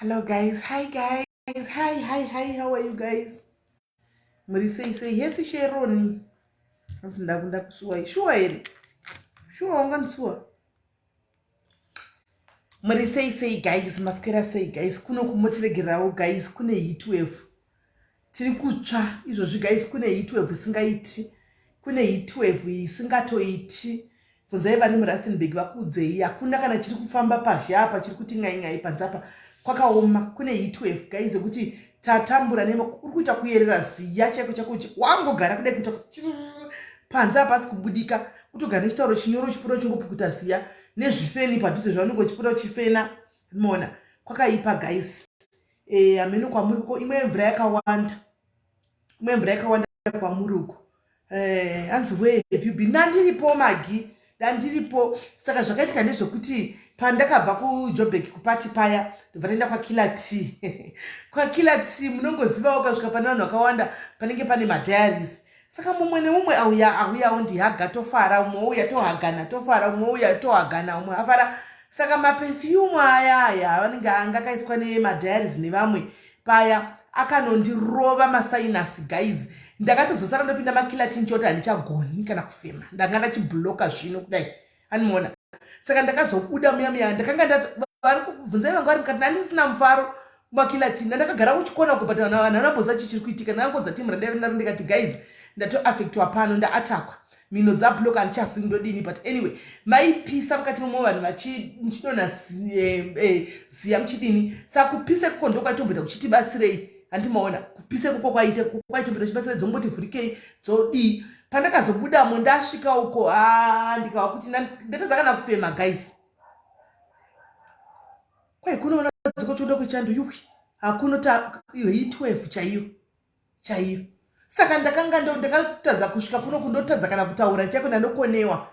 Hello guys, hi guys, hi hi hi, how are you guys? Muri sei sei? Hesi Sheroni. Hanzi ndakunda kusuwa. Shuwa here? Shuwa wangandisuwa? Muri sei sei guys? Maswera sei guys? Kuno kumotiregererawo guys, kune heat wave. Tiri kutsva izvozvi guys, kune heat wave isingaiti. Kune heat wave isingatoiti. Bvunzai vari muRustenburg vakuudzei, hakuna kana chiri kufamba pazhe apa chiri kuti ngai ngai panze apa kwakaoma. Kune heat wave guys yekuti tatambura nema uri kuita kuyerera ziya chaiko chako wangogara kudai kuita kuti panze hapasi kubudika, kutogara nechitauro chinyoro uchipota uchingopukuta ziya nezvifeni padhuze zvaunenge uchipota uchifena. Maona kwakaipa guys. Hameno kwamuri ko, imwe mvura yakawanda, imwe mvura yakawanda kwamuri uko. Hanzi where have you been? Ndandiripo Magi, ndandiripo. Saka zvakaitika ndezvekuti pandakabva kuJoburg kupati paya, ndobva taenda kwaKiller T. KwaKiller T munongozivawo, ukasvika pane vanhu vakawanda panenge pane madiaries. Saka mumwe nemumwe auya, auyawo ndihaga, tofara. Umwe ouya, tohagana, tofara. Umwe ouya, tohagana, umwe afara. Saka maperfume aya aya vanenge anga akaiswa nemadiaries nevamwe paya akanondirova masinus guys. Ndakatozosara ndopinda maKiller T choti handichagoni kana kufema, ndanga ndachibloka zvino kudai, animona. Saka ndakazobuda muya muya, ndakanga ndati vari kubvunzai vanga vari mukati, ndandisina mufaro kumaKiller T. Ndandakagara kuchikona uko, but vanhu vanamboziva chii chiri kuitika. Ndangangodza timu randaiva naro, ndikati, "Guys, ndatoaffectwa pano, ndaatakwa, mhino dzabloka, handichazivi ndodini." But anyway, maipisa mukati momo, vanhu muchidonha ziya muchidini. Saka kupisa ikoko ndokwaitomboita kuchitibatsirei, handimaona? Kupisa ikoko kwaitomboita kuchibatsirei, dzongoti vhurikei dzodii. Pandakazobudamo ndasvika uko, ha, ndikawa kuti ndatadza kana kufema guys. Kwai kunoona dzikochoda kwechando, yuwi, hakuno ta heat wave chaiyo chaiyo. Saka ndakanga ndakatadza kusvika kuno, kundotadza kana kutaura chaiko, ndandokonewa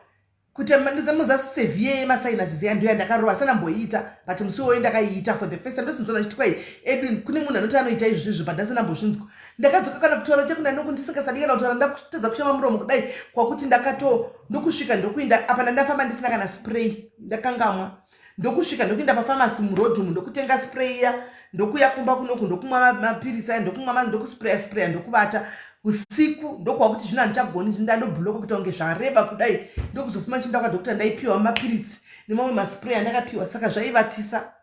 kuti ndizamuza severe yemasinus ziya ndo yandakarova sanamboiita. But musi iwoyo ndakaiita for the first time. Ndosinzona chiti kwai Edwin kune munhu anoti anoita izvozvo, but ndasina-mbozvinzwa. Ndakadzoka kana kutaura chako, ndanoku ndisingasadi kana kutaura, ndakutadza kushama muromo kudai kwakuti ndakato ndokusvika ndokuinda apa ndandafamba ndisina kana spray, ndakangamwa. Ndokusvika ndokuenda pafamasi murodhumu, ndokutenga spray iya, ndokuya kumba kunoku, ndokumwa mapirisi aya, ndokumwa, ndokuspraya spraya, ndokuvata usiku. Ndokuwa kuti zvino handichagoni, ndandobhuloka kuita kunge zvareba kudai. Ndokuzofuma chienda kwadhokta, ndaipiwa mapiritsi nemamwe maspray andakapiwa. Saka zvaivatisa,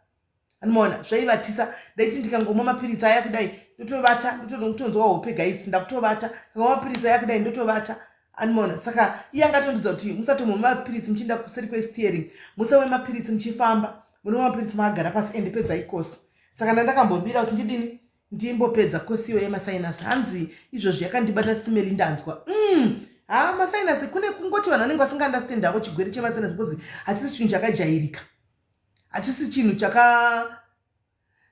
anomaona, zvaivatisa. Ndaiti ndikangomwa mapiritsi aya kudai ndotovata, ndotonzwa hope guys, ndakutovata. Kangamwa mapiritsi aya kudai ndotovata, anomaona. Saka iye angatondudza kuti musatomwa mapiritsi muchienda kuseri kwesteering, musamwe mapiritsi muchifamba, munomwa mapiritsi makagara pasi, ende pedzai kosi. Saka ndandakambomira kuti ndidini, ndimbopedza kosi iyo yemasinus. Hanzi izvozvi yakandibata simeli, ndanzwa. Ha, masinus kune kungoti vanhu vanenge vasingaunderstand havo chigwere chemasinus because hatisi chinhu chakajairika, hatisi chinhu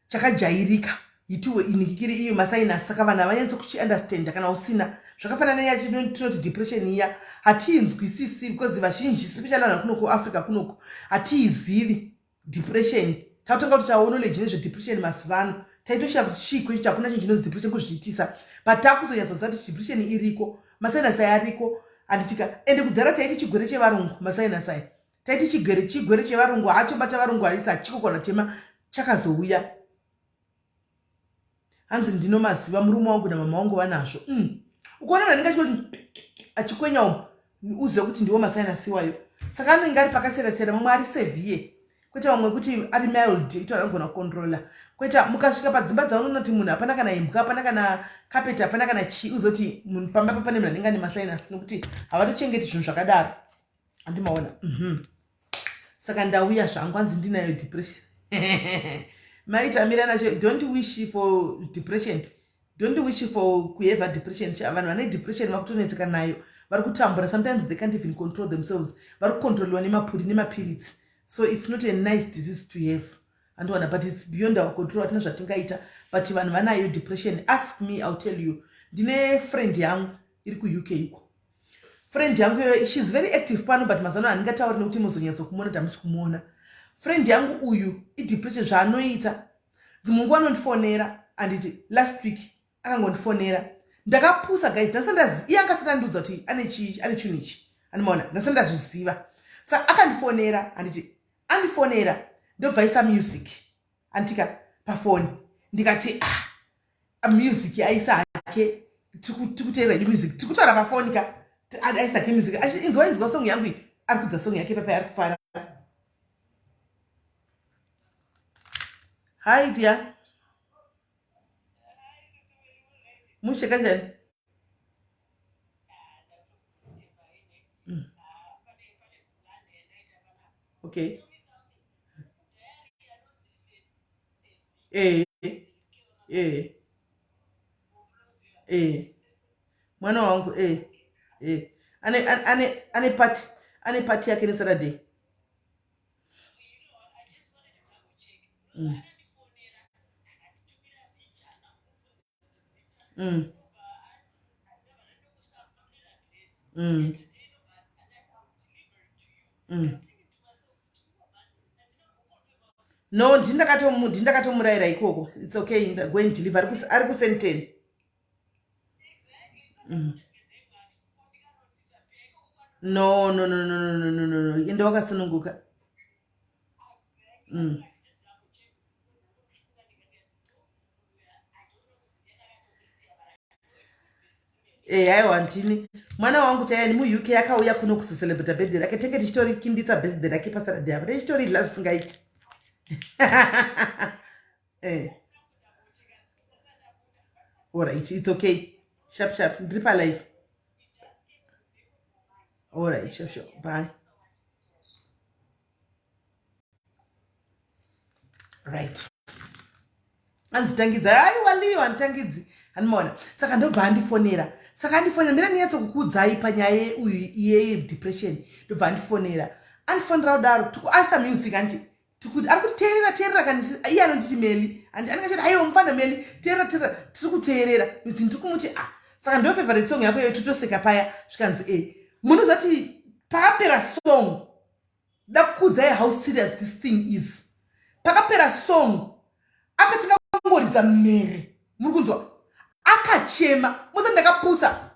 chakajairika itiwe inikikiri iyo masinus. Saka vanhu havanyatso kuchiunderstanda kana usina. Zvakafanana neya tinoti depression iya, hatiinzwisisi because vazhinji, especially vanhu kuno kuAfrica kunoku, hatiizivi depression. Takutanga kuti tawo knowledge nezvedepression mazuva ano. Taitoshaya kuti chii kwecho, hakuna chinhu chinonzi depression, kuzviitisa. But takuzonyatsoziva kuti depression iriko, masinus aya ariko, handitika? Ende kudhara taiti chigwere chevarungu masinus aya, taiti chigwere chevarungu, hachobata varungu, haisi hachiko kana tema chakazouya. Hanzi ndinomaziva, murume wangu namama wangu vanazvo. Ukaona munhu anenge achikwenya umu, uzive kuti ndiwo masinus iwayo. Saka anenge ari pakasiyana siyana, mamwe ari severe, kwete vamwe kuti ari mild ito anogona kucontrola. Kwete mukasvika padzimba dzaunonoti munhu hapana kana imbwa, hapana kana carpet, hapana kana chii, uzoti munhu pamba pa pane munhu anenge ane masinus, nokuti havatochengeti zvinhu zvakadaro, handimaona. Saka ndauya zvangu. Hanzi ndinayo depression, maitamira nacho. Don't wish for depression, don't wish for kuhave depression. Vanhu vane depression vakutonetseka nayo, vari kutambura. Sometimes they can't even control themselves, vari kucontroliwa nemapuri nemapiritsi. So it's not a nice disease to have, andiwana? But it's beyond our control, hatina zvatingaita. But vanhu vanayo depression, ask me, I'll tell you. Ndine friend yangu iri kuUK uko. Friend yangu iyoyo, she's very active pano, but mazano handingatauri nekuti muzonyatsokumona kuti hamusi kumuona. Friend yangu uyu idepression zvaanoita, dzimwe nguva anondifonera, anditi? Last week akangondifonera, ndakapusa guys, iye angasati andiudza kuti ane chinhu ichi, andimaona? Ndasati ndazviziva. Saka akandifonera, handiti? Andifonera, ndobva isa music, anditika? pafoni ndikati ah music aisa hake tikuteerera hedu music tikutaura pafoni ka aisa hake music inzwa inzwa song yangu iyi ari kudza song yake papa ari kufara. Hi dear, mushe kanjani? Okay. Eh eh eh mwana wangu eh eh ane ane ane party, ane party yake neSaturday. No, ndindakatomurayira ikoko. It's okay, go and deliver. Ari kusenten. No, no, no, no, no, no, no, no, ende wakasununguka. Eh, aiwa, ndini mwana wangu chaiye ni muUK, akauya kuno kuzocelebrata birthday rake. Tenge tichitorikinditsa birthday rake paSaturday apa, tichitori love singaiti. Eh. Alright, it's okay. Sharp sharp, ndiri palive. Alright, sharp sharp, bye. Right, anzitangidza. Aiwa, liyo handitangidzi, handimaona. Saka ndobva andifonera. Saka andifonera, mira ndinyatso kukuudzai panyaya uyu iyeye depression. Ndobva andifonera, andifonera kudaro, tikuasa music, anti tikuti ari kuti teerera, teerera kani. Iye anonditi Meli, anenge achiti aiwa mufana Meli, teerera, teerera. Tiri kuteerera kuti ndiri kumuti, ah, saka ndo favorite song yako iyo. Totoseka paya. Zvikanzi e munoziva kuti pakapera song, da kukuudzai how serious this thing is. Pakapera song akatanga kungoridza mhere, muri kunzwa, akachema. Musa ndakapusa,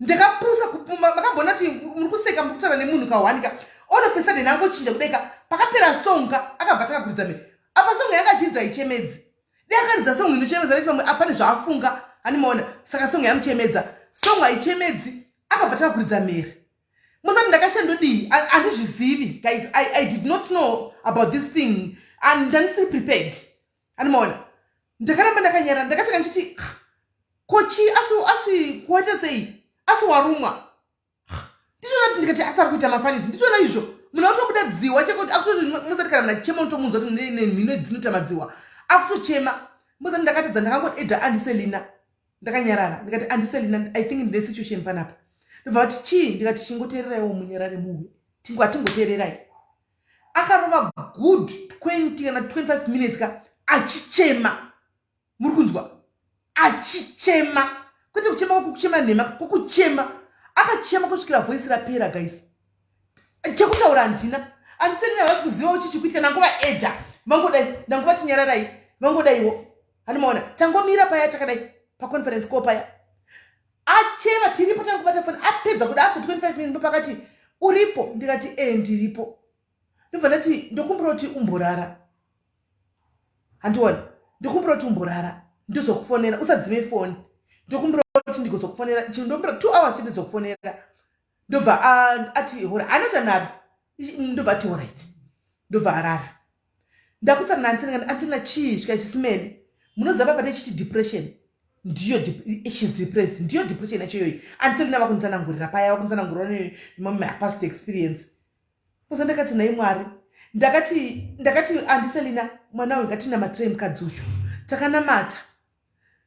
ndakapusa. Makambona kuti muri kuseka, muri kutaura nemunhu kawanika, all of a sudden angochinja kudeka. Pakapera song ka, akabva tanga kuridza mhere. Apa song yanga achiridza ichemedzi. Dai akaridza song inochemedza neti pamwe apane zvaafunga, handimaona. Saka song yamuchemedza, song haichemedzi, akabva tanga kuridza mhere. Musati ndakashandodii, handizvizivi guys. I did not know about this thing and ndandisiri prepared, handimaona. Ndakaramba ndakanyara, ndakatanga ndichiti kochi asi kuwaita sei, asi warumwa ndichona kuti ndikati asi ari kuita mafanisi, ndichona izvo munhu akutobuda dziwa chekuti akutoti musati kana munhu achichema unotomunzwa kuti mhino dzinoita madziwa, akutochema. Musati ndakatadza, ndakangoedha andiselina, ndakanyarara. Ndikati, "Andiselina, I think ndine situation panapa." Ndobva vati, "Chii?" Ndikati, "Chingoteereraiwo munyarare muwe, hatingoteererai." Akarova good 20 kana 25 minutes ka achichema, muri kunzwa, achichema, kwete kuchema kwokuchema nhema, kwokuchema. Akachema kusvikira voice rapera. Guys, chekutaura handina. Andiselina havasi kuzivawo chichikuitika. Nangova edha vangodai, ndangova tinyararai, vangodaiwo, handimaona. Tangomira paya takadai paconference call paya, achema tiripo, tangobata foni. Apedza kuda after 25 minutes ndopakati, "Uripo?" Ndikati, "E, ndiripo." Ndobva ndati, "Ndokumbira kuti umborara, handiona, ndokumbira kuti umborara, ndozokufonera, usadzime foni. Ndokumbira kuti ndigozokufonera, ndokumbira 2 hours chete, ndizokufonera." Ndobva ati hora anoita nharo. Ndobva ati alright, ndobva arara. Ndakutaura naantisina, "Antisina, chii?" Svika chisimene, munoziva papa tichiti depression ndiyo, she's depressed, ndiyo depression yacho iyoyi. Andiselina vakunditsanangurira paya, vakunditsanangurira nemapast experience. Kusa ndakati, "Nhai Mwari." Ndakati, "Andiselina, mwana uyu ngatinamatirei mukadzi uyu." Takanamata,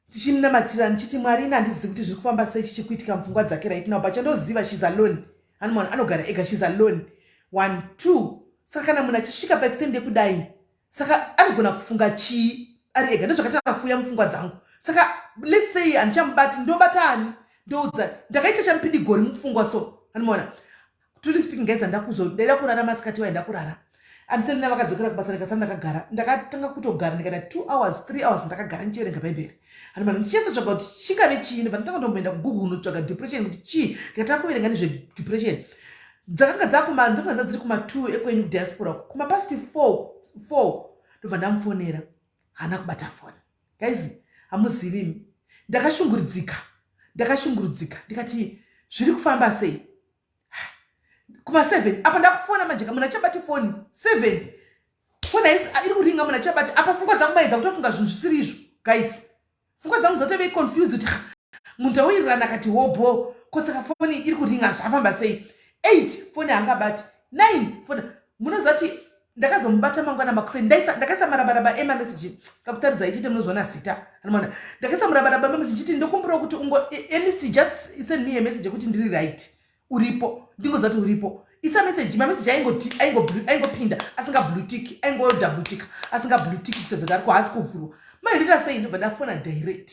tichimunamatira, ndichiti, "Mwari, ina handizivi kuti zviri kufamba sei, chichikuitika mupfungwa dzake right now, but chandoziva, she's alone." Anomaona anogara ega, she's alone, one two. Saka kana munhu achisvika paextent yekudai, saka anogona kufunga chii ari ega? Ndozvakatanga kuuya mupfungwa dzangu. Saka let's say handichamubati, ndobata ani, ndoudza? Ndakaita chamupidigori mupfungwa. So anomaona, truly speaking guys, handakuzodaida kurara masikati waenda kurara. Andiselina vakadzokera kubasa, ndikasara ndakagara. Ndakatanga kutogara, ndikaita 2 hours, 3 hours ndakagara ndichiverenga Bhaibheri. Hanimana ndichinyatsotsvaga kuti chingave chii. Ndobva ndatanga kutomboenda kuGoogle kunotsvaga depression kuti chii. Ndikatanga kuverenga nezvedepression. Dzakanga dzakuma, ndofanira dziri kuma2 ekwenyu kudiaspora, kumapast 4 4. Ndobva ndamufonera. Haana kubata foni. Guys, hamuzivi imi, ndakashungurudzika, ndakashungurudzika. Ndikati, "Zviri kufamba sei?" Kuma7 apa ndakufona manje, munhu achabati foni. 7, foni iri kuringa, munhu achabati. Apa pfungwa dzangu maidza kutofunga zvinhu zvisiri izvo, guys. Pfungwa dzangu dzatove confused kuti munhu tawirirana akati hobho ko, saka foni iri kuringa, zvafamba sei? 8, foni haangabati. 9, foni. Munoziva kuti ndakazomubata mangwana makuseni. Ndakaisa marabaraba emameseji kakutaridza ichiti munozoona zita anomaona. Ndakaisa murabaraba emameseji chiti ndokumbirawo kuti ungo at least just send me a message yekuti ndiri right, uripo, ndingoziva kuti uripo. Isa meseji. Mameseji aingopinda asinga blue tick, aingo double tick, asinga blue tick, kutadza kuti ariko, haasi kuvhurwa. Maindoita sei? Ndobva ndafona direct,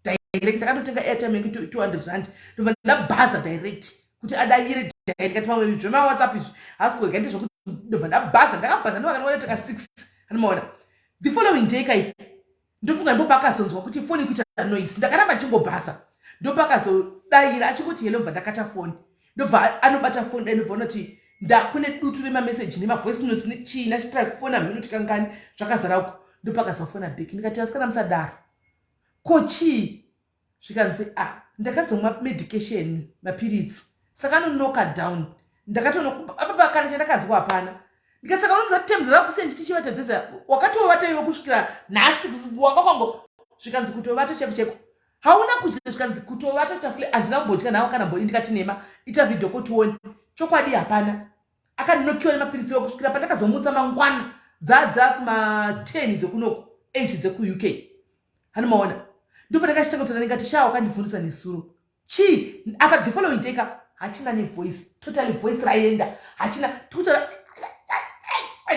direct. Ndakatotenga airtime yangu R200, ndobva ndabhaza direct kuti adavire direct. Kati pamwe zvemaWhatsApp izvi haasi kurega, ndezvokuti ndobva ndabhaza. Ndakabhaza, ndovakanoona taka 6 anomaona. The following day kai, ndofunga ndipo paakazonzwa kuti foni kuita noise. Ndakaramba chingobhaza, ndopakazodayira achingoti, "Hello." Bva ndakata foni, ndobva anobata foni dai, ndobva unoti kune dutu remameseji nemavoice notes nechii, nachitira kufona mhino tikangani zvakazara uko. Ndopakazofona back. Ndikati, "Asikana, musadaro, ko chii?" Zvikanzi, "Ah, ndakazomwa medication, mapiritsi, saka anoknocka down." Ndakatoapapa kana chandakanzwa hapana. Ndikati, "Saka unoziva temzera kusiya nchiti chivatadzesa, wakatovata iwe kusvikira nhasi wakakwango?" Zvikanzi, "Kutovata chaiko chaiko, hauna kudya?" Zvikanzi, "Kutovata tafule, handina kumbodya nawo kana mboni." Ndikati, "Nema, ita video call tione." Chokwadi hapana, akanokiwa nemapiritsi iwo kusvikira pandakazomutsa mangwana dzadza kuma10 dzekunoku, 8 dzekuUK. Hanomaona, ndipo ndakachitanga kutaura. Ndikati, "Sha, wakandivhundisa nesuro, chii?" Apa the following day ka, hachina nevoice, totally voice raenda, hachina tikutaura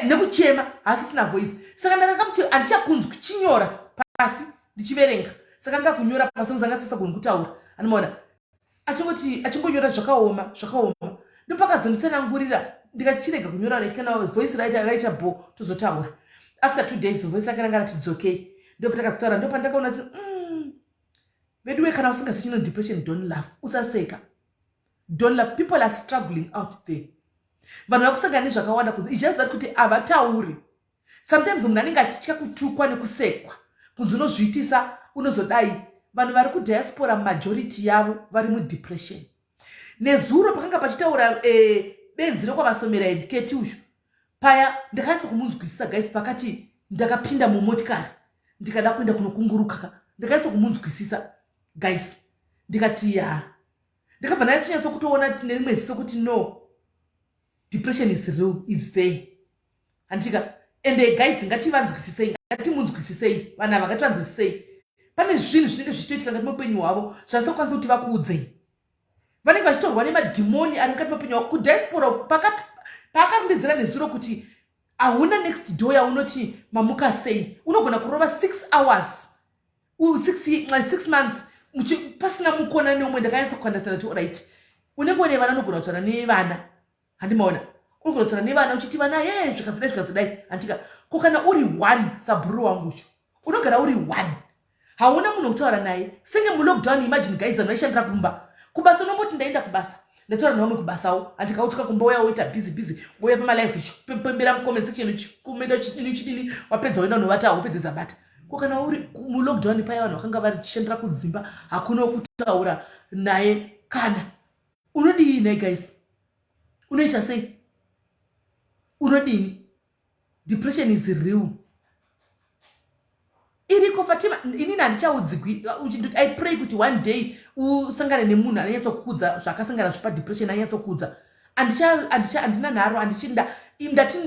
nekuchema, hasisina voice. Saka ndakamuti, "Handichakunzwi, chinyora pasi ndichiverenga." Saka ngakunyora pasi, zanga sisagoni kutaura, anomaona, achingoti achingonyora, "Zvakaoma, zvakaoma." Ndopakazonditsanangurira. Ndikachirega kunyora right, kana voice raita bo, tozotaura. After 2 days voice rake ranga rati dzokei, ndopatakazotaura. Ndopandakaona kuti veduwe, kana usingazi chino depression, don't laugh, usaseka, don't laugh. People are struggling out there. Vanhu vari kusangana nezvakawanda kunze. It's just that kuti havatauri. Sometimes munhu anenge achitya kutukwa nekusekwa, kunzi unozviitisa, unozodai. Vanhu vari kudiaspora, majority yavo vari mudepression. Nezuro pakanga pachitaura benzi rekwaVasomera iri, Keti uyu paya, ndakanyatsa kumunzwisisa, guys. Pakati ndakapinda mumotikari, ndikada kuenda kunokunguruka ka, ndakanyatsa kumunzwisisa, guys. Ndikati ya, ndakabva ndanyatso kutoona nerimwe ziso kuti no, depression is real, is there, handitika? Ende guys, ngativanzwisisei, ngatimunzwisisei vanhu ava, ngativanzwisisei. Pane zvinhu zvinenge zvichitoitika ngati muupenyu hwavo zvasingakwanisi kuti vakuudzei. Vanenge vachitorwa nemadhimoni ari mukati meupenyu hwavo kudiaspora. Pakati paakarondedzera nezuro kuti hauna next door yaunoti mamuka sei, unogona kurova 6 hours, 6 months pasina mukona neumwe. Ndakanyatsa kuunderstanda kuti alright, unenge une vana, unogona kutaura nevana, handimaona? Unogona kutaura nevana uchiti, "Vana, ye, zvikazodai, zvikazodai," handika? Ko kana uri one sabhururu wangucho, unogara uri one, hauna munhu wekutaura naye, senge mulockdown. Imagine, guys, vanhu vaishandira kumba, kubasa unomboti, "Ndaenda kubasa, ndataura nevamwe kubasawo," handikautya kumba uya woita busy busy, wouya pamalive, uchipembera mucomment section, uchikomenda, uchidini, uchidini, wapedza woenda unovata, hope dzabata. Ko kana uri mulockdown paya, vanhu vakanga vachishandira kudzimba, hakuna wekutaura naye kana unodii nai? Guys, unoita sei? Unodini? Depression is real, iriko. Fatima, inini handichaudzigwi. I pray kuti one day usangane nemunhu anonyatsokudza zvakasangana zvopa depression, anyatsokudza. Handina nharo, handichinda. Ndati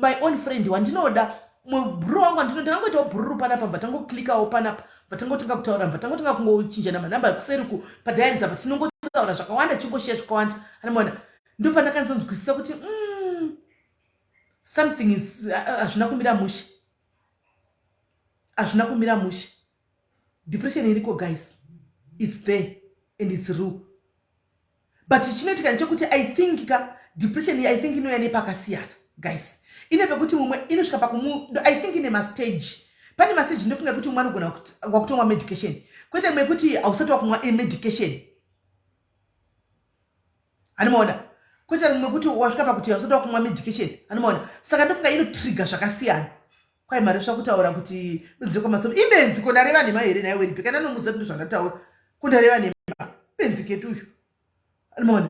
my own friend wandinoda, bhururu wangu wandino, ndakangoitawo bhururu panapa, bva tangoclickawo panapa, bva tangotanga kutaura, bva tangotanga kungochinjana manhamba ekuseriku padiaries apa. Tinongotaura zvakawanda, chingoshiya zvakawanda, anomaona? Ndo pandakanzonzwisisa kuti something is, hazvina kumira mushe, hazvina kumira mushe. Depression iriko, guys, it's there and it's real. But chinoitika ndechekuti I think ka depression, I think inouya nepakasiyana, guys. Ine pekuti mumwe inosvika pakumu, I think ine mastage. Pane mastage ndofunga kuti umwe anogona wakutomwa medication, kwete imwe yekuti hausati wakumwa medication, hanimaona? Kwete rimwe kuti wasvika pakuti hausati wakumwa medication, hanimaona? Saka ndofunga inotrigger zvakasiyana. Kwai maresva kutaura kuti benzi kwamasomo ibenzi, ko ndareva nhema here nhaiwe Rebecca? Ndanomudza kuti ndozvandataura, ko ndareva nhema? Benzi ketu uyu, anomaona.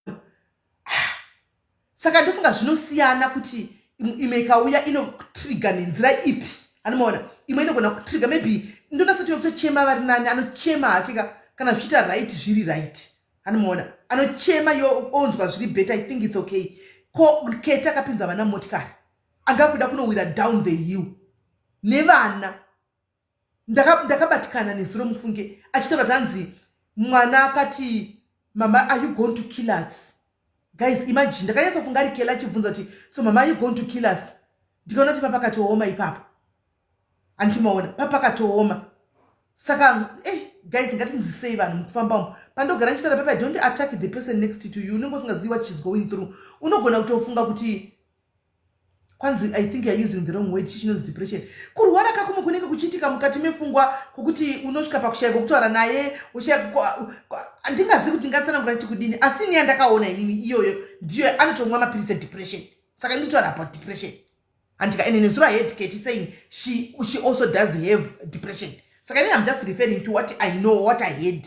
Saka ndofunga zvinosiyana kuti imwe ikauya inotrigger nenzira ipi, anomaona. Imwe inogona kutrigger, maybe ndonasati kutochema vari nani, anochema hake kana zvichiita right, zviri right, anomaona, anochema yo onzwa zviri better. I think it's okay. Ko Kete akapinza vana motikari, angakuda kunowira down the hill nevana. Ndakabatikana nezuro, mufunge, achitaura kuti hanzi mwana akati, "Mama, are you going to kill us?" Guys, imagine, ndakanyatsofunga ari Kela achibvunza kuti, "So mama, are you going to kill us?" Ndikaona kuti papakatooma ipapo, handimaona, papakatooma. Saka guys, ngatinzwisei vanhu mukufamba umu. Pandogara ndichitaura papa, don't attack the person next to you. Unenge usingazivi what she's going through. Unogona kutofunga kuti kwanzi, I think you are using the wrong word. Chii chinonzi depression? Kurwara kakumwe kunenge kuchiitika mukati mepfungwa, kwokuti unosvika pakushaya kwokutaura naye. Handingazivi kuti ndingatsanangura kuti kudini, asi ini yandakaona inini iyoyo ndiyo anotomwa mapirisi edepression. Saka inotaura about depression, handika? Ene nezuro I heard Katie saying she also does have depression. Saka inini I'm just referring to what I know, what I heard,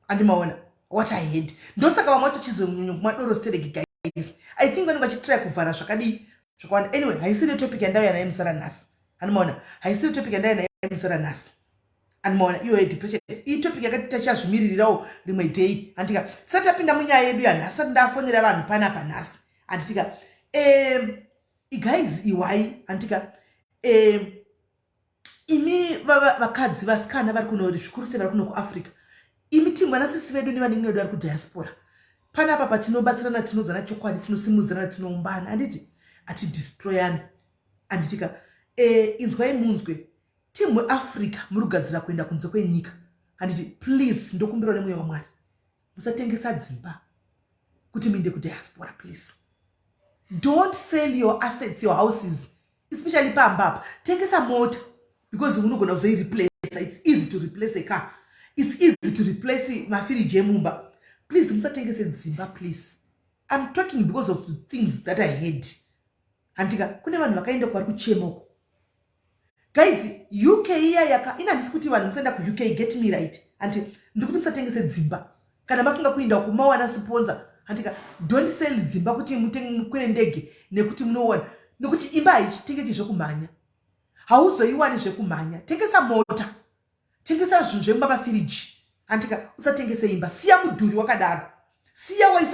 andimaona, what I heard. Ndosaka vamwe vacho chizonyanya kumwa doro stereki. Guys, I think vanenge vachitry kuvhara zvakadii zvakawanda. Anyway, haisiri topic yandauya naye musara nhasi, andimaona. Haisiri topic yandauya naye musara nhasi, andimaona, iyo yedepression. Iyi topic yakati tachazvimiririrawo rimwe day, handika? Tisati tapinda munyaya yedu yanhasi, sati ndafonera vanhu panapa nhasi, handitika? Guys, iwai, handika? Imi vakadzi, vasikana vari kuno, zvikuru sei vari kuno kuAfrica, imi timwana sisi vedu nevanin'ina vedu vari kudiaspora panapa, patinobatsirana, tinodzana chokwadi, tinosimudzirana, tinoumbana, handiti? Hatidestroyani, handitika? Inzwai munzwe, timu weAfrica muri kugadzira kuenda kunze kwenyika, handiti? Please, ndokumbirawo nemweya waMwari, musatengesa dzimba kuti muinde kudiaspora. Please don't sell your assets, your houses, especially pamba apa. Tengesa mota because unogona kuzoireplace. It's easy to replace a car, it's easy to replace mafiriji emumba. Please, musatengese dzimba, please. I'm talking because of the things that I heard, handika? Kune vanhu vakaenda kwavari kuchema uko. Guys, UK iya yaka ina, handisi kuti vanhu musaenda kuUK, get me right. Handi ndiri kuti musatengese dzimba kana mafunga kuenda kumawana sponsor, handika? Don't sell dzimba kuti mukwire ndege, nekuti munoona nekuti imba haichitengeki zvekumhanya, hauzoiwani zvekumhanya. Tengesa mota, tengesa zvinhu zvemumba, mafiriji, handika? Usatengese imba, siya mudhuri wakadaro, siya waisa.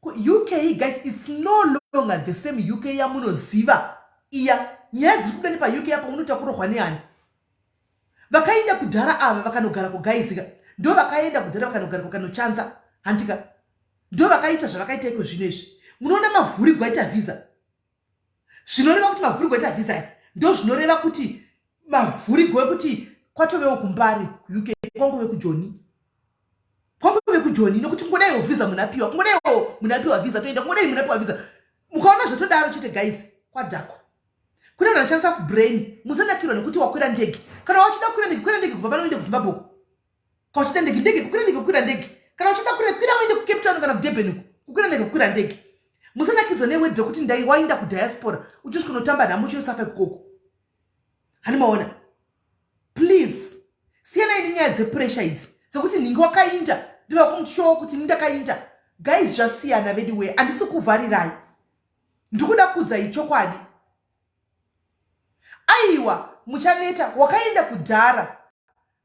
UK, guys, it's no longer the same UK yamunoziva iya. Nyaya dziri kubuda nepaUK apo, unoita kurohwa neani. Vakaenda kudhara ava vakanogara kugaizika, ndo vakaenda kudhara vakanogara kukanochanza, handika? Ndo vakaita zvavakaita iko zvino izvi. Munoona mavhurigwa aita vhisa, zvinoreva kuti mavhurigwa aita vhisa aya, ndo zvinoreva kuti mavhurigwa ekuti kwatovewo kumbari kuUK, kwangove kujoni, kwangove kujoni, nokuti kungodaiwo vhisa munhu apiwa, kungodaiwo munhu apiwa vhisa toenda, kungodai munhu apiwa vhisa. Mukaona zvatodaro chete, guys, kwadhakwa. Kune vanhu vachishandisa brain. Musanakirwa nekuti wakwira ndege. Kana wachida kukwira ndege, kwira ndege kubva pano uende kuZimbabwe. Kana uchida ndege, ndege kukwira ndege, kukwira ndege. Kana uchida kukwira, kwira uende kuCape Town kana kuDurban uko. Kukwira ndege, kukwira ndege. Musanakidzwa newedhi rekuti ndai waenda kudiaspora, uchisvika unotamba nhamo, uchinosafa ikoko, hani maona? Please, siyanai nenyaya dzepressure idzi dzekuti nhingi wakainda, ndivakumushowa kuti ndakainda. Guys, zvasiyana vedu wee. Handisi kuvharirai, ndikuda kuudzai chokwadi. Aiwa, muchaneta wakaenda kudhara.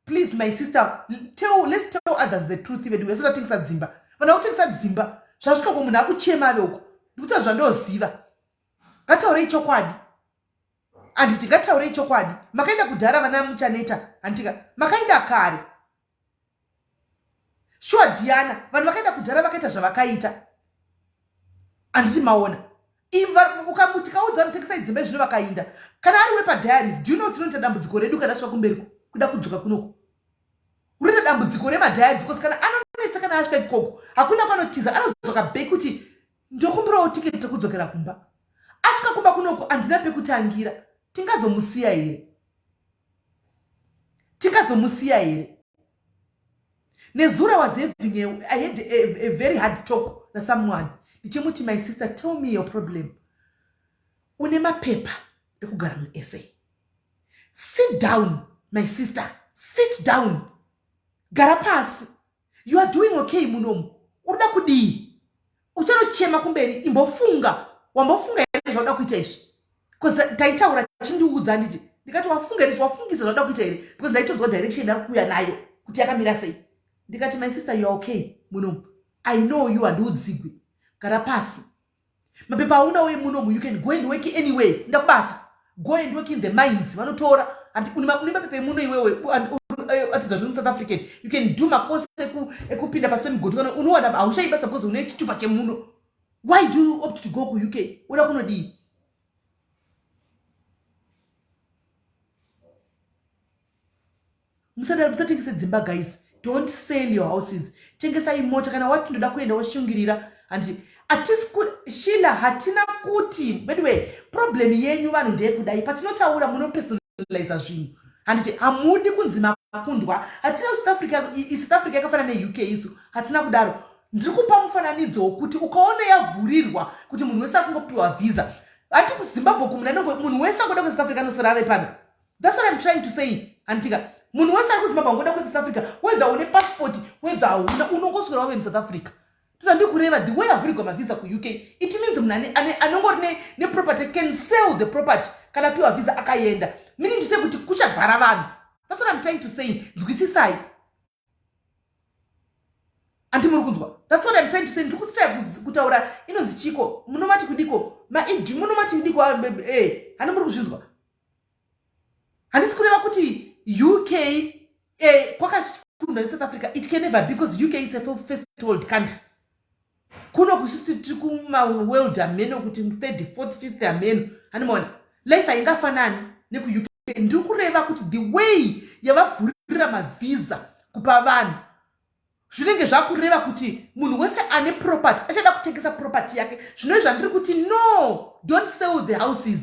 Please, my sister, let's tell others the truth vedu. Wese tatengesa dzimba, vanhu vakutengesa dzimba, zvasvika ko munhu akuchema ave uko. Ndikuta zvandoziva, ngataurei chokwadi, handiti? Ngataurei chokwadi. Makaenda kudhara, vana muchaneta, handitika? Makaenda kare, sure. Diana, vanhu vakaenda kudhara vakaita zvavakaita, handiti? Maona, tikaudza vanotengesa dzimba zvino vakainda, kana ari wepadiaries, do you know tinoita dambudziko redu kana asvika kumberi kuda kudzoka kunoko, unoita dambudziko remadiaries, because kana anonetsa, kana asvika ikoko hakuna kwanotiza, anodzoka back kuti ndokumbirawo tiketi rekudzokera kumba. Asvika kumba kunoko, handina pekutangira. Tingazomusiya here? Tingazomusiya here? Nezuro was having a, I had a very hard talk nasomeone, ndichimuti, "My sister, tell me your problem. Une mapepa ekugara muSA. Sit down my sister, sit down, gara pasi. You are doing okay munomu, urikuda kudii? Uchanochema kumberi. Imbofunga, wambofunga here zvauda kuita izvi? Because taitaura chindiudza, handiti ndikati wafunga here, wafungisa zvauda kuita here? Because ndaitonzwa direction ari kuuya nayo kuti yakamira sei. Ndikati, my sister, you are okay munomu, I know you, handiudzigwi. Gara pasi. Mapepa aunawo emunomu, you can go and work anyway. Ndakubasa, go and work in the mines, vanotora. Une mapepa emuno iwewe, atidza kuti South African, you can do makosi ekupinda pasi pemigodhi kana unowana. Haushai basa because une chitupa chemuno. Why do you opt to go kuUK? Uda kunodii? Musatengese dzimba guys, don't sell your houses. Tengesai mota kana wati ndoda kuenda, woshungirira. Handi hatisi Shila, hatina kuti. Anyway, problem yenyu vanhu ndeyekudai, patinotaura munopersonaliza zvinhu, handiti? Hamudi kunzi makundwa. Hatina South Africa, South Africa yakafanana neUK, isu hatina kudaro. Ndiri kupa mufananidzo wokuti ukaona yavhurirwa kuti munhu wese akungopiwa visa, hati kuZimbabwe kumunhu munhu wese angoda kuSouth Africa anosora ave pano. That's what I'm trying to say, handitika? Munhu wese ari kuZimbabwe angoda kuenda South Africa, whether une passport, whether hauna, unongoswera wave muSouth Africa. Ndozvandiri kureva. The way avhurirwa mavhisa kuUK, it means munhu anongori neproperty can sell the property kana apiwa visa akaenda, meaning to say kuti kuchazara vanhu. That's what I'm trying to say. Nzwisisai, andi muri kunzwa? That's what I'm trying to say. Ndiri kusitaya kutaura inonzi chiko, munomati kudiko, munomati kudiko, hani muri kuzvinzwa? Handisi kureva kuti UK kwakachikunda neSouth Africa. It can never, because UK is a first world country. Kuno kususu tiri kumaworld ameno kuti third, fourth, fifth ameno, handimaona life haingafanani nekuUK. Ndiri kureva kuti the way yavavhurira mavhisa kupa vanhu, zvinenge zvakureva kuti munhu wese ane property achada kutengesa property yake. Zvino zvandiri kuti, no, don't sell the houses,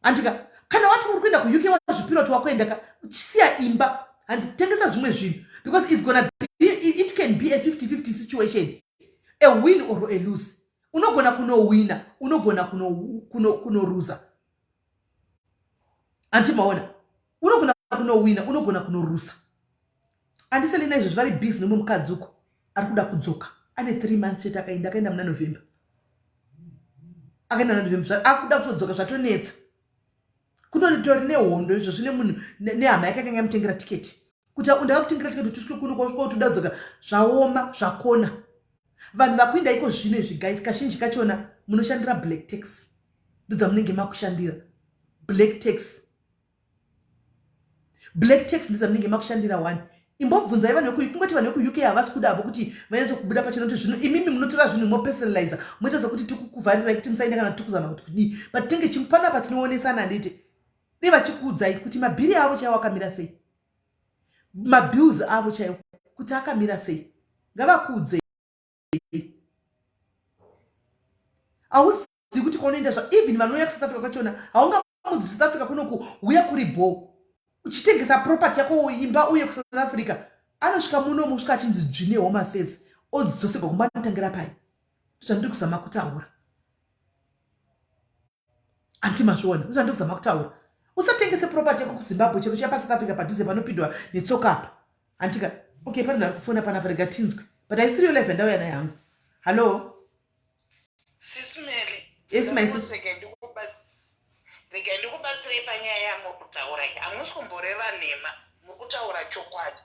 handika? Kana wati uri kuenda kuUK, wazvipira kuti wakuenda ka, chisiya imba, handitengesa zvimwe zvinhu, because it's gonna be, it can be a 50-50 situation, a win or a lose. Unogona kunowina, unogona kunoruza, handi maona? Unogona kunowina, unogona kunorusa. Andiselina izvozvi vari busy nemumwe mukadzi uko ari kuda kudzoka, ane 3 months chete akaenda. Akaenda muna November, akaenda muna November, akuda kutodzoka, zvatonetsa. Kutoritori nehondo izvo zvine munhu nehama yake akanga yamutengera tiketi, kuti ndakakutengera tiketi kuti usvike kuno, kwasvika kuti uda kudzoka. Zvaoma, zvakona. Vanhu vakuenda iko zvino izvi guys, kazhinji kachona munoshandira black tax, ndodzamunenge makushandira. Black tax, black tax ndodzamunenge makushandira. One, imbobvunzai vanhu veku, kungoti vanhu vekuUK havasi kudavo kuti vanyatso kubuda pachena kuti zvino imimi munotora zvinhu mopersonaliza, moita sekuti tikukuvharirai kuti musaenda kana tikuzama kuti kudii, but tinge panapa tinoonesana, handiti? Dei vachikuudzai kuti mabhiri avo chaiwo akamira sei, mabills avo chaiwo kuti akamira sei, ngavakuudzei. Hauzivi kuti kwaunoenda zva, even vanouya kuSouth Africa kwachona, haungamudzi South Africa kunoku uya kuri bo uchitengesa property yako, imba, uye kuSouth Africa. Anosvika muno, musvika achinzi dzvine Home Affairs, odzosegwa kumba, anotangira pai? Zvandiri kuzama kutaura, anti mazviona? Zvandiri kuzama kutaura, usatengese property yako kuZimbabwe chero chiya paSouth Africa padhuze panopindwa netsoka apa, hantika? Okay, pane kufona panapa, rega tinzwe, but haisiriyo live yandauya nayo hangu. Hallo? Sis Melly. Yes, my sister. Rega ndikubatsirei panyaya yamuri kutaura iyi. Hamusi kumboreva nhema, muri kutaura chokwadi.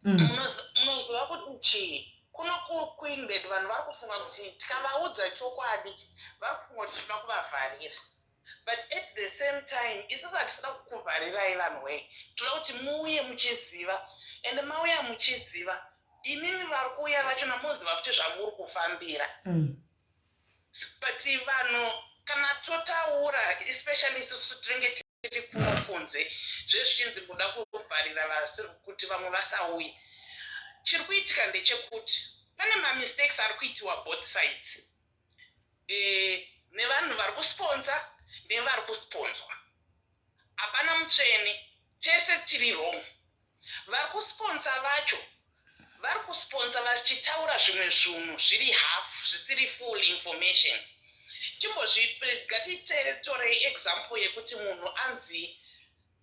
Munoziva kuti chii? Kuno kuEngland vanhu vari kufunga kuti tikavaudza chokwadi, vari kufunga kuti tinoda kuvavharira, but at the same time isusu hatisida kukuvharirai vanhu wei. Toda kuti muuye muchiziva, ende mauya muchiziva, imimi vari kuuya vachona moziva futi zvamuri kufambira. But vanhu kana totaura, especially isusu tinenge tiri kuno kunze, zvezvichinzi kuda kuvharira kuti vamwe vasauye, chiri kuitika ndechekuti pane mamistakes ari kuitiwa both sides, nevanhu vari kusponsa nevari kusponswa. Hapana mutsvene, tese tiri wrong. Vari kusponsa vacho vari kusponsa vachitaura zvimwe zvinhu zviri half, zvisiri full information. Chimbozvi, ngatitorei example yekuti munhu anzi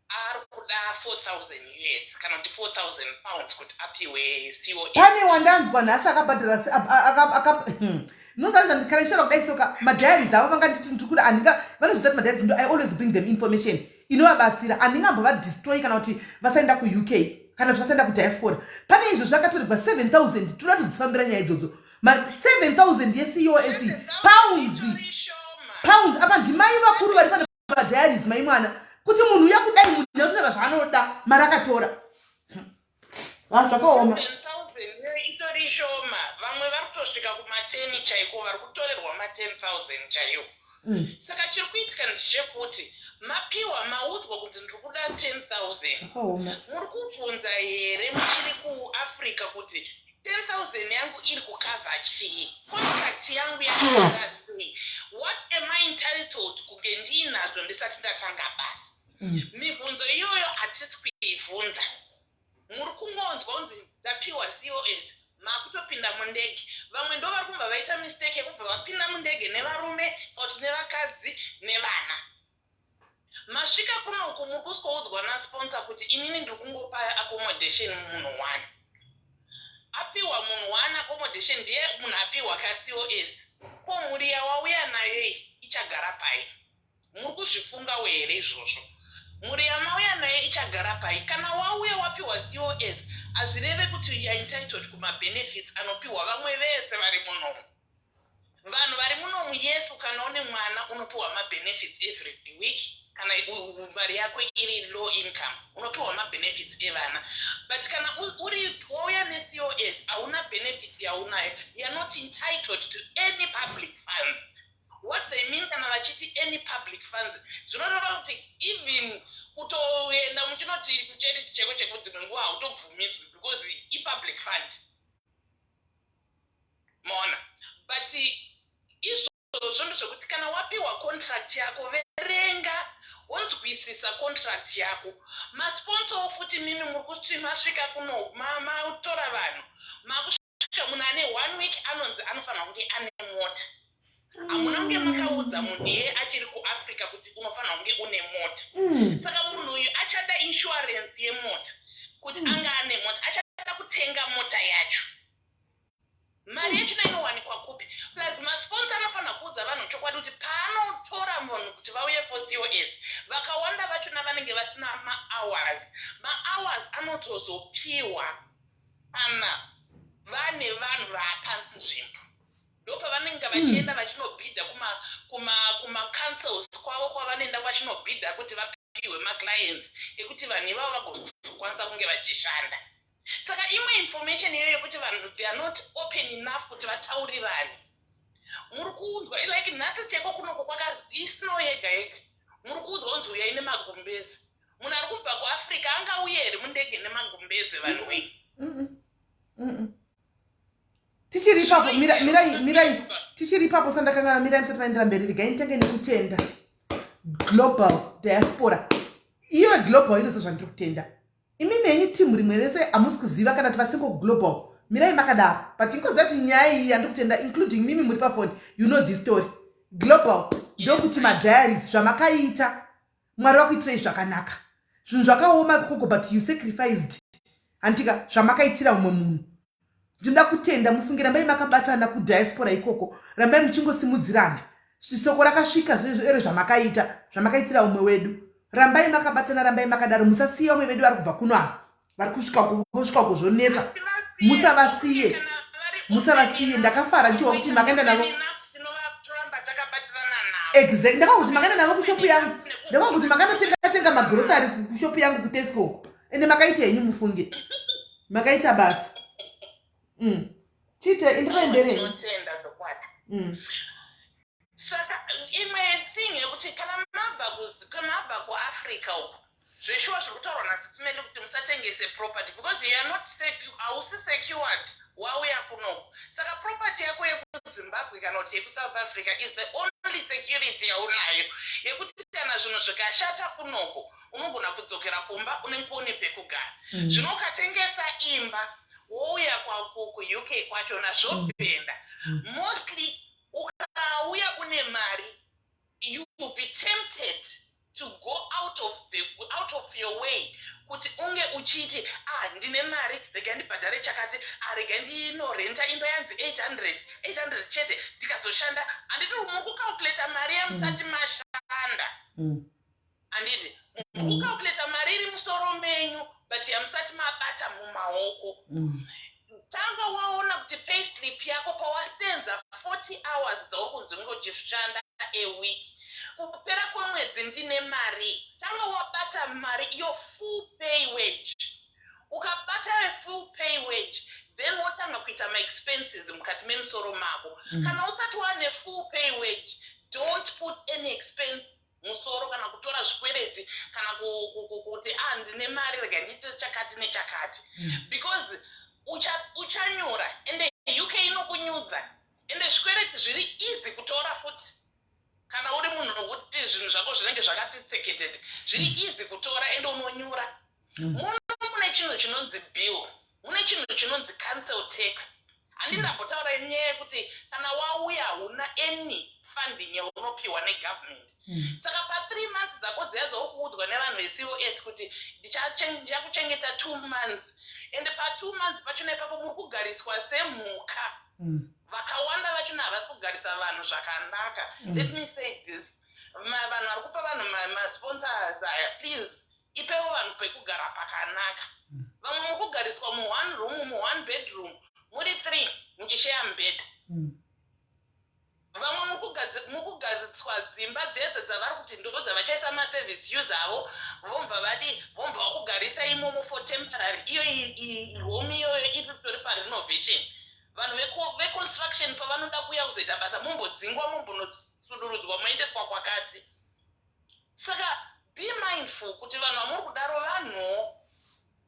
ari kuda 4000 US kana kuti £4000 kuti apiwe COS. Pane wandanzwa nhasi akabhadhara nosati kana ichitaura kudai soka, madiaries avo vanganditi ndiri kuda handinga vanoziva kuti madiaries ndo I always bring them information inovabatsira. Handingambovadestroy kana kuti vasaenda kuUK kana kuti vasaenda kudiaspora. Pane izvo zvakatorerwa 7000, toda kudzifambira nyaya idzodzo. Ma 7000 yeCOS, pounds. Itori shoma. Pounds. Apa ndimai vakuru vari pane madiaries, mai mwana, kuti munhu uya kudai, munhu yakutotaura zvaanoda, mari akatora. Ah, zvakaoma. 7000 iyo itori shoma. Vamwe vari kutosvika kuma10 chaiko, vari kutorerwa ma10 000 chaiwo. Saka chiri kuitika ndechekuti mapiwa, maudzwa kunzi ndiri kuda 10 000. Zvakaoma. Muri kubvunza here muchiri kuAfrica kuti 10 000 yangu iri kucover chii? Contract yangu yakamira sei? What am I entitled kunge ndiinazvo ndisati ndatanga basa? Mibvunzo iyoyo hatisi kuibvunza. Muri kungonzwa kunzi ndapiwa COS, makutopinda mundege. Vamwe ndo vari kubva vaita mistake yekubva vapinda mundege nevarume kana kuti nevakadzi nevana. Masvika kunoku, muri kuswoudzwa nasponsor kuti inini ndiri kungopa accommodation munhu one. Apiwa munhu one accommodation, ndiye munhu apiwa kaCOS. Ko mhuri yawauya nayo iyi ichagara pai? Muri kuzvifungawo here izvozvo? Mhuri yamauya nayo ichagara pai? Kana wauya wapiwa COS, hazvireve kuti you are entitled kumabenefits anopiwa vamwe vese vari munomu. Vanhu vari munomu, yes, kana une mwana unopiwa mabenefits every week. Kana mari yako iri low income, unopiwa mabenefits evana. But kana uri wauya neCOS, hauna benefit yaunayo. You are not entitled to any public funds. What they mean kana vachiti any public funds, zvinoreva kuti even kutoenda muchinoti kucharity cheko cheko, dzimwe nguva hautobvumidzwi because ipublic fund, maona? But izvozvo ndezvekuti kana wapiwa contract yako, verenga wonzwisisa contract yako. Masponsorwo futi, mimi muri kuti masvika kuno, matora vanhu, makusvika munhu ane one week anonzi anofanira kunge ane mota. Hamuna kunge makaudza munhu iye achiri kuAfrica kuti unofanira kunge une mota. Saka munhu uyu achada insurance yemota kuti anga ane mota, achada kutenga mota yacho, mari yachona inowanikwa kupi? Plus masponsor anofanira kuudza vanhu chokwadi kuti paanotora munhu kuti vauye for COS, vakawanda vachona vanenge vasina mahours. Mahours anotozopiwa kana vane vanhu vaapanzvimbo, ndopavanenge vachienda vachinobhidha kumacouncils kwavo kwavanoenda vachinobhidha kuti vapiwe maclients ekuti vanhu ivavo vagozokwanisa kunge vachishanda. Saka imwe information iyoyo yekuti vanhu, they are not open enough kuti vataurirane. Muri kuunzwa like nhasi chaiko kunoko isnow yega yega. Muri kuudzwa kunzi uyai nemagumbezi. Munhu ari kubva kuAfrica angauye here mundege nemagumbezi, vanhu wei? Tichiri ipapo, mirai, mirai, tichiri ipapo, sandakangana. Mirai, musati maendera mberi, regai nditenge nekutenda global diaspora. Iyo global inozo zvandiri kutenda imi menyu timu rimwe rese hamusi kuziva kana kuti vasingo global. Mirai makadaro, but ingoziva kuti nyaya iyi yandiri kutenda, including mimi muri pafoni, you know this story. Global, ndokuti madiaries, zvamakaita, Mwari vakuitirei zvakanaka. Zvinhu zvakaoma ikoko, but you sacrificed, handika? Zvamakaitira mumwe munhu, ndinoda kutenda. Mufunge, rambai makabatana kudiaspora ikoko, rambai muchingosimudzirana. Soko rakasvika ere zvamakaita, zvamakaitira umwe wedu. Rambai makabatana, rambai makadaro, musasiya vamwe vedu vari kubva kuno ava vari kusvika vosvika uko zvonetsa. Musavasiye, musavasiye. Ndakafara ndichiwa kuti makaenda navo. Exact, ndakaona kuti makaenda navo kushopu yangu. Ndakaona kuti makanotenga tenga magrosari kushopu yangu kuTesco uko. Ende makaita henyu, mufunge makaita basa. Chiite, enderai mberi henyu. Tinotenda zvokwadi. Saka imwe thing yekuti kana mabva kuAfrica uku, zveshuwa zviri kutaurwa naSisimeli kuti musatengese property because you are not hausi secured wauya kunoku. Saka property yako yekuZimbabwe kana kuti yekuSouth Africa is the only security yaunayo yekuti kana zvinhu zvikashata kunoko, unogona kudzokera kumba, unenge une pekugara. Zvino ukatengesa imba wouya kuUK kwachona, zvobhenda. Mostly Ukauya une mari, you will be tempted to go out of your way kuti unge uchiti, "Ah, ndine mari, rega ndibhadhare chakati. Ah, rega ndinorenta imba yanzi 800, 800 chete, ndikazoshanda." Handiti muri kucalculata mari yamusati mashanda? Handiti muri kucalculata mari iri musoro menyu, but yamusati mabata mumaoko? Tanga waona kuti payslip yako, pawasenza 40 hours dzauri kunzi unge uchishanda a week, kupera kwemwedzi ndine mari. Tanga wabata mari iyo, full pay wage. Ukabata full pay wage, then wotanga kuita maexpenses mukati memusoro mako. Kana usati wane full pay wage, don't put any expense musoro, kana kutora zvikwereti, kana kuti, "Ah, ndine mari, rega ndiite chakati nechakati," because uchanyura. Ende UK inokunyudza, ende zvikwereti zviri easy kutora futi. Kana uri munhu wekuti zvinhu zvako zvinenge zvakati tseketete, zviri easy kutora, ende unonyura. Muno mune chinhu chinonzi bill, mune chinhu chinonzi council tax. Handindambotaura nyaya yekuti kana wauya hauna any funding yaunopiwa negovernment. Saka pa3 months dzako dziya dzaukuudzwa nevanhu veCOS kuti ndichakuchengeta 2 months, ende pa2 months pachona ipapo muri kugariswa semhuka. Vakawanda vachona havasi kugarisa vanhu zvakanaka. Let me say this: vanhu vari kupa vanhu masponsors aya, please ipewo vanhu pekugara pakanaka. Vamwe muri kugariswa muone room, muone bedroom, muri three muchisheya mubhedha. Vamwe muri kugariswa dzimba dzedze dzavari kuti ndo dzavachaisa maservice user avo, vomva vadi, vomva vakugarisa imomo for temporary. Iyo home iyoyo iri tori parenovation. Vanhu veconstruction pavanoda kuuya kuzoita basa, mumbodzingwa, mumbonosudurudzwa, moendeswa kwakati. Saka be mindful kuti vanhu vamuri kudaro vanhuwo.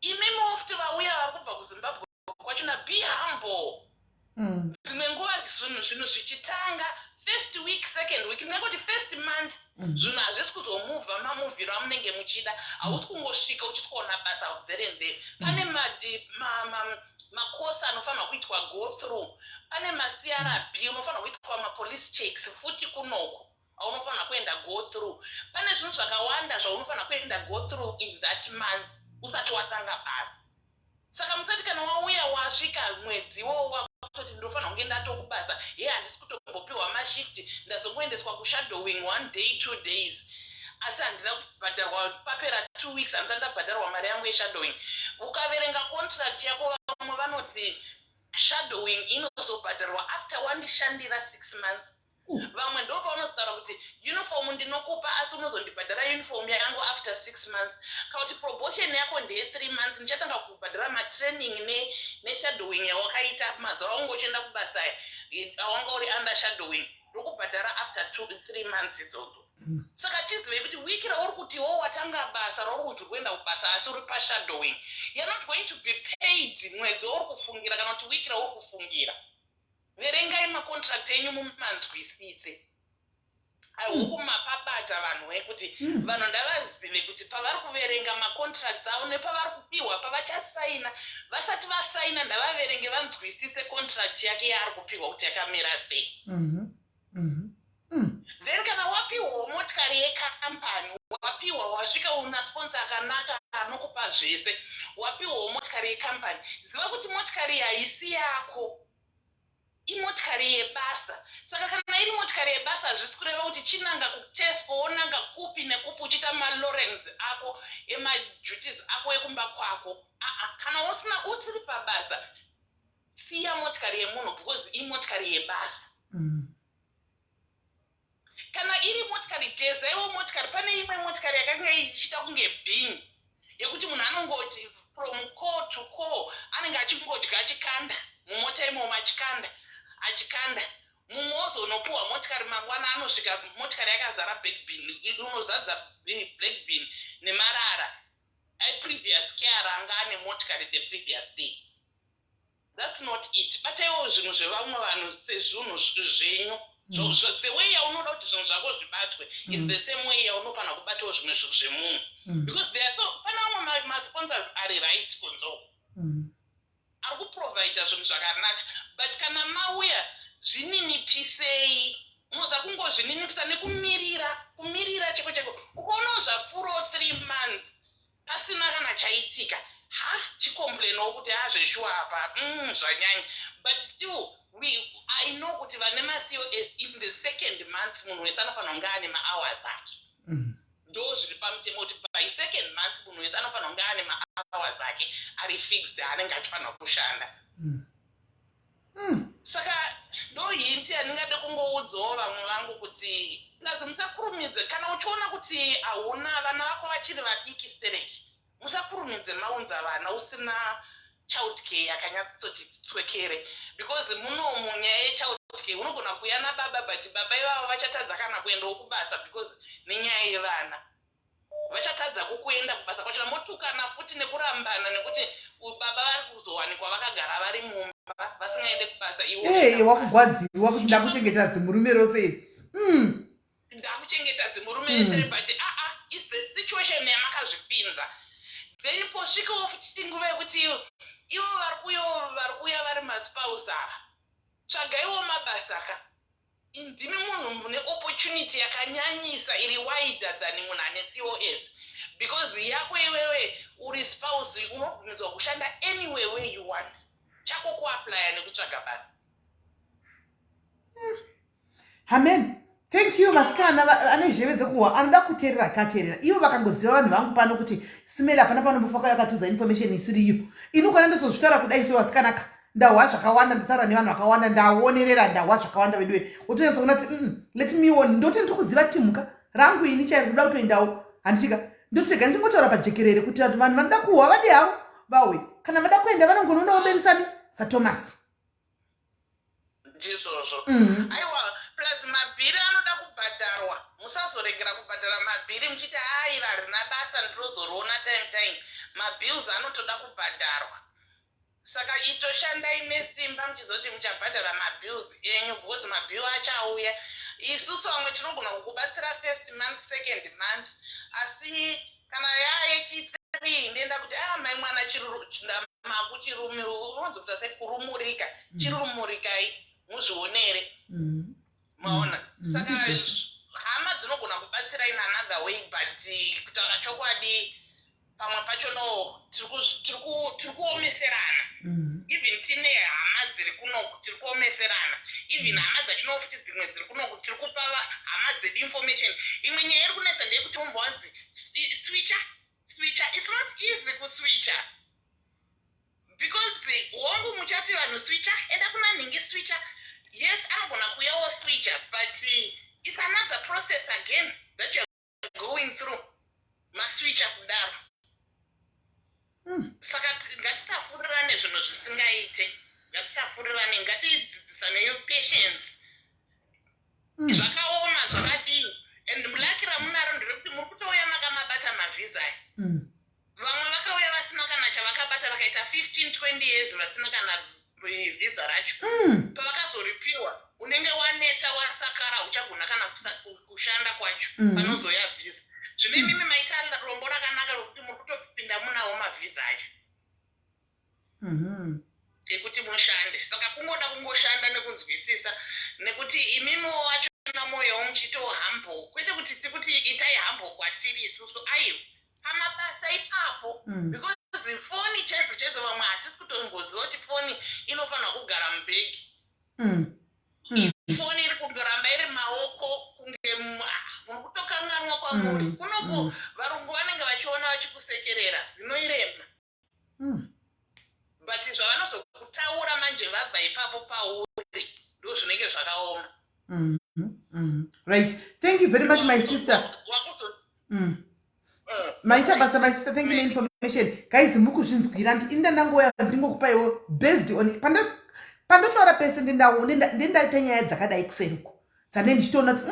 Imimiwo futi vauya vari kubva kuZimbabwe kwachona, be humble. Dzimwe nguva zvinhu zvichitanga, first week, second week, ndingangoti first month, zvinhu hazvisi kuzomuvha mamuvhiro amunenge muchida. Hausi kungosvika uchitikuona basa there and there. Pane makosi anofanirwa kuitwa go through, pane maCRB unofanirwa kuitwa, mapolice checks futi kunoko aunofanira kuenda go through. Pane zvinhu zvakawanda zvaunofanira kuenda go through in that month usati watanga basa. Saka musati kana wauya, wasvika mwedzi wowo, wakutoti, "Ndinofanira kunge ndatokubasa." Ye, handisi kutombopiwa mashift, ndazongoendeswa kushadowing one day, 2 days, asi handina kubhadharwa. Papera 2 weeks, handisati ndabhadharwa mari yangu yeshadowing. Ukaverenga contract yako, vamwe vanoti shadowing inozobhadharwa after wandishandira 6 months. Vamwe ndo paunozotaura kuti, "Uniform ndinokupa, asi unozondibhadhara uniform yangu after 6 months," kana kuti, "Probation yako ndeye 3 months, ndichatanga kubhadhara matraining neshadowing yawakaita mazuva aunge uchienda kubasa, awanga uri under shadowing, ndokubhadhara after 2, 3 months idzodzo." Saka chizivei kuti wiki rauri kuti wo watanga basa, rauri kunzi kuenda kubasa asi uri pashadowing, you're not going to be paid mwedzi wauri kufungira kana kuti wiki rauri kufungira. Verengai macontract enyu mumanzwisise. I hope mapabata vanhu vekuti vanhu ndavazive kuti pavari kuverenga macontracts avo nepavari kupiwa, pavachasaina, vasati vasaina, ndavaverenge vanzwisise contract yake yaari kupiwa kuti yakamira sei. Then kana wapiwawo motikari yekampani, wapiwa, wasvika una sponsor akanaka anokupa zvese, wapiwawo motikari yekampani, ziva kuti motikari haisi yako, imotikari yebasa. Saka kana iri motikari yebasa, hazvisi kureva kuti chinanga kuTesco, wonanga kupi nekupi, uchiita malorens ako emaduties ako ekumba kwako. Aa, kana usina, usiri pabasa, siya motikari yemunhu, because imotikari yebasa. Kana iri motikari, gezaiwo motikari. Pane imwe motikari yakanga ichiita kunge bin yekuti munhu anongoti from call to call anenge achingodya, achikanda mumota imomo, achikanda, achikanda. Mumwe wozonopiwa motikari mangwana, anosvika motikari yakazara black bin, unozadza black bin nemarara aprevious care anga ane motikari the previous day. That's not it. Bataiwo zvinhu zvevamwe vanhu sezvinhu zvenyu. The way yaunoda kuti zvinhu zvako zvibatwe is the same way yaunofanira kubatawo zvimwe zvinhu zvemunhu, because there are so, pane vamwe masponsors ari right kunzoko, ari kuprovida zvinhu zvakanaka, but kana mauya Zvininipisei, munoza kungozvininipisa nekumirira, kumirira cheko cheko. Ukaonawo zvapfuurawo 3 months pasina kana chaitika, ha, chicomplainawo kuti, "Ha, zveshuwa apa zvanyanya." But still I know kuti vane maCOS, in the second month munhu wese anofanira kunge ane mahours ake. Ndo zviri pamutemo kuti by second month munhu wese anofanira kunge ane mahours ake ari fixed aanenge achifanira kushanda. Saka ndo hint yandingade kungoudzawo vamwe vangu kuti lazi musakurumidze. Kana uchiona kuti hauna vana vako vachiri vadiki stereki, musakurumidze maunza vana usina child care yakanyatsoti tswekere, because munomu nyaya yechild care, unogona kuuya nababa, but baba ivavo vachatadza kana kuendawo kubasa because nenyaya yevana vachatadza kukuenda kubasa kwachona, motukana futi nekurambana nekuti baba vari kuzowanikwa vakagara vari mumba vasingaende kubasa. Iwe Ee, wakugwadziwa kuti ndakuchengeta zimurume rose iri. Ndakuchengeta zimurume rese, but aa, is the situation yamakazvipinza. Then posvikawo futi nguva yekuti ivo vari kuuya vari maspouse ava, tsvagaiwo mabasa ka. Ndimi munhu mune opportunity yakanyanyisa, iri wider than munhu ane COS, because yako iwewe uri spouse, unobvumidzwa kushanda anywhere where you want. Chako kuapplya nekutsvaga basa. Amen, thank you, masikana. Ane zheve dzekuhwa anoda kuteerera akateerera. Ivo vakangoziva vanhu vangu pano kuti simeli hapana panombofa yakatiudza information isiriyo. Ini ukana ndozozvitaura kudai so, vasikanaka, ndahwa zvakawanda, ndataura nevanhu vakawanda, ndaonerera, ndahwa zvakawanda veduwe. Wotonyatsa kuona kuti let me on. Ndoti ndiri kuziva timuka rangu ini chairo ndoda kutoendawo, handitika? Ndoti rega ndingotaura pajekerere kuti vanhu vanoda kuhwa vadi havo vahwe, kana vada kuenda vanongononawo berisani saThomas. Ndizvozvo. Aiwa, plus mabhiri anoda kubhadharwa. Musazoregera kubhadhara mabhiri muchiti, "Aiva, harina basa, ndinozoriona time time." Mabills anotoda kubhadharwa, saka itoshandai nesimba muchizoti muchabhadhara mabills enyu, because mabill achauya. Isusu vamwe tinogona kukubatsira first month, second month, asi kana yaa yechi3 ndoenda kuti, "Ah, mai mwana, makuchirume unonzi sekurumurika, chirumurikai muzvionere." Maona? Saka hama dzinogona kubatsira in another way, but kutaura chokwadi, pamwe pacho no tiri kuomeserana. Even tine hama dziri kunoku, tiri kuomeserana. Even hama dzachinowo futi dzimwe dziri kunoku, tiri kupa hama dzedu information. Imwe nyaya iri kunetsa ndeyekuti umbowanzi switcha, switcha. It's not easy kuswitcha, because hongu muchati vanhu switcha, enda kuna nhingi, switcha. Yes, anogona kuuyawo switcha, but it's another process again that you are going through maswitcha kudaro. Saka ngatisafurirane zvinhu zvisingaite, ngatisafurirane, ngatidzidzisaneyo patience. Zvakaoma zvakadii, and lucky ramunaro nderekuti muri kutouya makamabata mavhisa aya. Vamwe vakauya vasina kana chavakabata, vakaita 15 20 years vasina kana vhisa racho. Pavakazoripiwa unenge waneta, wasakara, uchagona kana kushanda kwacho. Panozoya vhisa zvino, imimi maita rombo rakanaka rokuti muri kutopinda munawo mavhisa acho ekuti mushande. Saka kungoda kungoshanda nekunzwisisa, nekuti imimiwo wacho namwoyowo muchiitawo humble, kwete kuti tikuti itai humble kwatiri isusu, aiwa, pamabasa ipapo. Because foni chaidzo chaidzo, vamwe hatisi kutomboziva kuti foni inofanira kugara mubhegi. Foni iri kungoramba iri maoko kunge muri kutokanganwa kwamuri. Kunoku varungu vanenge vachiona vachikusekerera, zinoirema. But zvavanozokutaura manje vabva ipapo pauri ndo zvinenge zvakaoma. Right, thank you very much, my sister. Maita basa, my sister, thank you neinformation. Guys, mukuzvinzwira ndi inda ndangoya ndingokupaiwo based on pandotaura pese. Ndendaita nyaya dzakadai kuseruko dzane ndichitoona kuti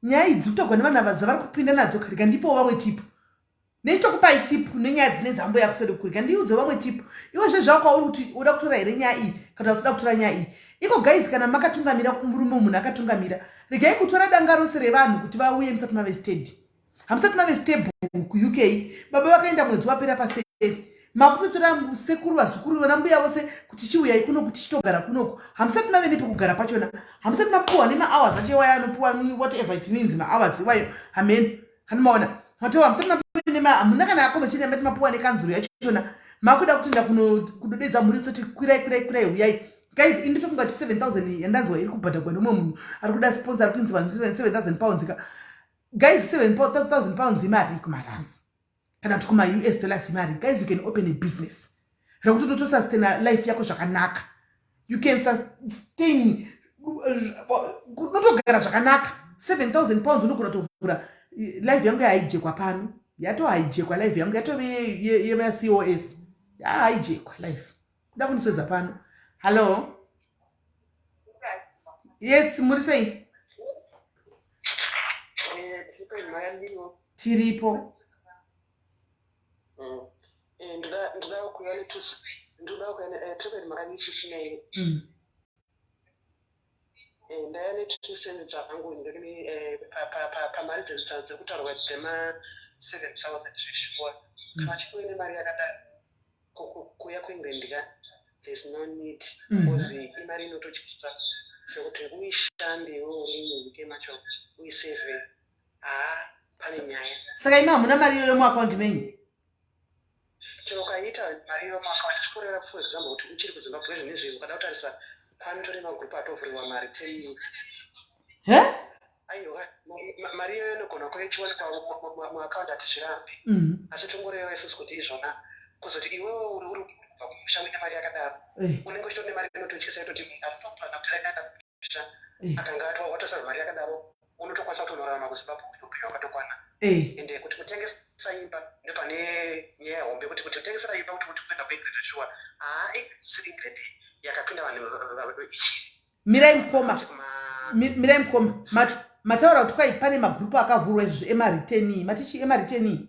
nyaya idzi kutogwa nevanhu ava dzavari kupinda nadzo. Rega ndipowo vamwe tip, nechitokupai tip nenyaya dzine dzamboya kuseri kurega ndiudze vamwe tip. Iwe zvezvako kwauri kuti uda kutora here nyaya iyi kana usida kutora nyaya iyi iko. Guys, kana makatungamira murume, munhu akatungamira, regai kutora danga rose revanhu kuti vauye musati mave steady, hamusati mave stable kuUK. Baba vakaenda mwedzi wapera paseri. Makutotora sekuru, vazukuru, vana mbuya vose kuti chiuyai kuno kuti chitogara kunoku. Hamusati mave nepekugara pachona, hamusati mapuwa nemahours acho iwayo anopuwa, whatever it means, mahours iwayo hameno hanomaona mataura. Hamusati mapuwa, hamuna kana accommodation yamati mapuwa nekanzuro yachona. Makuda kutoenda kudodedza mhuri tsoti kwirai, kwirai, kwirai, uyai. Guys, inditofunga kuti 7000 yandanzwa iri kubhadhagwa nemumwe munhu ari kuda sponsor, ari kuinzi vanhu £7000 ka. Guys, £7000 imari kumarands kana kuti kuma-US dollars imari. Guys, you can open a business rekuti utotosustaina life yako zvakanaka. You can sustain, unotogara zvakanaka. £7000 unogona kutovhura live yangu. Yahaijekwa pano, yatohaijekwa live yangu, yatove yemacos, yahaijekwa live kuda kundiswedza pano. Hallo, yes, muri sei? Tiripo. Ndoda kuuya makanyishishinei. Ndaya ne2 cents dzangu pamari dziri kutaurwa dzema 7000. Zveshuwa, kana uchinge uine mari yakadaro, kuuya kuEngland ka, there's no need, because imari inototyisa zvekuti uishande iwe uri muUK macho uisevhe, haa, pane nyaya. Saka imi hamuna mari iyoyo muakaunti menyu? Chero ukaita mari iyoyo muakaunti, chikorera, for example, kuti uchiri kuZimbabwe zvinezvi, ukada kutarisa kwanotori magrupu atovhuriwa mari 10. He? Aiwa, mari iyoyo inogona kuva ichiwanikwa muakaunti, hatizvirambi, asi tongoreva isusu kuti izvona kuzoti iwewe uri kubva kumusha uine mari yakadaro, unenge uchitori nemari inototyisa itoti aritoplana kuti akaenda kumusha, akanga watosarwa mari yakadaro, unotokwanisa kutonorarama kuZimbabwe upenyu hwakatokwana. Ende kuti kutengesa imba ndopane nyaya hombe, kuti kutengesera imba kuti kuenda kuEngland, shuwa, haa, England yakapinda vanhu ichiri Mirai mukoma, mirai mukoma. Mataura kuti kwai pane magrupu akavhurwa izvozvo emareturnee. Matichi emareturnee?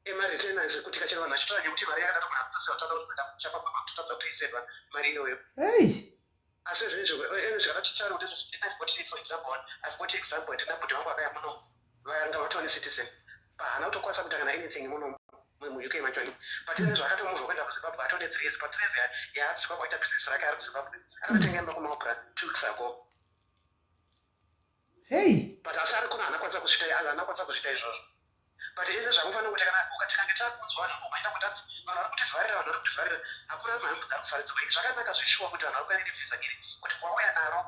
Emareturners, kuti kachero vanhu vachitora nekuti mari yakadaro kuna kutosiwa toda kuti kuenda kumusha kwakutotadza kutoiserwa mari iyoyo. Ei. Asi zvinezvi zvakada tichitaura kuti I've got, for example, I've got example, ndina bhudhi vangu vakaya muno, vanga vatova necitizen, pahaana kutokwanisa kuita kana anything muno muUK machoni, but ine zvakatomuvha kuenda kuZimbabwe atone 3 years. Pa 3 years yaari Zimbabwe aita business rake ari kuZimbabwe, akatotenga imba kuMarlborough 2 weeks ago. Hei. But asi ari kuno haana kukwanisa kuzviita izvozvo. But izvi zvamufanira kuti kana tikange takunzwa vanhu vomhanyira kuti anzi vanhu vari kutivharira, vanhu vari kutivharira, hakuna mhambo dzari kuvharidzwa. Zvakanaka zvishuwa kuti vanhu vari kuya nevhisa iri, kuti wauya naro,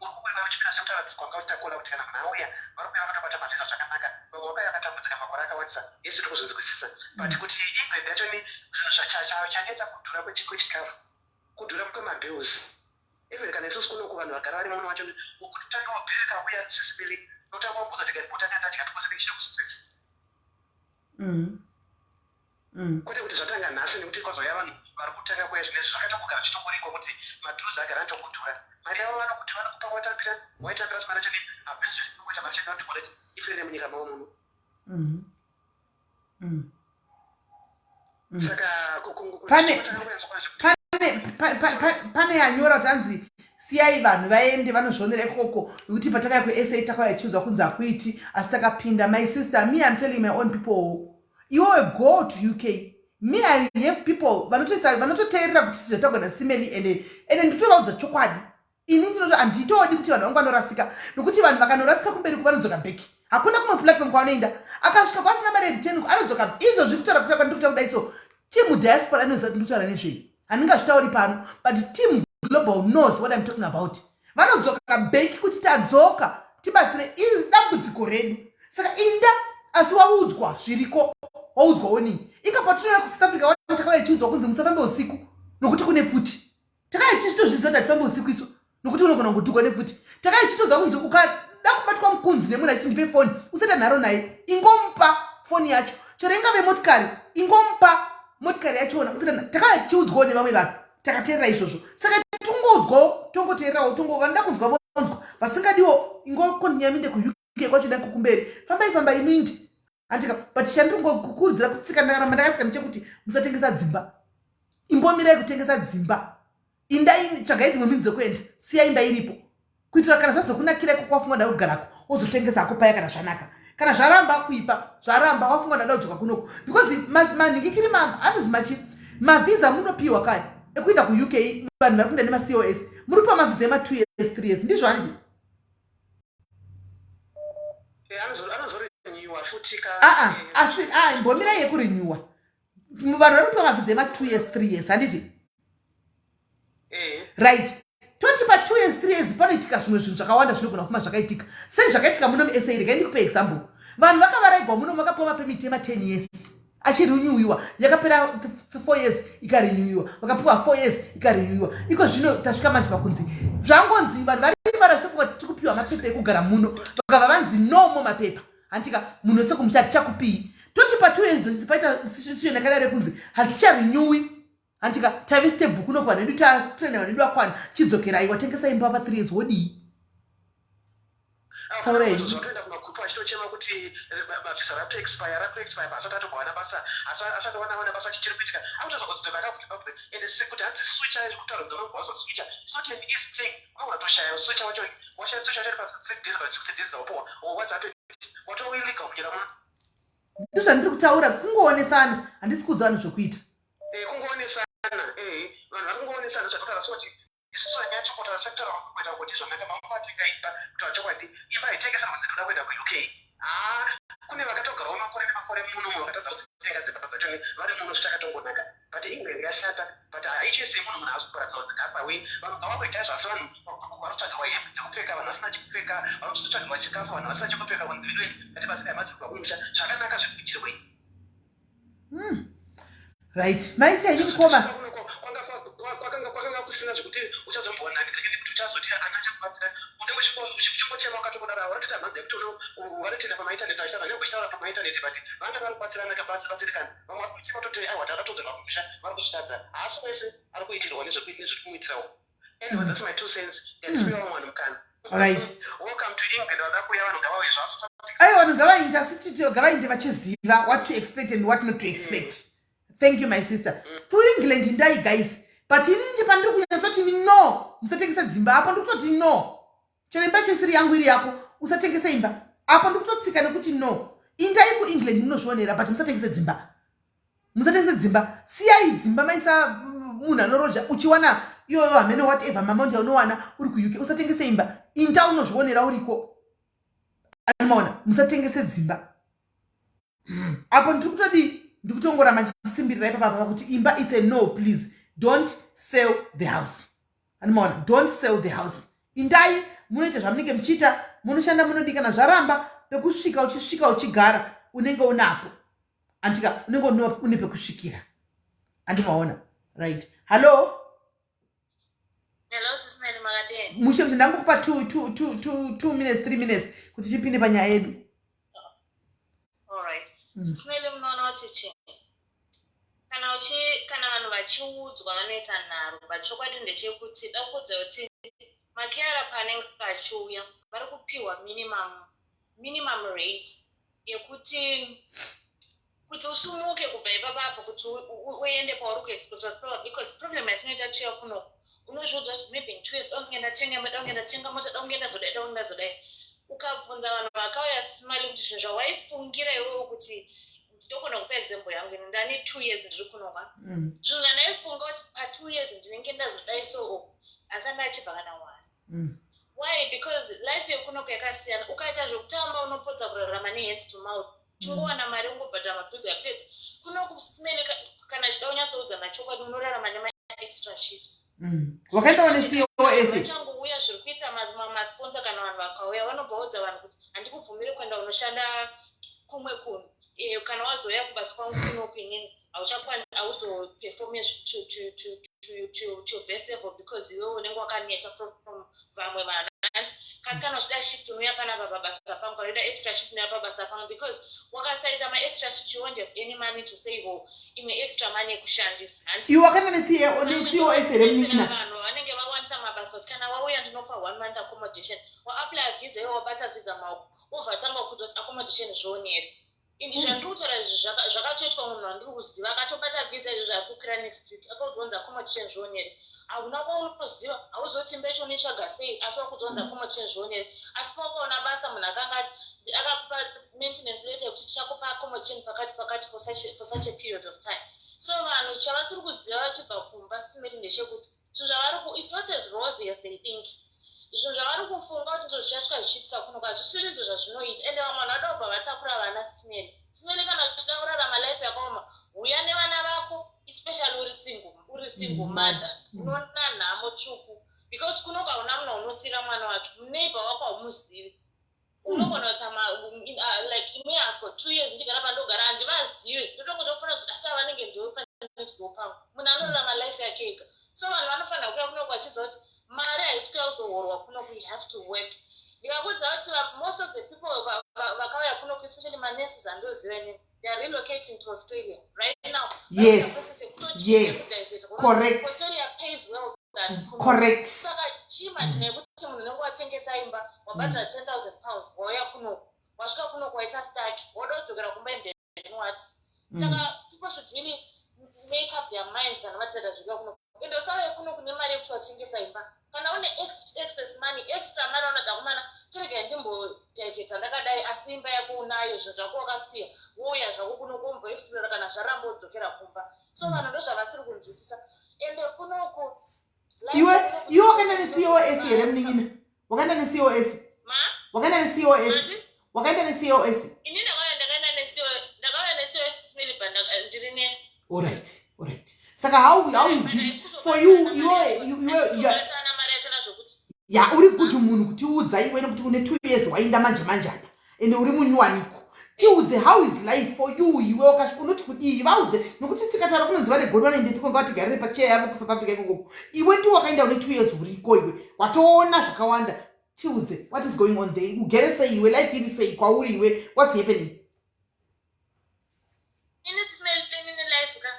uri kuuya uchipinda sekutaura kwanga uchitakura, kuti kana munhu auya, vari kuuya vakatobata mavhisa zvakanaka. Vamwe vakauya vakatambudzika makore akawandisa, isu tiri kuzvinzwisisa. But kuti England yacho ni zvinhu chanetsa kudhura kwechikafu, kudhura kwemabills, even kana isusu kunoku vanhu vagara vari muno vacho, kutotanga wabhiri kauya sisibili, unotanga wambuza kuti kambotanga tadya because nechito kustress. Kwete kuti zvatanga nhasi nekuti kwazouya vanhu vari kutanga kuya zvinezvi, zvakatongogara zvichitongoriko kuti mabills agara anotokudhura. Mari yavo vanokuti vanokupa, watambira, waitambira, asi mari yacho hapana zvainongoita, mari yacho inoti ipere munyika mavo muno. Saka Pane yanyora kuti hanzi siyai vanhu vaende vanozvionera ikoko, nekuti patakauya kuSA takauya tichiudzwa kunzi hakuiti, asi takapinda. My sister, me, I'm telling my own people, iwewe go to UK. Me, I have people vanototeerera kuti zvatagona simeli, ende nditovaudza chokwadi. Ini ndinoto handitodi kuti vanhu vangu vanorasika, nokuti vanhu vakanorasika kumberi kuvanodzoka back, hakuna kumwe platform kwavanoenda. Akasvika kwasina mari yereturn, anodzoka. Izvozvi kutaura kuta kwandiri kuita kudai, so team diaspora inoziva kuti ndikutaura nezvei. Handingazvitauri pano, but team global knows what I'm talking about. Vanodzoka back kuti tadzoka, tibatsire dambudziko redu. Saka inda, asi waudzwa zviriko, waudzwa warning. Inga patinouya kuSouth Africa wani, takauya ichiudzwa kunzi musafambe usiku nokuti kune futi. Takauya tichitozviziva kuti hatifambe usiku isu nokuti unogona kungotukwa nefuti. Takauya tichitoziva kunzi ukada kubatwa mukunzi nemunhu achiti ndipe foni, usaita nharo naye, ingomupa foni yacho. Chero ingave motikari, ingomupa motikari yachona, usaita. Takauya tichiudzwawo nevamwe vanhu, takateerera izvozvo. Saka tongoudzwawo, tongoteererawo, tongo vanoda kunzwa vonzwa, vasingadiwo ingokondinya minde kuUK kwacho dai kukumberi. Fambai, fambai muindi, andika. But chandingokukurudzira kutsika, ndakaramba ndakatsika ndechekuti musatengesa dzimba. Imbomirai kutengesa dzimba, indai, tsvagai dzimwe mini dzekuenda, siyai imba iripo kuitira kana zvazokunakira iko kwafunga nda kugarako, wozotengesa hako paya kana zvanaka. Kana zvaramba kuipa, zvaramba wafunga ndada kudzoka kunoku because manhingikiri anonzi machi mavhisa munopiwa kani ekuenda kuUK. Vanhu vari kuenda nemaCOS, muri kupiwa mavhisa ema2 years, 3 years, ndizvo handiti? Anozorenewa futi ka. Aa, asi a imbomirai yekurenewa. Vanhu vari kupiwa mavhisa ema2 years, 3 years, handiti? Eh. Right, toti pa2 years, 3 years panoitika zvimwe zvinhu zvakawanda zvinogona kufuma zvakaitika. Sei zvakaitika muno muSA? Regai ndikupe example. Vanhu vakavaraigwa muno, vakapiwa mapemiti ema10 years achirenewiwa. Yakapera 4 years, ikarenewiwa. Vakapiwa 4 years, ikarenewiwa. Iko zvino tasvika manje pakunzi zvangonzi vanhu vari vara zvitofunga kuti tiri kupiwa mapepa ekugara muno, vakabva vanzi nomo mapepa hantika munhu wese kumusha tichakupii. Toti pa2 years paita situation yakadaro yekunzi haticharenewi, hantika tave stable kuno, vanhu vedu tatraina, vanhu vedu vakwana, chidzokerai. Watengesa imba pa3 years, wodii? Taura henyu. Zvatoenda kumagurupu achitochema kuti mavhisa rakutoexpire, rakutoexpire, asati atombowana basa, asati wana basa, chichiri kuitika akutozwa kudzoka aka kuZimbabwe. And kuti hanzi switcha kutaura dzonongwazoswitcha, it's not an easy thing. Unogona kutoshaya switcha wacho, washaya switcha wacho pa3 days kana 60 days dzawapuwa, or what's happened, watova illegal munyika muno. Ndizvandiri kutaura, kungoonesana. Handisi kuudza vanhu zvokuita. Kungoonesana, vanhu vari kungoonesana zvatotaura. So kuti isusu vanyatsokotaura sekutaura kwakuita kuti zvanaka makuvatenga imba, kutaura chokwadi, imba haitengesa kunzi toda kuenda kuUK. Haa, kune vakatogarawo makore nemakore muno mu vakatadza kudzitenga dzimba dzacho vari muno, zvichakatongonaka. But England yashata, but haichese munhu, munhu haasi kuratidza kunzi gasawe. Vanhu ngavakuita zvasi. Vanhu vari kutsvagirwa hembe dzekupfeka, vanhu vasina chekupfeka, vari kutsvagirwa chikafu, vanhu vasina chekupfeka, kunzi vedu ngatibatsire hama dziri kubva kumusha. Zvakanaka zviri kuitirwei? Right, maita henyu mukoma. Kwakanga kusina zvekuti uchazombowana nekuti uchazoti ana achakubatsira. Unenge uchingochema wakatokodaro. Vanotoita mhanza yekuti vanotoenda pamaintaneti vachitaura, nyange vachitaura pamaintaneti, but vanga vari kubatsirana kabatsirikana. Vamwe vari kuchema toti aiwa, takatodzorwa kumusha, vari kuzvitadza. Haasi wese ari kuitirwa nezviri kumuitirawo. Anyway, that's my two cents. Ngatipiwa vamwe vanhu mukana. Welcome to England. Vada kuuya, vanhu ngavauye zvavo. Aiwa, vanhu ngavainde, asi titi ngavainde vachiziva what to expect and what not to expect. Thank you, my sister. KuEngland ndai, guys, but inini pandiri kunyatsoti no, musatengesa dzimba apo, ndiri kutoti no. Chero imba yacho isiri yangu, iri yako, usatengese imba. Apo ndiri kutotsika nekuti no. Indai kuEngland munozvionera, but musatengese dzimba, musatengese dzimba. Siyai dzimba, maisa munhu anoroja uchiwana iyoyo hamene whatever amount yaunowana uri kuUK. Usatengese imba, inda unozvionera uriko. Anomaona, musatengese dzimba. Apo ndiri kutodii? Ndiri kutongoramba ndichisimbirira ipapapa pakuti imba, it's a no. Please don't sell the house. Anomaona, don't sell the house. Indai munoita zvamunenge muchiita, munoshanda, munodikana. Zvaramba, pekusvika uchisvika uchigara unenge unapo, andika unenge une pekusvikira. Andimaona? Right, hallo. Hello, Sis Melly, makadini? Mushe kuti ndangokupa 2 minutes, 3 minutes kuti tipinde panyaya yedu. All right. Sis Melly, munoona kuti chi kana vanhu vachiudzwa vanoita nharo, but chokwadi ndechekuti dakuudza kuti macarer paanenge achiuya vari kupiwa minimum rate yekuti kuti usumuke kubva ipapapo kuti uende pauri kuexpecta, because problem yatinoita chiya kuno, unozviudza kuti maybe in 2 years dakunge ndatenga imba, dakunge ndatenga mota, dakunge ndazodai, dakunge ndazodai. Ukabvunza vanhu vakauya simali kuti zvinhu zvawaifungira iwewo kuti, ndinogona kupa example yangu, ini ndane 2 years ndiri kunoka, zvinhu zvandaifunga kuti pa2 years ndinenge ndazodai, so asati achibva kana one. Why? Because life yekunoko yakasiyana. Ukaita zvekutamba unopodza kurarama nehand to mouth, chingowana mari ungobhadhara mabhizi, yapedza. Kunoku simene, kana chida kunyatsoudzana chokwadi, unorarama nemaextra shifts. Wakaendawo neCOS? Vachangouya, zviri kuita masponsor, kana vanhu vakauya vanobva vaudza vanhu kuti handikubvumiri kuenda unoshanda kumwe kunhu. Kana wazouya kubasa kwangu kunoku, inini hauchakwani, hauzoperforme to your best level because iwewe unenge wakaneta from vamwe vanhu. Kasi kana uchida shift, unouya panapa pabasa pangu. Kana uida extra shift, unouya pabasa pangu, because wakasaita maextra shift, you won't have any money to save or imwe extra money yekushandisa. Iwe wakaenda neCOS here, munin'ina? Vanhu vanenge vawanisa mabasa kuti kana wauya ndinopa one month accommodation. Waapply visa iwe, wabata visa maoko, wobva tanga kuudza kuti accommodation zvioneri. Zvandiri kutaura izvi zvakatoitwa munhu wandiri kuziva akatobata visa izvo zvaari kukwira next week, akaudzwanza accommodation zvionere. Hauna kwaunoziva, hauzoti imba yacho unoitsvaga sei, asi wakudzwanza accommodation zvionere. Asi pawakaona basa, munhu akanga ati akakupa maintenance letter yekuti tichakupa accommodation pakati pakati for such a period of time. So vanhu chavasiri kuziva vachibva kumba simeri ndechekuti zvinhu zvavari ku it's not as rosy as they think. Zvinhu zvavari kufunga kuti ndizvo zvichasvika zvichiitika kuno hazvisiri izvo zvazvinoita. Ende vamwe vanhu vada kubva vatakura vana simene simene. Kana uchida kurarama life yakaoma, uya nevana vako, especially uri single mother. Unoona nhamo tsvuku because kunoku hauna munhu unosiyira mwana wake. Muneighbor wako haumuzivi. Unogona kuti like me, I've got 2 years ndichigara pandogara, handivazivi. Ndotongotofunga kuti asi avanenge ndo panetgo pangu. Munhu anorarama life yake ega. So vanhu vanofanira kuuya kunoku vachiziva kuti mari haisi kuya kuzohorwa kunoku. You have to work. Ndikakuudza kuti most of the people vakauya kunoku, especially manurses andoziva inini, they are relocating to Australia right now. Australia pays well than kuno. Saka chiimagine yekuti munhu unenge watengesa imba, wabhadhara £10,000, wauya kunoku, wasvika kunoku waita stuck, wada kudzokera kumba, and then what? Saka people should really make up their minds kana vatisati zvika kunoku. Ende usauye kuno kune mari yekuti watengesa imba. Kana une excess money, extra money, unoti akomana, chirega ndimbodivheta ndakadai, asi imba yako unayo, zvinhu zvako wakasiya, wouya zvako kuno kuomboexplora, kana zvaramba wodzokera kumba. So vanhu ndo zvavasiri kunzwisisa. Ende kunoku Iwe wakaenda neCoS here, munin'ina? Wakaenda neCoS? Ma? Wakaenda neCoS? Mati? Wakaenda neCoS? Ini ndakauya, ndakaenda neCO, ndakauya neCOS smili, but ndiri nesi. Alright, saka how is it for you? Iwe Ana mari yachona zvokuti Ya, uri good munhu kutiudza iwe, nekuti une 2 years waenda manje manje apa, ende uri munywaniko. Tiudze, how is life for you? Iwe unoti kudii? Vaudze, nokuti tikataura kunonzi vane godo, vanoendepiko? Ngavatigarire pacheya yavo kuSouth Africa ikokoko. Iwe ndiwe wakaenda, une 2 years uriko, iwe watoona zvakawanda. Tiudze what is going on there. Ugere sei iwe? Life iri sei kwauri iwe? What's happening? Ini smell, inini life ka,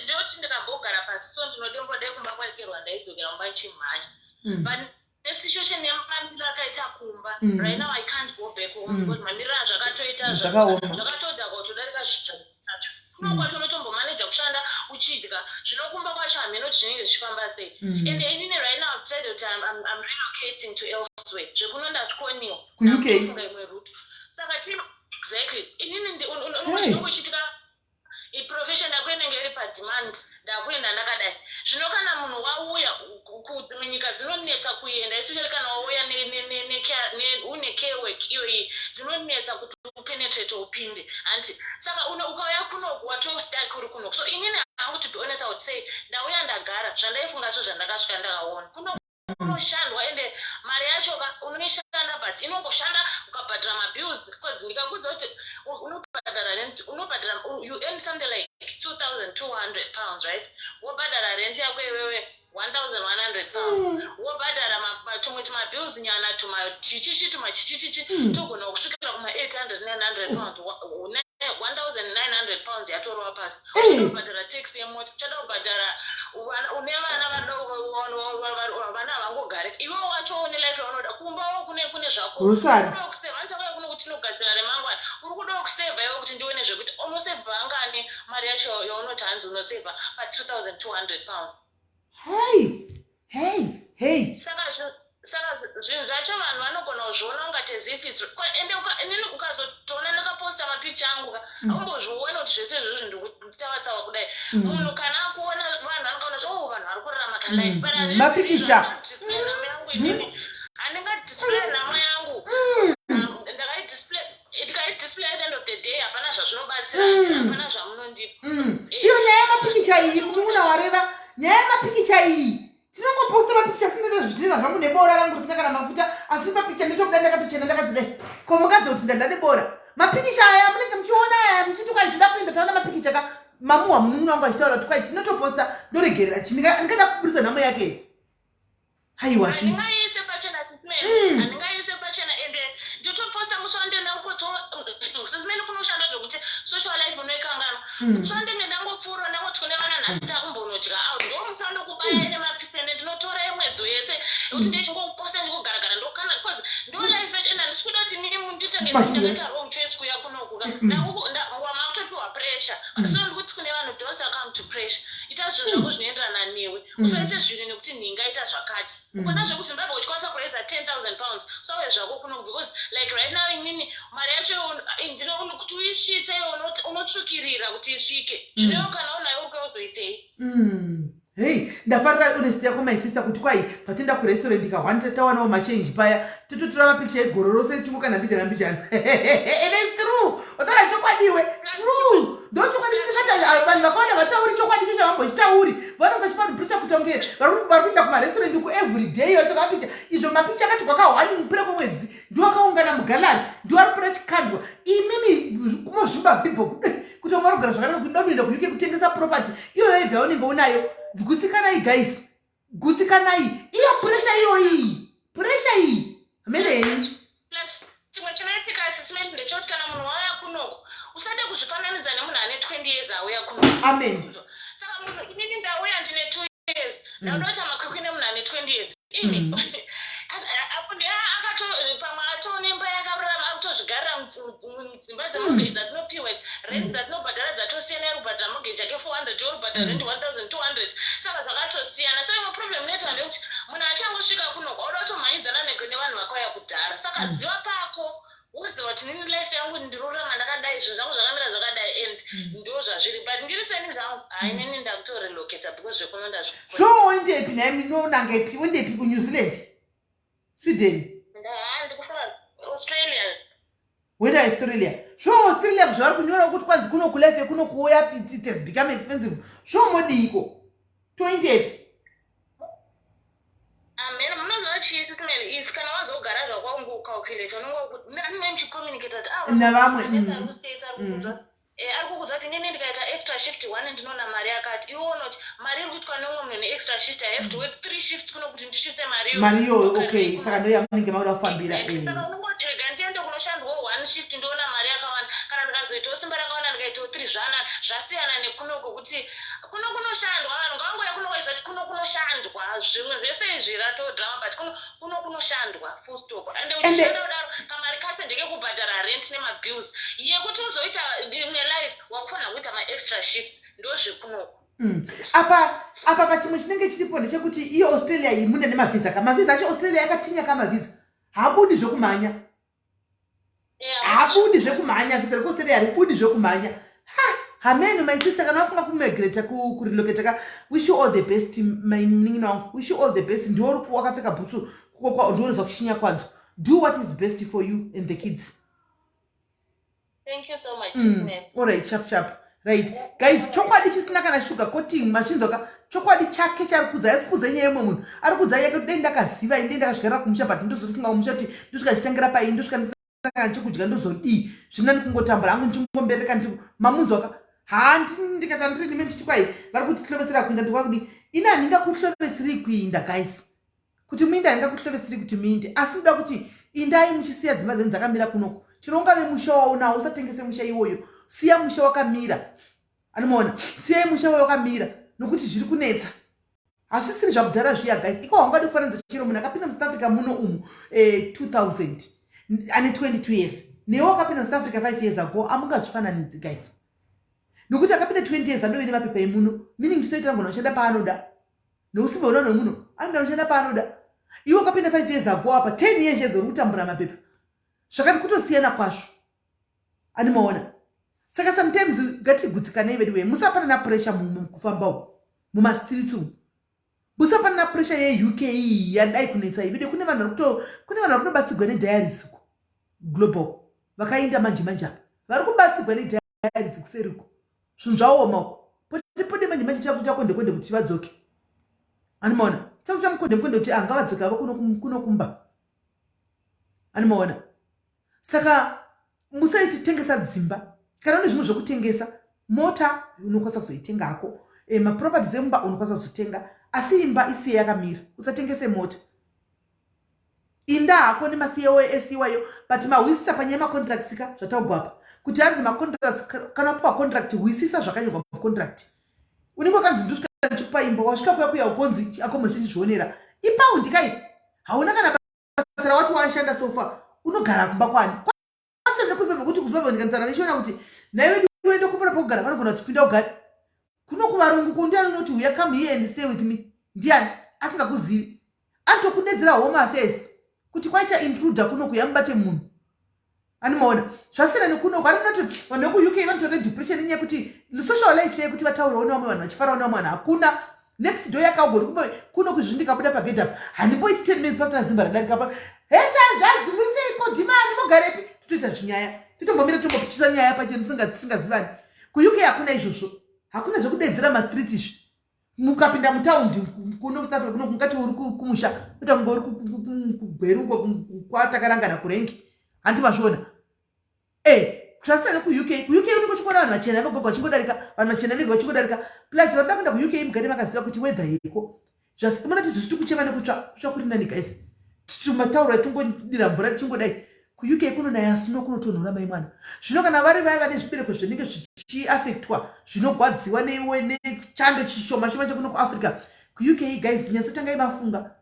ndoti ndikambogara pasi so ndinodembodai kumba kwakerwa, ndaidzokera kumba nchimhanya. But nesituation yemamiriro akaita kumba right now, I can't go back home because mamiriro azvakatoita Zvakaoma. zvakatodhaka kutodarika zvitsvacho. Kuno kwacho unotombomaneja kushanda uchidya. Zvino kumba kwacho hameno kuti zvinenge zvichifamba sei. And inini right now I've decided kuti I'm relocating to elsewhere. Zvekuno ndazvikoniwa. KuUK? Ndakutofunga imwe route. Saka chino exactly inini chinongochitika, iprofession yako inenge iri pademand. Ndakuenda ndakadai. Zvino kana munhu wauya kudzimwe nyika, dzinonetsa kuenda, especially kana wauya une care work iyoyi, dzinonetsa kuti upenetrate upinde hanti. Saka ukauya kunoku watostuck uri kunoku. So inini hangu, to be honest, I would say ndauya ndagara zvandaifunga, so zvandakasvika ndakaona kuno kunoshandwa. Ende mari yacho ka unoishanda, but inongoshanda ukabhadhara mabills, because ndikakuudza kuti unobhadhara rent, unobhadhara, you earn something like £2200, right? Wobhadhara rent yako iwewe £1100, wobhadhara tumwe tumabills nyana, tumachichichi, tumachichichichi, togona kusvikira kuma800 900 pounds. £1900 yatorwa pasi. Uchada kubhadhara tax yemota, uchada kubhadhara une vana, vana havangogari. Iwe wacho une life yaunoda kumbawo, kune zvako. Grocery. Uri kudawo kusevha. Handichauya kuno kuti tinogadzira remangwana. Uri kudawo kusevha iwe kuti ndione zvekuti unosevha angani, mari yacho yaunoti hanzi unosevha pa2200 pounds. Hey, hey, hey! Saka zvinhu zvacho vanhu vanogona kuzviona ungati as if it's ende inini ukazotoona ndakaposta mapicha angu ka, haumbozvioni kuti zvese izvozvo ndikutsavatsawa kudai. Munhu kana akuona, vanhu vanokaona kuti, oh, vanhu vari kurarama kalife, but hazvisi Mapikicha. izvo. Nhamo yangu inini handingadisplay nhamo yangu. Ndakaidisplay, ndikaidisplay, at the end of the day hapana zvazvinobatsira, hapana zvamunondipa. Iyo nyaya yemapikicha iyi, munun'una wareva, nyaya yemapikicha iyi, tinongoposta mapikicha sinoita zvidhina zvangu nebora rangu risina kana mafuta, asi mapikicha nditobuda ndakatochena, ndakati dai ko mungaziva kuti ndanda nebora. Mapikicha aya munenge muchiona aya muchiti kwai toda kuenda, taona mapikicha ka mamuhwa. Munun'una wangu achitaura kuti kwai tinotoposta, ndoregerera chi ndingada kuburisa nhamo yake? Haiwa, zviti Handingaise pachena. Handingaise pachena. Ende ndotoposta musi wandenda kuto sesimene kunoshanda zvokuti social life unoikanganwa. Musi wandenge ndangopfuura, ndangoti kune vana, nhasi takumbonodya out, ndo musi wandokubaya nemapisa. Ende ndinotora yemwedzi yese yekuti ndechingoposta, ndingogaragara, ndokana, because ndo life yacho. Ende handisi kuda kuti nini nditenge Mashure. ndakaita wrong choice kuya kunoku. So ndikuti kune vanhu, don't succumb to pressure. Ita zvinhu zvako zvinoenderana newe. Usaite zvinhu nekuti nhingaita zvakati. Ukona zvekuZimbabwe uchikwanisa kuraisa £10,000, usauye zvako kuno, because like right now inini mari yacho kuti uisvitse unotsvukirira kuti isvike. Zvino kana unayo uri kuzoitei? Hei, ndafarira honesty yako, my sister, kuti kwai patienda kurestaurant ka1 tawanawo machange paya, tototora mapicture egoro rose chingo kana mbijana mbijana. It is true, wataura chokwadiwe. True, ndo chokwadi chisingati vanhu vakawanda vatauri chokwadi cho chavambochitauri. Vanonge vachipa vanhu pressure kuti kunge vari kuenda kumarestaurant uku every day vatsvaka mapicha. Izvo mapicha akati kwaka1 mupera kwemwedzi ndiwo akaungana mugallery, ndiwo ari kupera chikandwa. Imimi kumozvimba bhibho kuti vamwe vari kugara zvakanaka, kuda kuenda kuUK kutengesa property iyoyo yega yaunenge unayo. Gutsikanai guys, gutsikanai. Iyo pressure iyoyi, pressure iyi amenei. Plus chimwe chinoitika, assessment, ndechekuti kana munhu wauya kunoko, usade kuzvifananidza nemunhu ane 20 years auya kunoko. Amen. Saka munhu, inini ndauya ndine 2 years, ndakuda kuita makwikwi nemunhu ane 20 years ini. Apo akato pamwe atone imba yakarurama, akutozvigarira mudzimba dzemortgage dzatinopiwa idzi. Rent dzatinobhadhara dzatosiyana. Iri kubhadhara mortgage yake 400, iwe uri kubhadhara rent 1200, saka zvakatosiyana. So imwe problem inoitwa ndekuti munhu achangosvika kunoko auda kutomhanyidzana nevanhu vakauya kudhara. Saka ziva pako, woziva kuti nini life yangu ndirorama ndakadai, zvinhu zvangu zvakamira zvakadai, and ndo zvazviri. But ndiri seni zvangu, hainini ndakutorelocata because zvekuno ndazvi So uendepi naye? Minonanga ipi? Uendepi? KuNew Zealand, Sweden? Ndikufunga Australia. Wenda Australia? So Australia zvavari kunyora kuti kwanzi kuno kulife kuno kuuya, it has become expensive. So modiiko? Toendepi? Amen. Munoziva chii, if kana wazogara zvakwangu, ucalculate, unenge anenge muchicommunicate kuti ah, Navamwe, States ari kukudza kuti inini ndikaita extra shift one ndinoona mari yakati. Iwe unoti mari iri kuitwa neumwe munhu neextra shift, I have to work three shifts kuno kuti ndisvitse mari iyoyo. Mari iyoyo, okay. Saka ndo yamunenge makuda kufambira. Exactly. Saka unongoti rega ndiende kunoshandwawo one shift, ndoona mari yakawanda. Kana ndikazoitawo simba rakawanda, ndikaitawo three, zvanaka. Zvasiyana nekuno kwekuti kuno kunoshandwa. Vanhu ngavangoya kuno waiziva kuti kuno kunoshandwa. Zvimwe zvese izvi ratodrama, but kuno kunoshandwa, full stop. Ende uchishanda kudaro, kamari kacho ndekekubhadhara rent nemabills. Yekuti uzoita imwe life, wakufanira kuita maextra shifts. Ndozvekunoko. Apa pachimwe chinenge chiripo ndechekuti iyo Australia iyi mune nemavhisa ka, mavhisa acho Australia yakatinya ka, mavhisa haabudi zvekumhanya, haabudi zvekumhanya. Vhisa rekuAustralia haribudi zvekumhanya. Ha, hameno, my sister, kana wafunga kumigrata, kurelocata ka, wish you all the best, my munin'ina wangu, wish you all the best. Ndiwo uri wakapfeka bhutsu, ndionozwa kushinya kwadzo. Do what is best for you and the kids. Thank you so much. Alright, sharp sharp. Right guys, chokwadi chisina kana sugar coating, machinzwa chokwadi chake chaari kudza. Asi kudza nyaya yemwe munhu ari kudza yake kuti dei ndakaziva, inde ndakazvigarira kumusha, but ndozofunga kumusha kuti ndosvika ndichitangira pai, ndosvika ndisina kana chekudya, ndozodii? Zvina kungotambura hangu ndichingombereka. Ndi mamunzwa ka? Handi ndikati andiri nime ndichiti kwai vari kuti tihlovesera kuinda, ndikwakudi ini handingakuhlovesiri kuinda guys, kuti muinde handingakuhlovesiri kuti muinde, asi ndoda kuti indai muchisiya dzimba dzenyu dzakamira kunoko. Chero ungave musha waunawo, usatengese musha iwoyo, siya musha wakamira. Anomaona, siyai musha wayo wakamira nokuti zviri kunetsa. Hazvisiri zvakudhara zviya guys. Iko haungadi kufananidza chero munhu akapinda muSouth Africa muno umu 2000 ane 22 years newe wakapinda muSouth Africa 5 years ago. Amungazvifananidzi guys, nokuti akapinda 20 years andove nemapepa emuno, meaning tisoitira ngona kushanda paanoda neusimba unano muno, anoda kushanda paanoda. Iwe wakapinda 5 years ago, apa 10 years yezo uri kutambura mapepa. Zvakati kutosiyana kwazvo, animaona. Saka sometimes ngatigutsikanei vedu wee. Musapanana pressure mukufamba umu, mumastreets umu. Musapanana pressure yeUK iyi yadai kunetsa iyi vedu. Kune vanhu vari kutobatsigwa nediaries uko global, vakainda manje manje apa vari kubatsigwa nediaries kuseri uko. Zvinhu zvaoma uko. Pode manje manje chakuita konde konde kuti vadzoke, animaona. Chakuita mukonde mukonde kuti angavadzoke avo kuno kumba, animaona. Saka musaititengesa dzimba. Kana une zvimwe zvekutengesa, mota unokwanisa kuzoitenga hako, maproperty emumba unokwanisa kuzotenga, asi imba isiye yakamira. Usatengese mota. Inda hako nemaCOS iwayo, but mahwisisa panyaya yemacontracts ka, zvataugwa apa kuti hanzi macontracts, kana wapiwa contract, hwisisa zvakanyorwa mucontract. Unenge wakanzi ndosvika ndichikupa imba, wasvika kuya kuya ukonzi accommodation chizvionera. Ipaundi kai, hauna kana basa rawati washanda. So far unogara kumba kwani? Kwasiyana nekuZimbabwe, kuti kuZimbabwe ndikanotaura neshona kuti naiwe Iwe ndokumbira pokugara, vanogona kuti pinda ugare. Kuno kuvarungu ko ndiani unoti uya, come here and stay with me? Ndiani asingakuzivi anotokudedzera Home Affairs kuti kwaita intruder kuno, kuya mubate munhu? Animaona zvasiyana nekunoko. Ari munoti vanhu vekuUK vanotora depression nenyaya yekuti social life yekuti vataurawo nevamwe vanhu, vachifarawo nevamwe vanhu, hakuna. Next door yakaugori kumba kuno kuzvi ndikabuda pagedhi apa, handimboiti 10 minutes pasina zimba radarika pa hese, hanzvadzi, muri seiko, dhimani, mogarepi? Totoita zvinyaya, totombomira, tombopichisa nyaya pachena tisingazivani. KuUK hakuna izvozvo, hakuna zvekudedzera mastreet izvi. Mukapinda mutaundi kuno kuSouth Africa kuno, mungati uri kumusha, kuita kunge uri kuGweru uko kwatakarangana kurengi, handi mazviona? E, zvasiyana kuUK. KuUK unenge uchingoona vanhu vachena vegogo vachingodarika, vanhu vachena vega vachingodarika. Plus vanoda kuenda kuUK, mugare makaziva kuti weather yeko. Munoti isusu tikuchema nekutsva, kutsva kuri nani guys, matauro atingodira mvura tichingodai. KuUK kunonaya snow, kunotonhora, mai mwana. Zvino kana vari vaya vane zvibereko zvinenge zvichiafektwa, zvinogwadziwa nechando chishoma shoma chekuno kuAfrica, kuUK guys, nyatsotangai mafunga,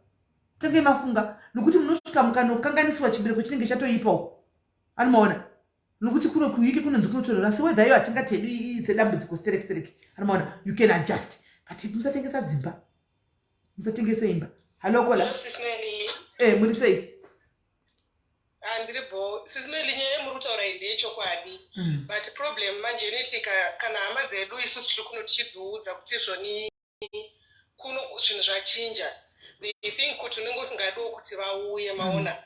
tangai mafunga, nokuti munosvika mukanokanganiswa, chibereko chinenge chatoipa uko, anomaona? Nokuti kuno kuUK kunonzi kunotonhora, asi weather iyo hatingati hedu dzedambudziko sterek sterek, anomaona? You can adjust, but musatengesa dzimba, musatengese imba. Hallo caller. E, muri sei? Handiri bo, Sis Melly. Nyaya yemuri kutaura iyi ndeyechokwadi, but problem manje inoitika kana hama dzedu isusu tiri kuno tichidziudza kuti izvoni kuno zvinhu zvachinja, they think kuti unenge usingadiwo kuti vauye, maona?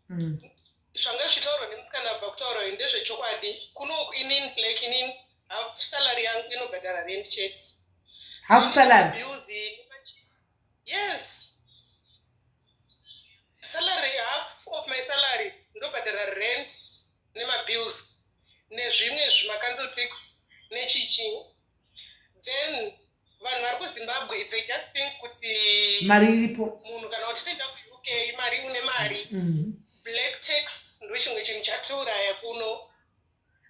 Zvanga zvichitaurwa nemusikana abva kutaura uyu ndezvechokwadi. Kuno inini, like inini, half salary yangu inobhadhara rent chete. Half salary? Bills. Yes, salary, half of my salary ndobhadhara rent nemabills nezvimwe zvimacouncil tax nechichi. Then vanhu vari kuZimbabwe, they just think kuti mari iripo. Munhu kana uchienda kuUK, mari, une mari. Black tax ndo chimwe chinhu chatiuraya kuno.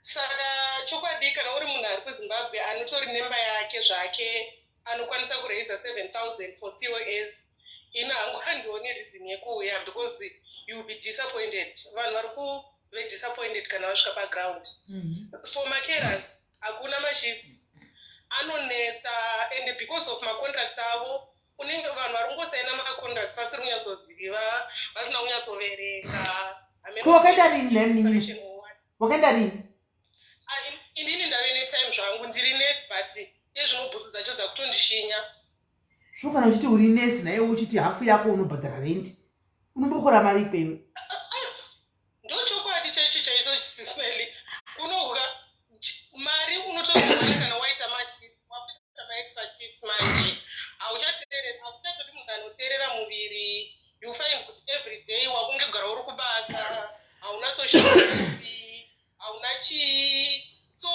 Saka chokwadi, kana uri munhu ari kuZimbabwe anotori nemba yake zvake, anokwanisa kuraisa 7000 for COS, ini hangu handioni reason yekuuya, because you will be disappointed. Vanhu vari kuve disappointed kana vasvika paground. For macarers, hakuna mashifts, anonetsa, and because of macontracts avo, unenge vanhu vari kungosaina macontracts vasiri kunyatsoziva, vasina kunyatsoverenga. Ko wakaenda rini nhaimi? Wakaenda rini? Ah, inini ndave netime zvangu, ndiri nurse, but izvino bhutsu dzacho dzakutondishinya. Sho, kana uchiti uri nesi naiwe uchiti hafu yako unobhadhara rendi, unombokora mari ikwewe? Ndochokwadi chaicho chaiso, Sis Melly. Unohura mari, unotozoona kana waita mashift, wakuita maextra shifts manje, hauchateerera, hauchatodi munhu anoteerera muviri. You find kuti every day wakungegara uri kubasa, hauna social life, hauna chii. So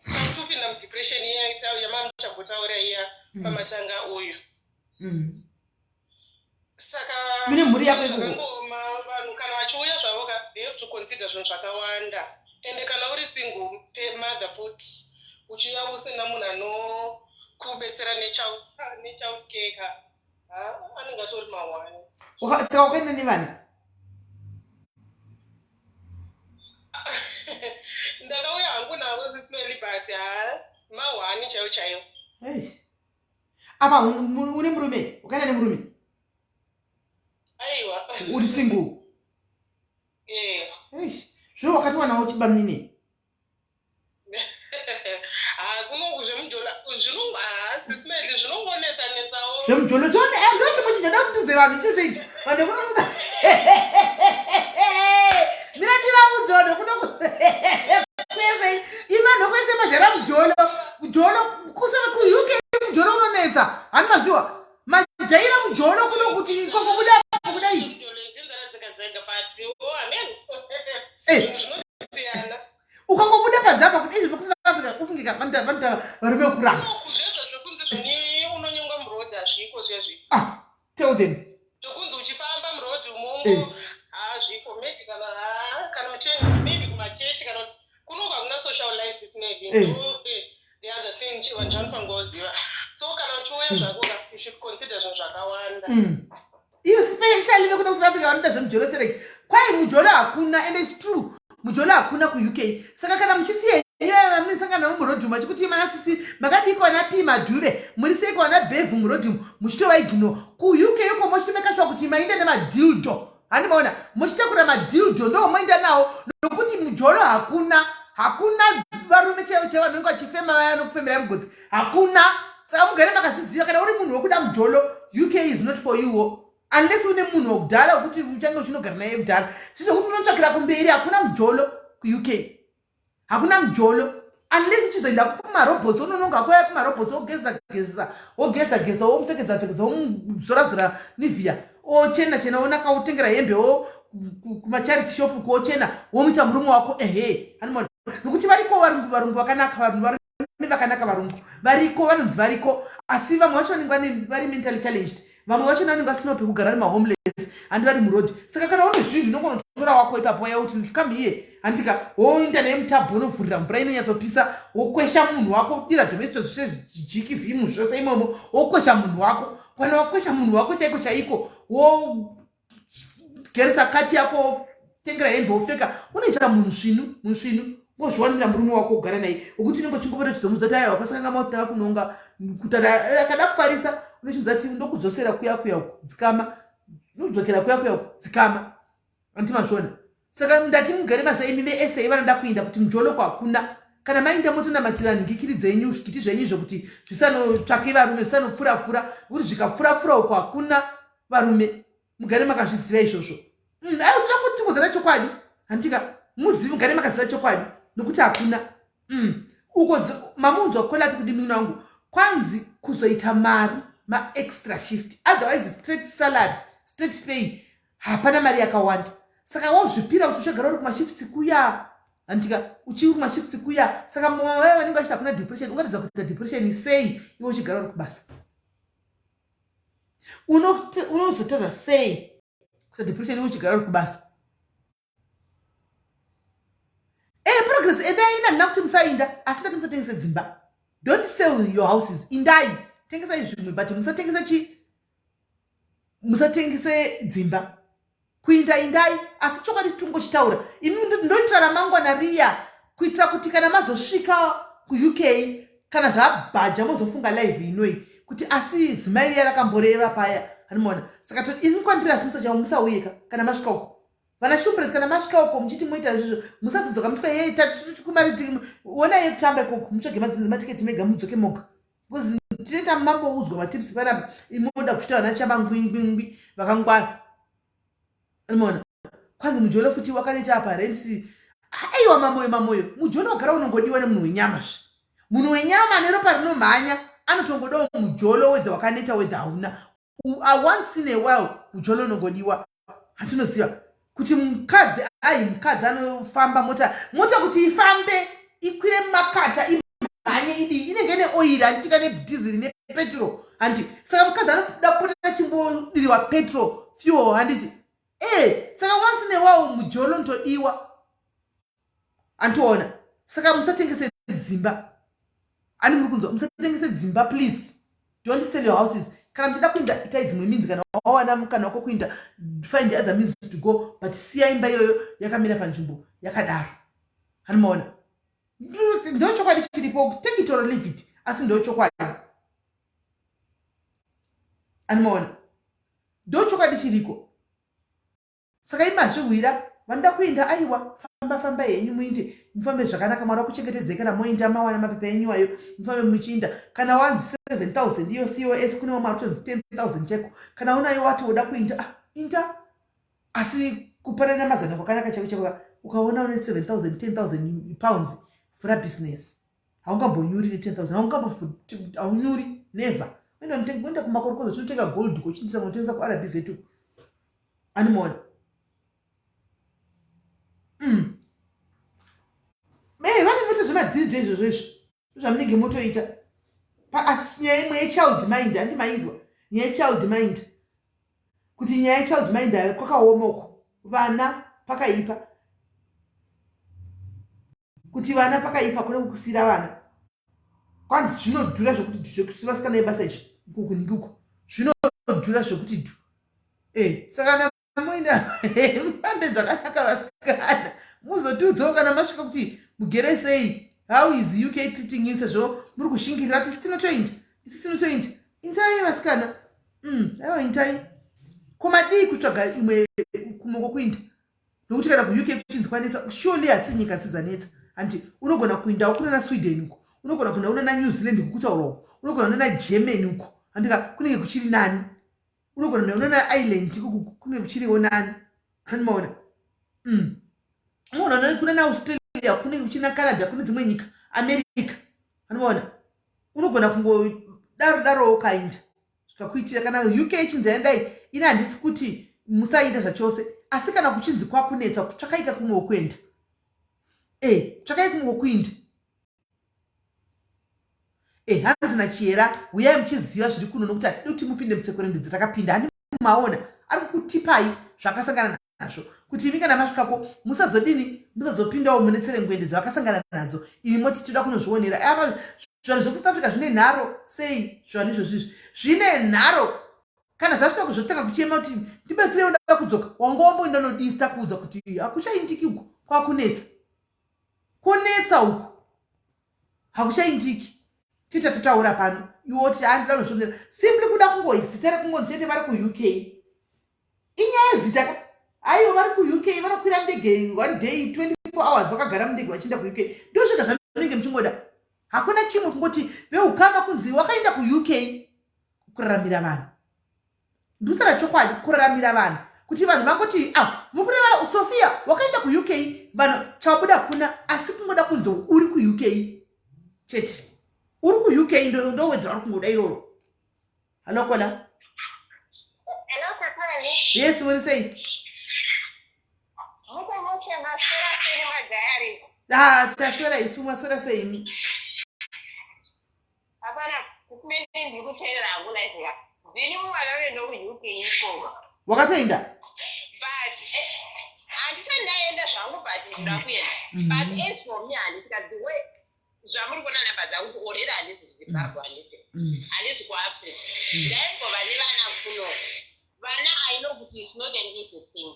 takutopinda mudepression iya yamamuchagotaura iya pamatanga uyu. Saka Mune mhuri yako ikoko? Zvakangoma. Vanhu kana vachiuya zvavo ka, they have to consider zvinhu zvakawanda. Ende kana uri single mother futi, uchiuya usina munhu anokubetsera nechild care ka, ha, anenge atori mahwani. Saka wakaenda nevana? Ndakauya hangu navo, Sis Melly, but ha, mahwani chaiyo chaiyo. Hey. Apa une murume? Wakaenda nemurume? Aiwa. Uri single? Eh. Eish. Zvo wakatiwanawo chibamnini? Ha, kuno zvemujolo zvinongo, ha, Sis Melly, zvinongonetsa netsawo. Zvemujolo zvone ndo chimwe chinhu chandada kutudze vanhu ichocho icho. Vanhu vekuno, mira ndivaudze, vanhu vekuno kwese, ivanhu kwese majara mujolo, mujolo kusaka kuUK mujolo unonetsa, hani mazviwa? Majaira mujolo kuno kuti ikoko kuda kudai. Mujolo ichinzara dzega dzega, but oh, amen. Eh. Zvinhu zvinosiyana. Ukangobuda panze apa kuti izvi zvekuSouth Africa, ufungika vanoita varume vekuramba. Zvezvo zvekunzi zvoni unonyengwa muroad hazviko zvezvi. Ah, tell them. Zvekunzi uchifamba muroad umongo, hazviko. Maybe kana, ha, kana muchienda maybe kumachechi, kana kuti kunoku hakuna social life, Sis Melly. Ndo the other thing vanhu vanofanira kuziva. So kana uchiuya zvako ka, you should consider zvinhu zvakawanda. Iyo, especially vekuno South Africa vanoita zvemujolo sereki, kwai mujolo hakuna, and it's true. Mujolo hakuna kuUK. Saka kana muchisiya vamunosangana navo murodhumu vachikuti mana sisi makadii kwana P Madhuve muri sei kwana Bhevhu murodhumu muchitovaigino kuUK uko mochitomeka shuwa kuti mainda nemadildo handi maona muchitakura madildo ndo moenda nawo nokuti mujolo hakuna hakuna varume chaivo chaivo vanenge vachifema vaya vanokufemerai mugodzi hakuna saka mugare makazviziva kana uri munhu wekuda mujolo uk is not for youwo unless une munhu wekudhara wekuti uchange uchinogara naye kudhara zvizvekuti unotsvakira kumberi hakuna mujolo kuuk hakuna mujolo unless uchizoenda kumarobots unononga kuya kumarobots wogeza geza wogeza geza womupfekedza pfekedza womuzora zora nivia ochena chena wonaka wotengera hembe wo kumacharity shop kuochena womuita murume wako ehe animona nokuti variko varungu varungu vakanaka varungu varume vakanaka varungu variko vanonzi variko asi vamwe vacho vanenge vari mentally challenged vamwe vacho vanenge vasinawo pekugara vari mahomeless handi vari muroad saka kana une zvinhu unongonotora wako ipapo ya kuti come here handika woenda naye mutabhu unovhurira mvura inonyatsopisa wokwesha munhu wako dira domestos zvese jiki vhimu zvose imomo wokwesha munhu wako kana wakwesha munhu wako chaiko chaiko wogeresa kati yako tengera hembe wopfeka unoita munhu svinu munhu svinu wozviwanira murume wako wogara naye wekuti unenge uchingopota uchizomudza kuti aiwa kwasakanga mautanga kunonga kutara eh, akada kufarisa unochimudza kuti ndokudzosera kuya kuya dzikama unodzokera kuya kuya dzikama anti mazviona saka ndati mugare masa imi vese vanoda kuinda kuti mujoloko hakuna kana mainda motonamatira nhikikiri dzenyu zvikiti zvenyu izvo kuti zvisanotsvake varume zvisanopfurapfura nekuti zvikapfurapfura uko hakuna varume mugare makazviziva izvozvo mm, aiwa tinoda kutiudzana chokwadi handika muzivi mugare makaziva chokwadi nokuti hakuna mm. uko mamunzwa kolati kudi mino wangu kwanzi kuzoita mari maextra shift otherwise straight salary straight pay hapana mari yakawanda saka wozvipira kuti uchagara uri kumashifts kuya handika uchiri kumashifts kuya saka mumwe vaya vanenge vachiti hakuna depression ungatadza kuita depression sei iwe uchigara uri kubasa unozotadza sei kuita depression iwe uchigara uri kubasa e progress endai ina handina kuti musainda asi ndati musatengese dzimba don't sell your houses indai tengesai zvimwe but musatengese chi musatengese dzimba kuinda indai asi chokwadi chitungochitaura imi ndoitira ramangwana riya kuitira kuti kana mazosvika kuuk kana zvabhaja mozofunga live inoi kuti asi zimai riya rakamboreva paya anomaona saka ini kwandiri asi musachao musauyeka kana masvika uko vana shumbres kana masvika uko muchiti moita izvozvo musazodzoka muchika ye tatukumariti ona yekutamba ikoko mutsvage madzinzi matiketi mega mudzoke moga because tinoita mamboudzwa matips panapa imoda kuchita vana chamangwingwingwi vakangwara anomaona kwanzi mujolo futi wakanoita apa rensi aiwa mamoyo mamoyo mujolo wagara unongodiwa nemunhu wenyama zve munhu wenyama ane ropa rinomhanya anotongodawo mujolo wedha wakaneta wedha hauna once in a while mujolo unongodiwa handinoziva kuti mukadzi ai mukadzi anofamba mota mota kuti ifambe ikwire mumakata imhanye idii inenge ine oiri handitika nedhiziri nepetro handi saka mukadzi anoda kupota chimbodiriwa petro fuel handiti e saka once in a while mujolo ndodiwa andiona saka musatengese dzimba ani muri kunzwa musatengese dzimba please don't sell your houses kana muchida kuinda itai dzimwe means kana wawana mukana wako kuinda find other means to go but siya imba iyoyo yakamira panzvimbo yakadaro hanimaona ndo chokwadi chiripo take it or leave it asi ndo chokwadi animaona ndo chokwadi chiriko Saka imi mazvihwira vanoda kuenda aiwa famba famba henyu muinde mufambe zvakanaka mwari wakuchengetedzei kana moinda mawana mapepa enyu ayo mufambe muchiinda kana wanzi 7000 iyo cos kune vamwe vatonzi 10000 chaiko kana unayo wati woda kuinda ah, inda asi kupanana mazana kwakanaka chaiko chaiko ukaona une 7000 10000 pounds vhura business haungambonyuri ne 10000 haungambounyuri never uenda kumakorokoza tinotenga gold kochindisa kunotengesa kurbz uko animona mm. hey, vane voita zvemadziridzo izvozvo izvo zvamunenge motoita asi nyaya imwe yechild mind handi mainzwa nyaya yechild mind kuti nyaya yechild mind ayo kwakaoma uko vana pakaipa kuti vana pakaipa kune kukusira vana kwanzi zvinodhura zvekuti dhu zvekuti vasikana vebasa izvi kukuniki uko zvinodhura zvekuti dhu e saka na moenda mufambe zvakanaka vasikana Muzotiudzawo kana masvika kuti mugere sei. How is UK treating you sezvo muri kushingirira kuti isi tinotoinda. Isi tinotoinda. Indai vasikana. Aiwa indai. Ko madii kutsvaga imwe kumwe kwokuinda? Nokuti kana kuUK kuchinzi kwanetsa, surely hasi nyika sidzanetsa. Hanti unogona kuindawo kunana Sweden uko. Unogona kuenda kunana New Zealand kukutaura uko. Unogona kunana Germany uko. Handika kunenge kuchiri nani. Unogona kuenda kunana Ireland uko kunenge kuchiriwo nani. Hani maona? Unogona kunana Australia kunenge kuchiri na Canada kune dzimwe nyika, America. Hani maona? Unogona kungodaro darowo ukainda. Zvikakuitira kana UK ichinzi endai, ini handisi kuti musainda zvachose, asi kana kuchinzi kwakunetsa tsvakaika kumwe kwekuenda. Tsvakai kumwe kwekuinda. Hanzi naChihera, huyai muchiziva zviri kuno nokuti hatidi kuti mupinde mutsekwende dzatakapinda. Handi maona ari kukutipai zvakasangana nazvo kuti imi kana masvikako musazodini, musazopindawo mune tserengwende dzavakasangana nadzo, imi moti toda kunozvionera. Apa zvanhu zvekuSouth Africa zvine nharo sei? Zvanhu izvozvi izvi zvine nharo. Kana zvasvika kuzotanga kuchema kuti ndibatsirewo ndada kudzoka, wanga wamboenda nodista kuudza kuti hakuchaindiki uku, kwakunetsa. Kunetsa uku hakuchaindiki. Tita totaura pano iwe woti handida kunozvionera, simply kuda kungoizita rekungonzi chete vari kuUK. Inyaya yezita ka? Aiwa vari kuUK vanokwira ndege one day 24 hours vakagara mundege vachienda kuUK. Ndozvega zvamunenge muchingoda. Hakuna chimwe kungoti veukama kunzi wakaenda kuUK kuraramira vanhu. Ndikutaura chokwadi, kuraramira vanhu. Kuti vanhu vangoti ah, mukureva Sophia wakaenda kuUK, vanhu chabuda kuna, asi kungoda kunzi uri kuUK chete. Uri kuUK ndowedzera uri kungoda iroro. Hello Kola. Hello Tatani. Yes, muri sei? Muko mushe maswera sei nemadiary? Ah, taswera isu, maswera sei imi? Hapana, kumene ndiri kuteerera hangu live ya. Ndini mwana wendo kuUK ikoko. Wakatoenda? But handisati ndaenda zvangu but ndinoda kuenda. But as for me handiti ka the way zvamuri kuona namba dzangu kuti already handisi kuZimbabwe, handiti. Handisi kuAfrica. Ndaimbova nevana kuno. Vana I know kuti it's not an easy thing.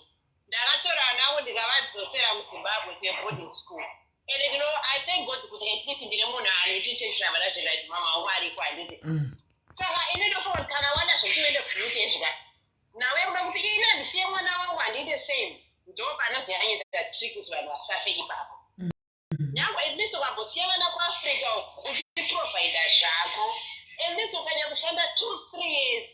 Ndakatora vana vangu ndikavadzosera kuZimbabwe to a boarding school. And you know, I thank God kuti at least ndine munhu anotichengeta vana zvekati mama wangu ariko handiti. Saka ini ndofunga kana wada zvekuti uende kuUK zvika. Nawe unoda kuti ini handisiye mwana wangu handiite same. Ndo panozonyanyisa trick kuti vanhu vasafe ipapo. Nyangwe at least ukambosiya vana kuAfrica uchiprovida zvako. At least ukanya kushanda 2-3 years.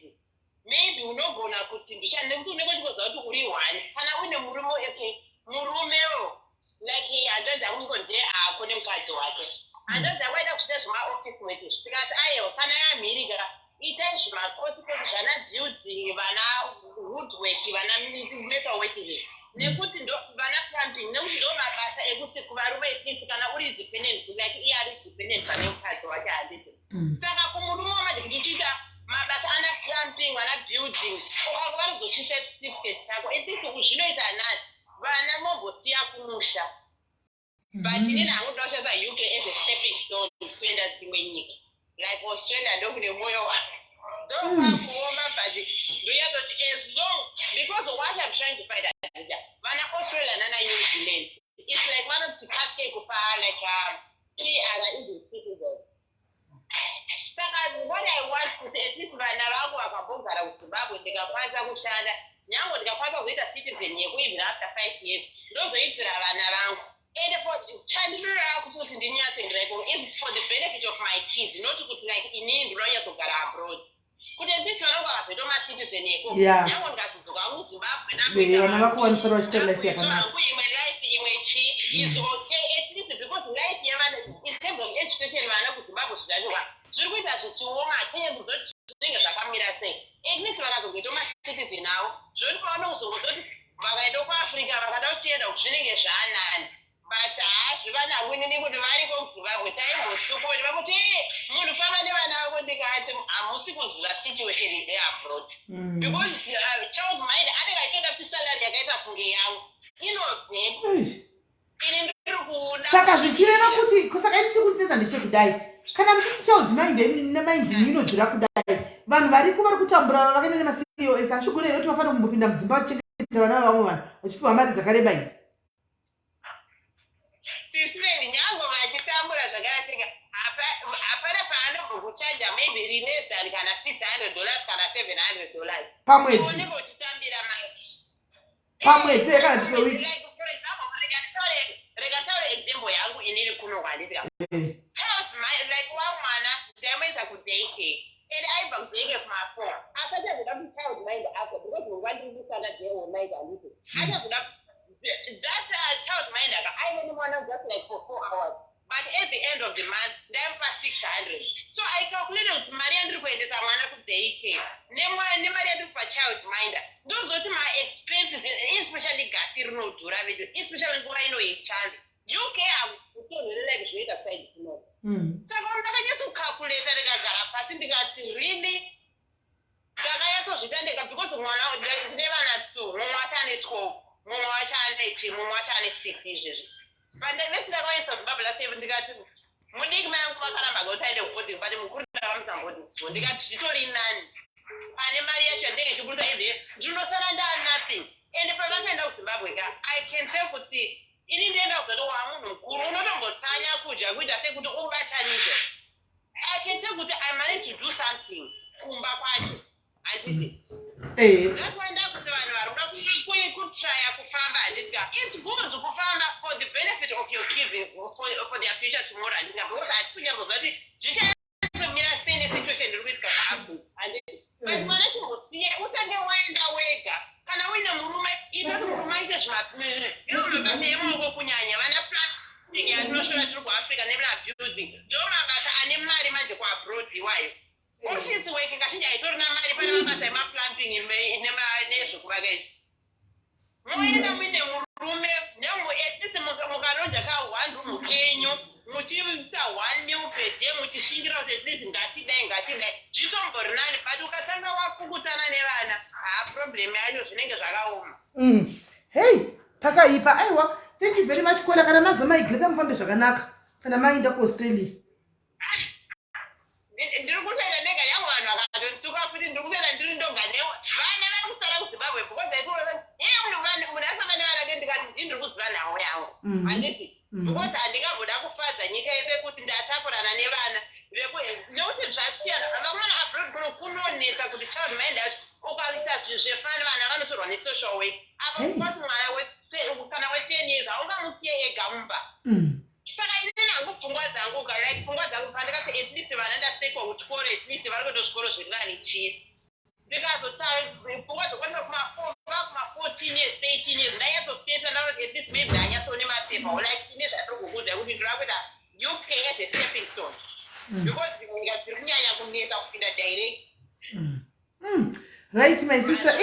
Maybe unogona kuti mbichana nekuti unenge uchingoziva kuti uri one. Kana uine murume, okay, murumewo like hanzvadzi yangu iko ndiye ako nemukadzi wake. Hanzvadzi yangu aida kuita zvemaoffice work izvi. Tikati aiwa kana yamhirika itai zvimakosi kosi zvana building, vana woodwork, vana metal work izvi. Nekuti ndo vana plumbing, nekuti ndo mabasa ekuti kuvarume at kana uri independent, like iye ari independent pane mukadzi wake handiti. Saka kumurume wamanje kuti uchiita mabasa ana plumbing, vana building, ukanga varizochisa certificate chako, at least zvinoita nani vana mombosiya kumusha. But inini hangu ndoda kushandisa UK as a stepping stone kuenda dzimwe nyika like Australia ndokune mwoyo wangu. Ndokwakuoma but ndonyatoti as long because what I'm trying to find out vana Australia nana New Zealand it's like vanoti kasike kupa like PR even citizen. Saka what I want kuti at least vana vangu vakambogara kuZimbabwe ndikakwanisa kushanda nyange ndikakwanisa kuzoita citizen yeku even after 5 years ndozoitira vana vangu. And for chandinoda kuti ndinyatsoendera ikoko is for the benefit of my kids, not kuti like inini ndinonyatsogara abroad. Kuti at least vana vangu vakazoita macitizen yeko nyange ndikazodzoka kuZimbabwe vana vako vanosara vachiita life yakanaka. Imwe life imwe chi is okay at least because life yevana in terms of education vana kuZimbabwe zvichacho zviri kuita zvichioma hatinyatsi kuzoti zvinenge zvakamira sei. At least vakazogoita macitizen avo zvoti pavanozongozoti vakaenda kuAfrica vakada kuchienda zvinenge zvaanani. But haazvi vana inini kuti variko kuZimbabwe taimbotsukoni vakuti munhu famba nevana vako ndikati hamusi kuziva situation iri abroad. Because child mind anenge achitoda kuti salary yakaita kunge yangu inobvepo. Ini ndiri kuda Saka zvichireva kuti saka ini chiri kundinetsa ndechekudai kana muchiti child mind nemind inodzira kudai vanhu variko vari kutambura vakaenda nemaCOS hazvigone here kuti vafanira kumbopinda mudzimba vachichengeta vana vavamwe vanhu vachipiwa mari dzakareba idzi? minder maybe less than kana $600 kana $700. Pamwedzi? Unenge uchitambira mari. Pamwedzi here kana kuti pewiki? Like, for example, rega taure example yangu inini kuno kwandisika. Child like wamwana ndaimuisa kudaycare and aibva kudaycare kuma-4, asati azoda kuti child mind after, because nguva ndiri kushanda day or night, handiti? Achazoda that child mind aka aive nemwana just like for 4 hours, but at the end of the month ndaimupa 600. So I calculated kuti mari yandiri kuendesa mwana kudaycare nemari yandiri kupa child minder, ndozoti maexpenses, especially gasi rinodhura vedu, especially nguva ino yechando, UK hakutorwere like zvinoita side kuno. Saka ndakanyatsokalkulata, ndikagara pasi, ndikati really ndakanyatsozviita ndega, because mwana, ndine vana two, mumwe wacho ane 12, mumwe wacho ane chi mumwe wacho ane 6 izvezvi. But vese ndakaisa Zimbabwe last year. Ndikati mudiki mai angu vakaramba kuti aende kuboarding, but mukuru ndakamuisa boarding school. Ndikati zvitori nani pane mari yacho yandenge ichiburitsa izvezvi, ndinosara ndaa nothing. And pavakaenda kuZimbabwe ka, I can tell kuti ini ndienda kuzoti wamunhu mukuru unotombotsanya kudya kuita sekuti ubatanidze. I can tell kuti I managed to do something kumba kwacho, handiti? That's why ndakuti vanhu vari kuda kutraya kufamba, handiti? It's good kufamba for the benefit of your kids, for their future tomorrow, handiti? Because hatisi kunyatsoziva kuti zvichatomira sei nesituation iri kuitika kuAfrica, handiti? But mwana chimbosiye utange waenda wega. Kana uine murume, ita kuti murume aite zvimabasa emaoko, kunyanya vana plumbing yatinoshora tiri kuAfrica nevana building, ndo mabasa ane mari manje kuabroad iwayo. Office work kazhinji haitorina mari pane mabasa emaplumbing nezvekuvaka izvi. Moenda muine murume, at least mukaronja ka one room kenyu, muchiita one meal per day, muchishingira kuti at least ngatidai, ngatidai, zvitombori nani. But ukatanga wapukutana nevana, haa, problem yacho zvinenge zvakaoma. Hei, pakaipa. Aiwa, thank you very much, caller. Kana mazomigrata, mufambe zvakanaka kana maenda kuAustralia. Ndiri kutoenda ndega yangu. Vanhu vakatondituka futi. Ndiri kutoenda ndiri ndoga, nevana vari kusara kuZimbabwe, because iye munhu afamba nevana ke. Ndikati ndii ndiri kuziva nhau yangu, handiti? Because handingamboda kufadza nyika yese kuti ndatakurana nevana, nekuti zvasiyana. Vamwana abroad kuno kunonetsa kuti child mind yacho ukaita zvinhu zvefani, vana vanotorwa nesocial work apa. Ukati mwana kana we10 years haungamusiye ega mumba. Saka inini hangu pfungwa dzangu ka, like pfungwa dzangu pandikati at least vana ndasekwa kuchikoro, at least vari kuenda zvikoro zviri nani chii, ndikazota pfungwa dzokwanisa kuma 14 years, 13 years, ndanyatsosetsa, ndaona kuti at least maybe ndanyatsone mapepa, like ine zvatiri kukuudza kuti ndinoda kuita UK as a stepping stone, because nyika dziri kunyanya kunetsa kupinda direct. Right, my sister.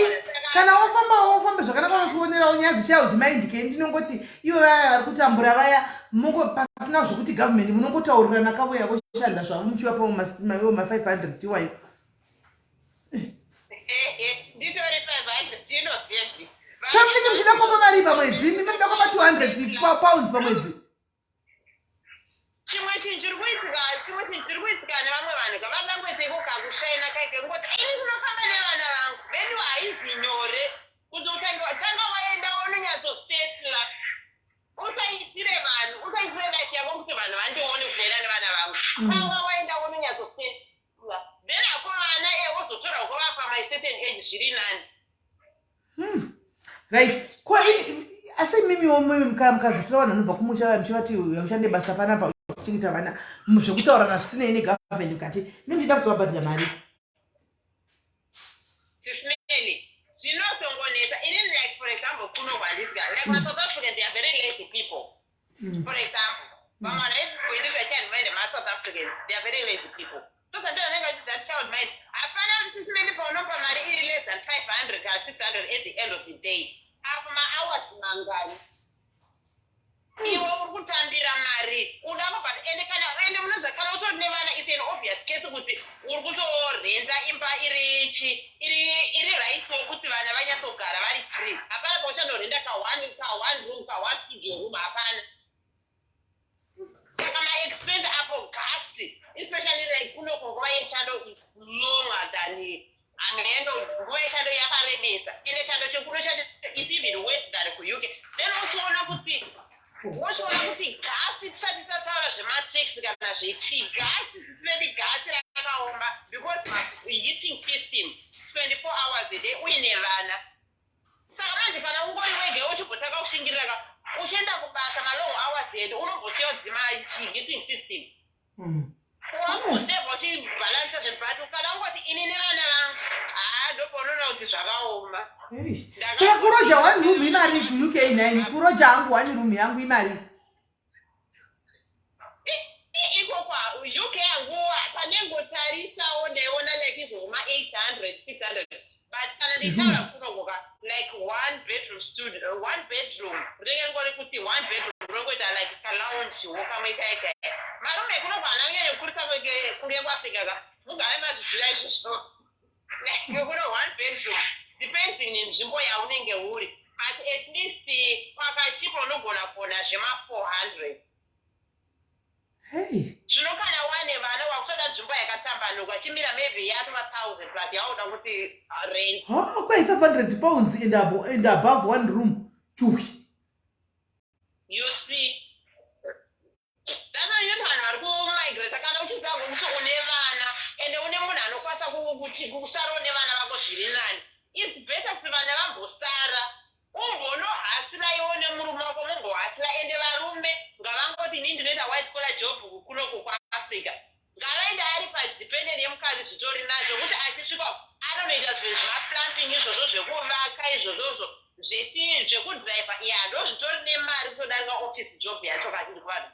Kana wafambawo, ufambe zvakanaka, unotionerawo nyaya dzechild mind ke. Ndinongoti ivo vaya vari kutambura vaya, mungo pasina zvokuti government, munongotaurirana kavo yavoshanda zvavo, muchivapawo maiwo ma500 iwayo. Nditori 500 inovhezi. Sa munenge muchida kupa mari pamwedzi, imi munoda kupa £200 pamwedzi. Chimwe chinhu chiri kuitika nevamwe vanhu kavadangoita kakushaina kaike ngoti ini ndinofamba nevana vangu vedu, haizi nyore kuti utange tanga waenda unonyatsosetla. Usaitire vanhu, usaitire life yako kuti vanhu vandione kunoenda nevana vangu. Tanga waenda unonyatsosetla, then ako vana wozotora ukuvapa my certain age, zviri nani. Right, ko asi imimiwo mimi kana mukazotora vanhu vanobva kumusha vaya, muchivati ushande basa panapa uchichengeta vana, zvekutaurana zvisinei negovernment mukati, mimi muchida kuzovabhadhira mari? Sisimeli, zvinozongonetsa. Inini, like for example, kuno kwandisika, like maSouth Africans, they are very lazy people. For example, vamwe vanhu kuindisa child mind, maSouth Africans, they are very lazy people. So sometimes vanenge vachiti that child mind hapana. Sisimeli, paunopa mari iri less than 500 kana 600 at the end of the day, apo mahours mangani iwe uri kutambira mari uda kubhadha? Ende kana ende munoziva, kana utori nevana, it's an obvious case kuti uri kutorenda imba iri chi iri right wokuti vana vanyatsogara vari free. Hapana pauchanorenda ka one room, ka one studio room, hapana. Saka maexpense apo, gas especially, like kunoko nguva yechando is longer than hameno, nguva yechando yakarebesa. Ende chando chekuno chacho is even worse than kuUK. Then uchiona kuti gasi, tisati tataura zvematax kana zvechii, gasi sisivedi, gasi. Zvakaoma because heating system 24 hours a day uine vana. Saka manje kana ungori wega uchimbotanga kushingirira ka, uchienda kubasa malong hours edu, unombosiya kudzima heating system, wambosevha uchibhalansa zvinhu. But kana ungoti ini nevana vangu, haa, ndopaunoona kuti zvakaoma. Saka kuroja one room imari kuUK nine? Kuroja hangu one room yangu imari? Ikoko UK hanguwa panengotarisawo ndaiona like izvo ma800, 600, but kana ndichitaura kunogoka like one bedroom studio, one bedroom rinenge ngori kuti one bedroom rinongoita like kaloungewo kamwe kaika. Marume ekunoko haana kunyanya kukurisa kunge kuAfrica ka, mugare mazviziva izvozvo. Like kuno one bedroom, depending nenzvimbo yaunenge uri, but at least pakachipa unogona kuona zvema400. Hey. Zvino kana wane vana, wakutoda nzvimbo yakatambanuka, chimira maybe yatova 1000 plus yauda kuti rent. Ha, kwai £500 and above one room chuwi. You see, that's why vanhu vari kumigrata. Kana uchiziva kuti une vana ende une munhu anokwanisa kuti kusarawo nevana vako zviri nani, it's better kuti vana vambosara, umbonohasira iwo nemurume wako, mumbohasira. Ende varume ngavangoti, "Inini ndinoita white collar job kunoku kuAfrica," ngavaende ari padependent yemukadzi, zvitori nacho kuti achisvika anonoita zvinhu zvemaplumbing izvozvo, zvekuvaka izvozvozvo, zveti zvekudhiraivha iya, ndo zvitori nemari kutodarika office job yacho kazhinji kuvanhu,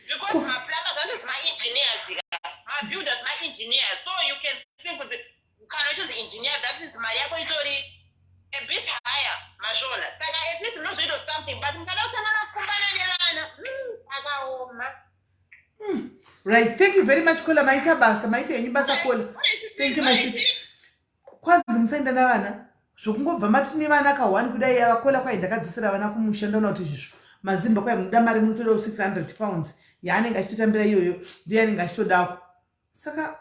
because maplumbers anonzi maengineers ka, mabuilders maengineers. So you can think kuti kana uchinzi engineer, that is mari yako itori a bit higher, mazvona. Saka at least unozoita something, but mukada kutanga kukumbana nevana, akaoma. Right, thank you very much, caller. Maita basa, maita henyu basa, caller. Thank you, my sister. Kwanzi musaenda navana zvokungobva mati nevana ka1 kudai. Ava caller kwai ndakadzosera vana kumusha, ndaona kuti zvisvo mazimba. Kwai munoda mari, munotodawo £600 yaanenge achitotambira iyoyo, ndiyo yaanenge achitodawo. Saka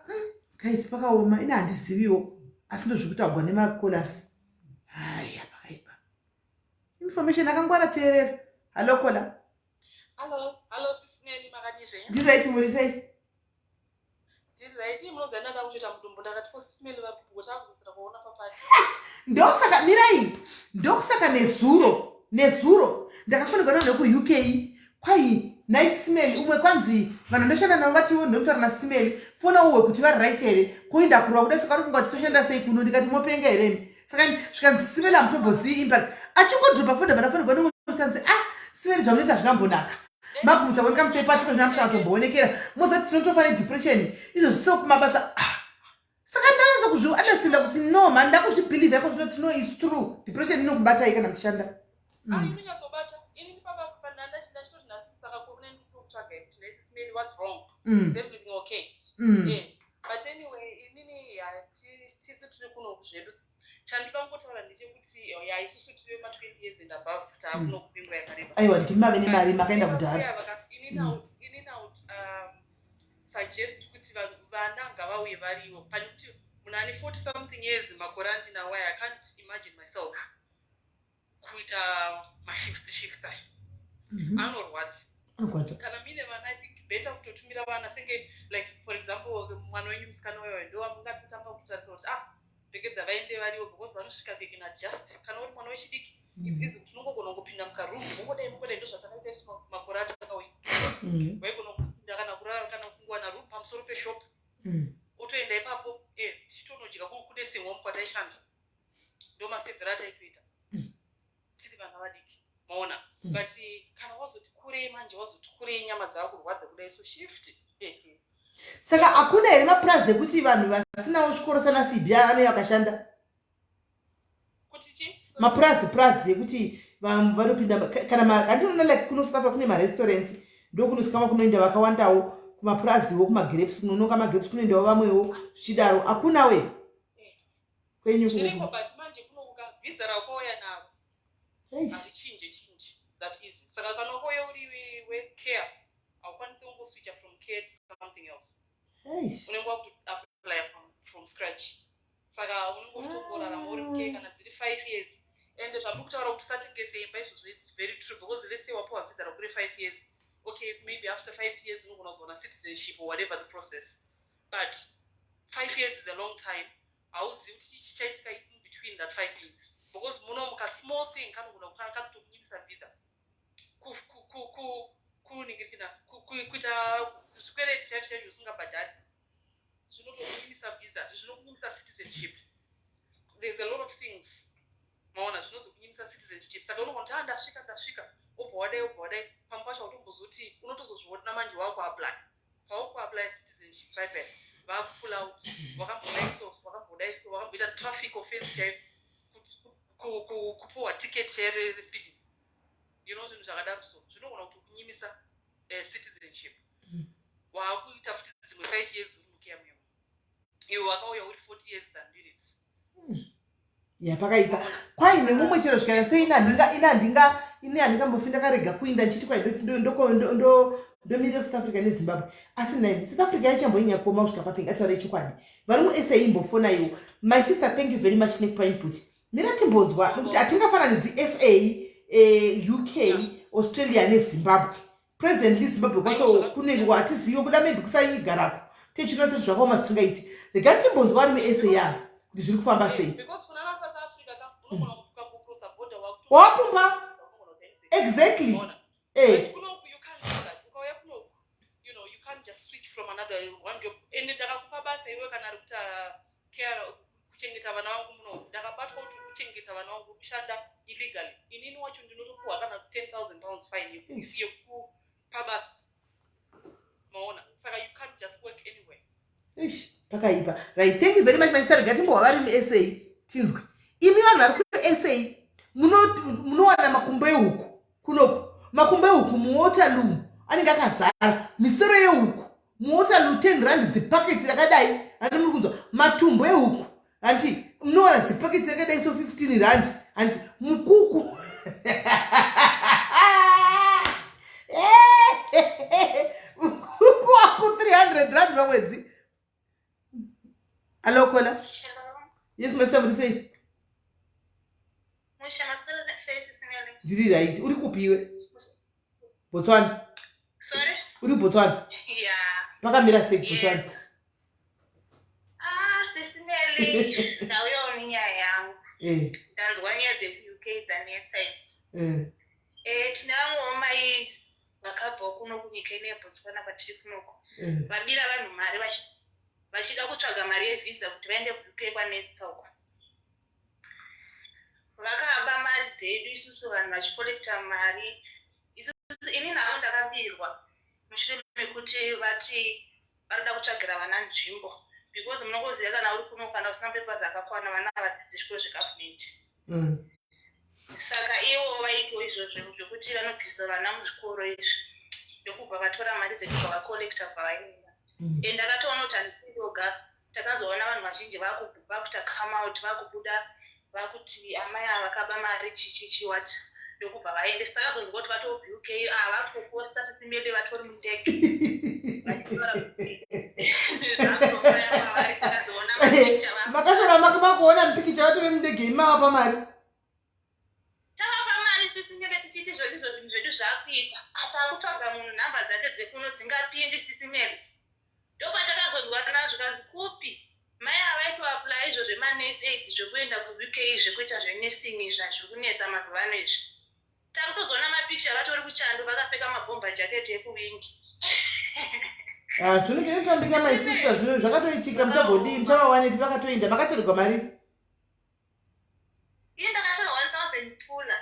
guys, pakaoma. Ine handiziviwo, asi ndozviri kutaurwa nemacallers. Haya, pakaipa. Information akangwara, teerera. Hallo, caller. Hallo, hallo, Sis Melly, makadii zvenyu? Ndiri right, muri sei? Ndiri right. Munoziva ndada kutoita mudumbu, ndakati ko Sis Melly vapugo takukusira kuona papati. Ndosaka mirai, ndokusaka nezuro ndakafanirwa navanhu vekuUK. Kwai nice smell umwe kwanzi vanhu ndoshanda navo vatiwo ndinotaura naSimeli fona uwe kuti vari right here, koenda kurwa kuda. Saka vanofunga kuti toshanda sei kuno? Ndikati mopenga hereni? Saka zvikanzi Simeli hamutombozii impact. Achingodropa foni, ndabva ndafanirwa kanzi, "Ah, Simeli, zvamunoita zvinambonaka magumisa kuoneka musepatiko zvina kutomboonekera, mozati tinotofa nedepression izvo zviso kumabasa." Ah, saka ndanyatsa kuzviunderstanda kuti no man, ndakuzvibelieve yako zvinoti no, is true, depression inokubatai kana muchishanda. Ah, inonyatsobata. Ini papa ndachitoti nhasi saka kune ndikutsvaga kuti nhasi Sis Melly, what's wrong? Is everything okay? Eh, but anyway, inini tisu tiri kuno zvedu. Chandinoda kungotaura ndechekuti ya isusu tiri ma20 years and above, taakuno kupinguva yakareba. Aiwa, ndimave nemari, makaenda kudhara. Inini I would suggest kuti vana ngavauye variwo, pane kuti munhu ane 40 something years, makore andinawo aya, I can't imagine myself kuita mashifts shifts aya. Anorwadza. Anorwadza. Kana muine vana, I think better kutotumira vana senge like for example mwana wenyu musikana uyoyo ndo wamungatotanga kutotarisa kuti ah, regedza vaende variwo, because vanosvika they can adjust. Kana uri mwana wechidiki, it's easy kuti unongogona kungopinda mukaroom, mongodai mongodai. Ndo zvatakaita isu makore atakauya. Waigona kupinda kana kurara kana kungowana room pamusoro peshop, otoenda ipapo, tichitonodya kunursing home kwataishanda. Ndo masevhero ataitoita tiri vana vadiki, maona. But kana wazoti kurei manje, wazoti kurei, nyama dzaakurwadza kudai, so shift. Saka hakuna here mapurazi ekuti vanhu vasinawo chikoro sana Fibi anenge vakashanda? Kuti chi? Mapurazi, purazi ekuti vanopinda kana handinoona like kuno South Africa kune marestaurants, ndokunosikama kunoenda vakawandawo kumapuraziwo, kumagrapes, kunononga magrapes kunoendawo vamwewo zvichidaro. Hakuna we kwenyu? Zviriko, but manje kunouka vhisa rakauya naro harichinje chinje that easy. Saka kana wakauya uri wecare, haukwanisi kungoswitcha from care to something else. Unenge wakutoapply from scratch. Saka unenge uchitongorarama uri mucare kana dziri 5 years. Ende zvamuri kutaura kuti usatengese imba izvozvo, it's very true, because let's say wapiwa visa rakure 5 years, okay, maybe after 5 years unogona kuzowana citizenship or whatever the process. But 5 years is a long time. Hauzivi kuti chii chichaitika in between that 5 years, because munomuka small thing kanogona kanotokunyimisa visa, kuningirikina, kuita zvikwereti chaizvo chaizvo usingabhadhari, zvinotokunyimisa visa, zvinokunyimisa citizenship. There's a lot of things, maona, zvinozokunyimisa citizenship. Saka unogona kuti, "Ah, ndasvika, ndasvika," obva wadai, obva wadai. Pamwe pacho hautombozoti, unotozozviona manje wakuapply. Paukuapply citizenship paipai, vakupull out, wakambodai so, wakambodai so, wakamboita traffic offense chaiyo, kupuhwa ticket chaiyo respeeding, zvinhu zvakadaro. So zvinogona kuti kunyimisa citizenship. Waakuita futi dzimwe 5 years uri mukeya muyemo, iwe wakauya uri 40 years dzandiridzi. Ya, pakaipa. Kwai nemumwe chero zvikara sei, ini handingambofi ndakarega kuinda nchiti kwai ndomirira South Africa neZimbabwe. Asi nai South Africa yachamboinya kuoma kusvika papi? Ngataure chokwadi. Vari muSA imbofonaiwo. My sister, thank you very much nekupa input. Mira timbonzwa, nekuti hatingafananidzi SA, UK, Australia neZimbabwe. Presently Zimbabwe kwacho kunenge hatizivi kuda, maybe kusaigarako techinoa zvakaoma singaiti. Regai timbonzwa vari muSA yavo kuti zviri kufamba sei. Because kuna na South Africa ka, unogona ukangocrossa border, Wakumba. Exactly. Ona. Kunoku you can't do that. Ukauya kunoku, you can't just switch from another one job. Ende ndakakupa basa iwe, kana ari kuita care, kuchengeta vana vangu munoku, ndakabatwa kuti uri kuchengeta vana vangu, uri kushanda illegally, inini wacho ndinotopuhwa kana £10,000 fine yekupa basa, maona. Saka you can't just work anywhere. Ish, pakaipa. Right, thank you very much, my sister. Regai timbohwa vari muSA tinzwe. Imi vanhu vari kuSA, munowana makumbo ehuku kunoku, makumbo ehuku muWaterloo anenge akazara, misoro yehuku muWaterloo 10 rand zipaketi rakadai. Handi muri kunzwa? Matumbo ehuku, hanti munowana zipaketi rakadai so, 15 rand. Hanti mukuku, mukuku wako 300 rand pamwedzi. Hello, caller. Yes, my muri sei? Musha, maswera sei, Sisi Melly? Ndiri right. Uri kupiwe Botswana? Sorry? Uri Botswana? Yeah. Pakamira sei Botswana? Yes. Ah, Sisi Melly, ndauyawo nenyaya yangu. Ndanzwa nyaya dzekuUK dzanetsa idzi. Tine vamwewo mai vakabvawo kuno kunyika ino yeBotswana kwatiri kunoku. Vabira vanhu mari vachida kutsvaga mari yevhisa kuti vaende kuUK kwanetsa uko. Vakaba mari dzedu isusu vanhu vachikolekta mari. Isusu, ini navo ndakabirwa mushure mekuti vati varikuda kutsvagira vana nzvimbo, because munongoziva kana uri kuno, kana usina mapapers akakwana, vana havadzidzi zvikoro zvegavhumendi. Saka ivo vaitawo izvozvo zvekuti vanobvisa vana muzvikoro izvi, ndokubva vatora mari dzedu, bva vakolekta, bva vaenda. And ndakatoona kuti handisi ndoga. Takazoona vanhu vazhinji vakuita come out, vakubuda vakuti amai ava vakaba mari, chichichi what, ndokubva vaendesa. Takazonzwa kuti vatoo UK, vakutoposta, Sisi Melly, vatori mundege vachitaura kuti zvakutofaya kwavari. Takazoona mapikicha. Makasara makuona mupikicha vatove mundege, imava pamari. Tavapa mari, Sisi Melly, tichiti izvo zvinhu zvedu zvakuita, takutsvaga munhu nhamba dzake dzekuno dzingapindi, Sisi Melly. Ndopatakazonzwa nazvo kanzi kupi mai avaitoapply izvo zvemanurse aids zvekuenda kuUK, zvekuita zvenursing izvi zviri kunetsa mazuva ano izvi. Takutozoona mapikicha vatori kuchando vakapfeka mabomber jacket ekuwindi. Ah, zvinenge zvinotambika, my sister. Zvinhu zvakatoitika, muchagodii? Muchavawanepi? Vakatoenda, makatorerwa mari? Ini ndakatorwa 1000 pula,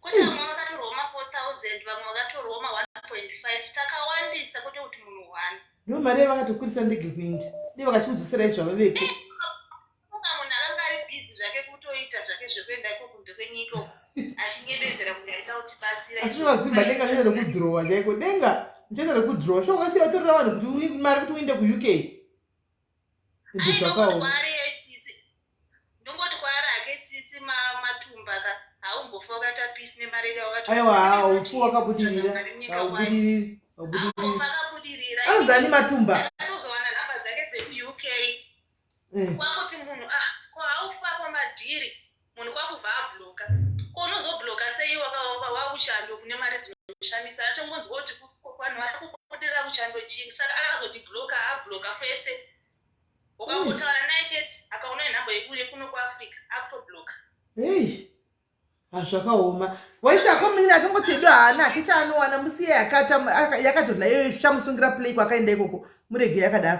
kuti vamwe vakatorwawo ma4000, vamwe vakatorwawo ma1.5. Takawandisa, kwete kuti munhu one. Ndo mari yavakatokwirisa ndege kuinda, dei vakachiudzoserai zvavavepo. Funga munhu akanga ari busy zvake kutoita zvake zvekuenda iko kunze kwenyika uko, achinyebedzera kunge aida kutibatsira. Asi vazimba, denga richaita rekudhirowa chaiko, denga richaita rekudhirowa. Sho ungasiya watorera vanhu kuti mari kuti uinde kuUK, ende zvakaoma. Kwaari tsitsi, ndongoti kwaari hake tsitsi matumba ka, haumbofa wakaita peace nemari iri. Aiwa, haufu wakabudirira, haubudiriri, haubudiriri. Haumbofa akabudirira. Anonzi ani Matumba? Atozowana nhamba dzake dzekuUK. Kwakuti munhu, ah, ko haufa kwamadhiri, munhu kwakubva abloka. Ko unozobloka sei wakuchando kune mari dzinoshamisa? Atongonzwa kuti vanhu vari kubudirira kuchando chii. Saka akazoti bloka, abloka kwese. Ukangotaura naye chete akaona nenhamba yekuno kuAfrica akutobloka. Hey. Zvakaoma. Waiti akomini atongoti edu haana hake chaanowana musiye yakata yakatodla iyoyo zvichamusungira play kwakaenda ikoko murege yakadaro.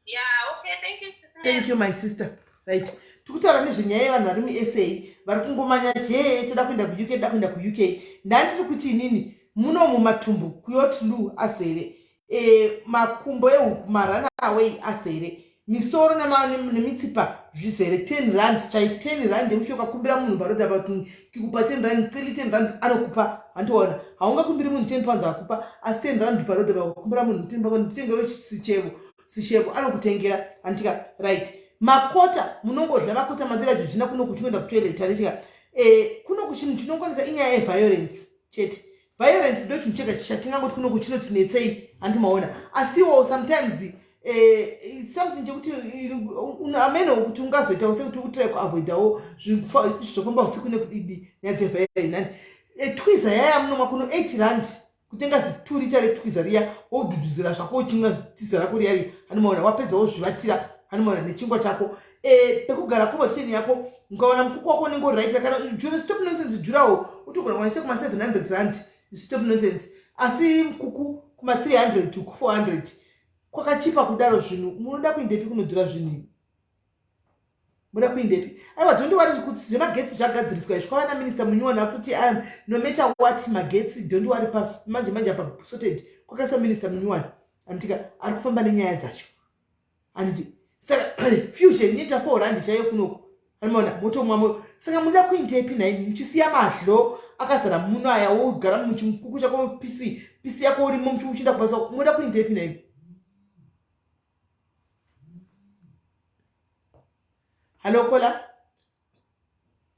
Yeah, okay, thank you, sister. Thank you my sister. Right. Tikutaura nezvenyaya yevanhu vari muSA vari kungomanya jee toda kuenda kuUK toda kuenda kuUK. Ndandiri kuti inini muno mumatumbu kuYotloo azere e, makumbo ehuku marun away azere misoro nemitsipa zvizere 10 rand chai 10 rand yekuti ukakumbira munhu paroad apa kikupa 10 rand celi 10 rand anokupa handiona haungakumbiri munhu 10 pounds akupa asi 10 rand paroad apa ukakumbira munhu 10 pounds nditengero sichevo sishevo anokutengera handitika right makota munongodla makota maviri ajochina kuno kuchikuenda kutoilet handitika e, kuno kuchinhu chinongonetsa inyaya yeviolence chete violence ndo chinhu chega chatingangoti kuno kuchinotinetsei handi maona asiwo sometimes eh, something chekuti amene kuti ungazoitawo sekuti utry kuavoidawo zvofamba usiku nekudidi nyaya dzeviolence eh, twiza yaya munomwa kuno 8 rand kutenga ziturita retwiza riya wodhudhuzira zvako uchimwa zitiza rako riya riya hanimaona wapedza wozvivatira hanimaona nechingwa chako eh, pekugara accommodation yako ukaona mukuku wako unenge uri right kana jura stop nonsense jurawo utogona kuwanisa kuma 700 rand stop nonsense asi mukuku kuma 300 to 400 kwakachipa kudaro zvinhu munoda kuendepi kunodhura zvinhu muda kuendepi aiwa don't worry kuti zvemagetsi zvagadziriswa izvi kwava naminista munyuwani akuti um, no matter what magetsi don't worry manje manje apa sorted kwakaiswa minista munyuwani anditika ari kufamba nenyaya dzacho handiti saka fusion inoita 4 rand chaiyo kunoku anomaona motomwa mo saka munoda kuindepi nhai muchisiya madlo akazara muno aya wogara muchikuku chako pc pc yako urimo muchiuchinda kubasa munoda kuindepi nhai hallo kola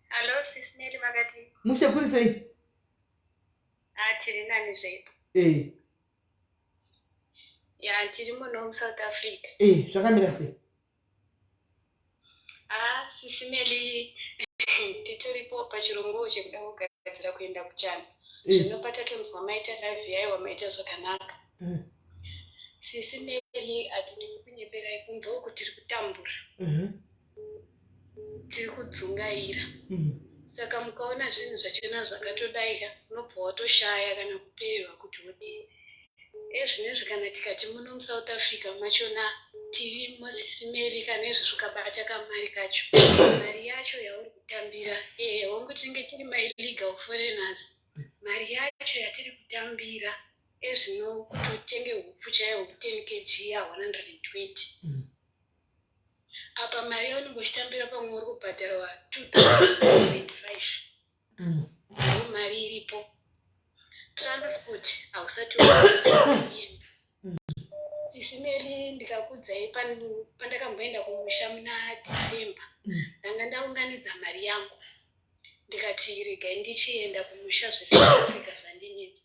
hallo sis Mary makadii mushe kuri sei ah tiri nani zvedu eh ya tiri muno muSouth Africa eh zvakamira sei ah sis Mary titoripo pachirongo chekuda kugadzira kuenda kuchando zvino patatonzwa maita live yaiwa maita zvakanaka sis Mary hatidi kunyeperai kunze uku tiri kutambura tiri kudzungaira saka mukaona zvinhu zvachona zvakatodaika unobva watoshaya kana kupererwa kuti wodii ezvinezvi kana tikati muno muSouth Africa machona tirimo sis Mary kana izvozvo ukabata kamari kacho mari yacho yauri kutambira ehe hongu tinenge tiri maillegal foreigners mari yacho yatiri kutambira ezvino kuti utenge hupfu chaiyo 10 kg ya120 apa mari yaunenge uchitambira pamwe uri kubhadharwa 2025 ndo mari iripo transport hausati wakuenda sis Mary ndikakudzai pandakamboenda kumusha muna December ndanga ndaunganidza mari yangu ndikati regai ndichienda kumusha zveSouth Africa zvandinetsa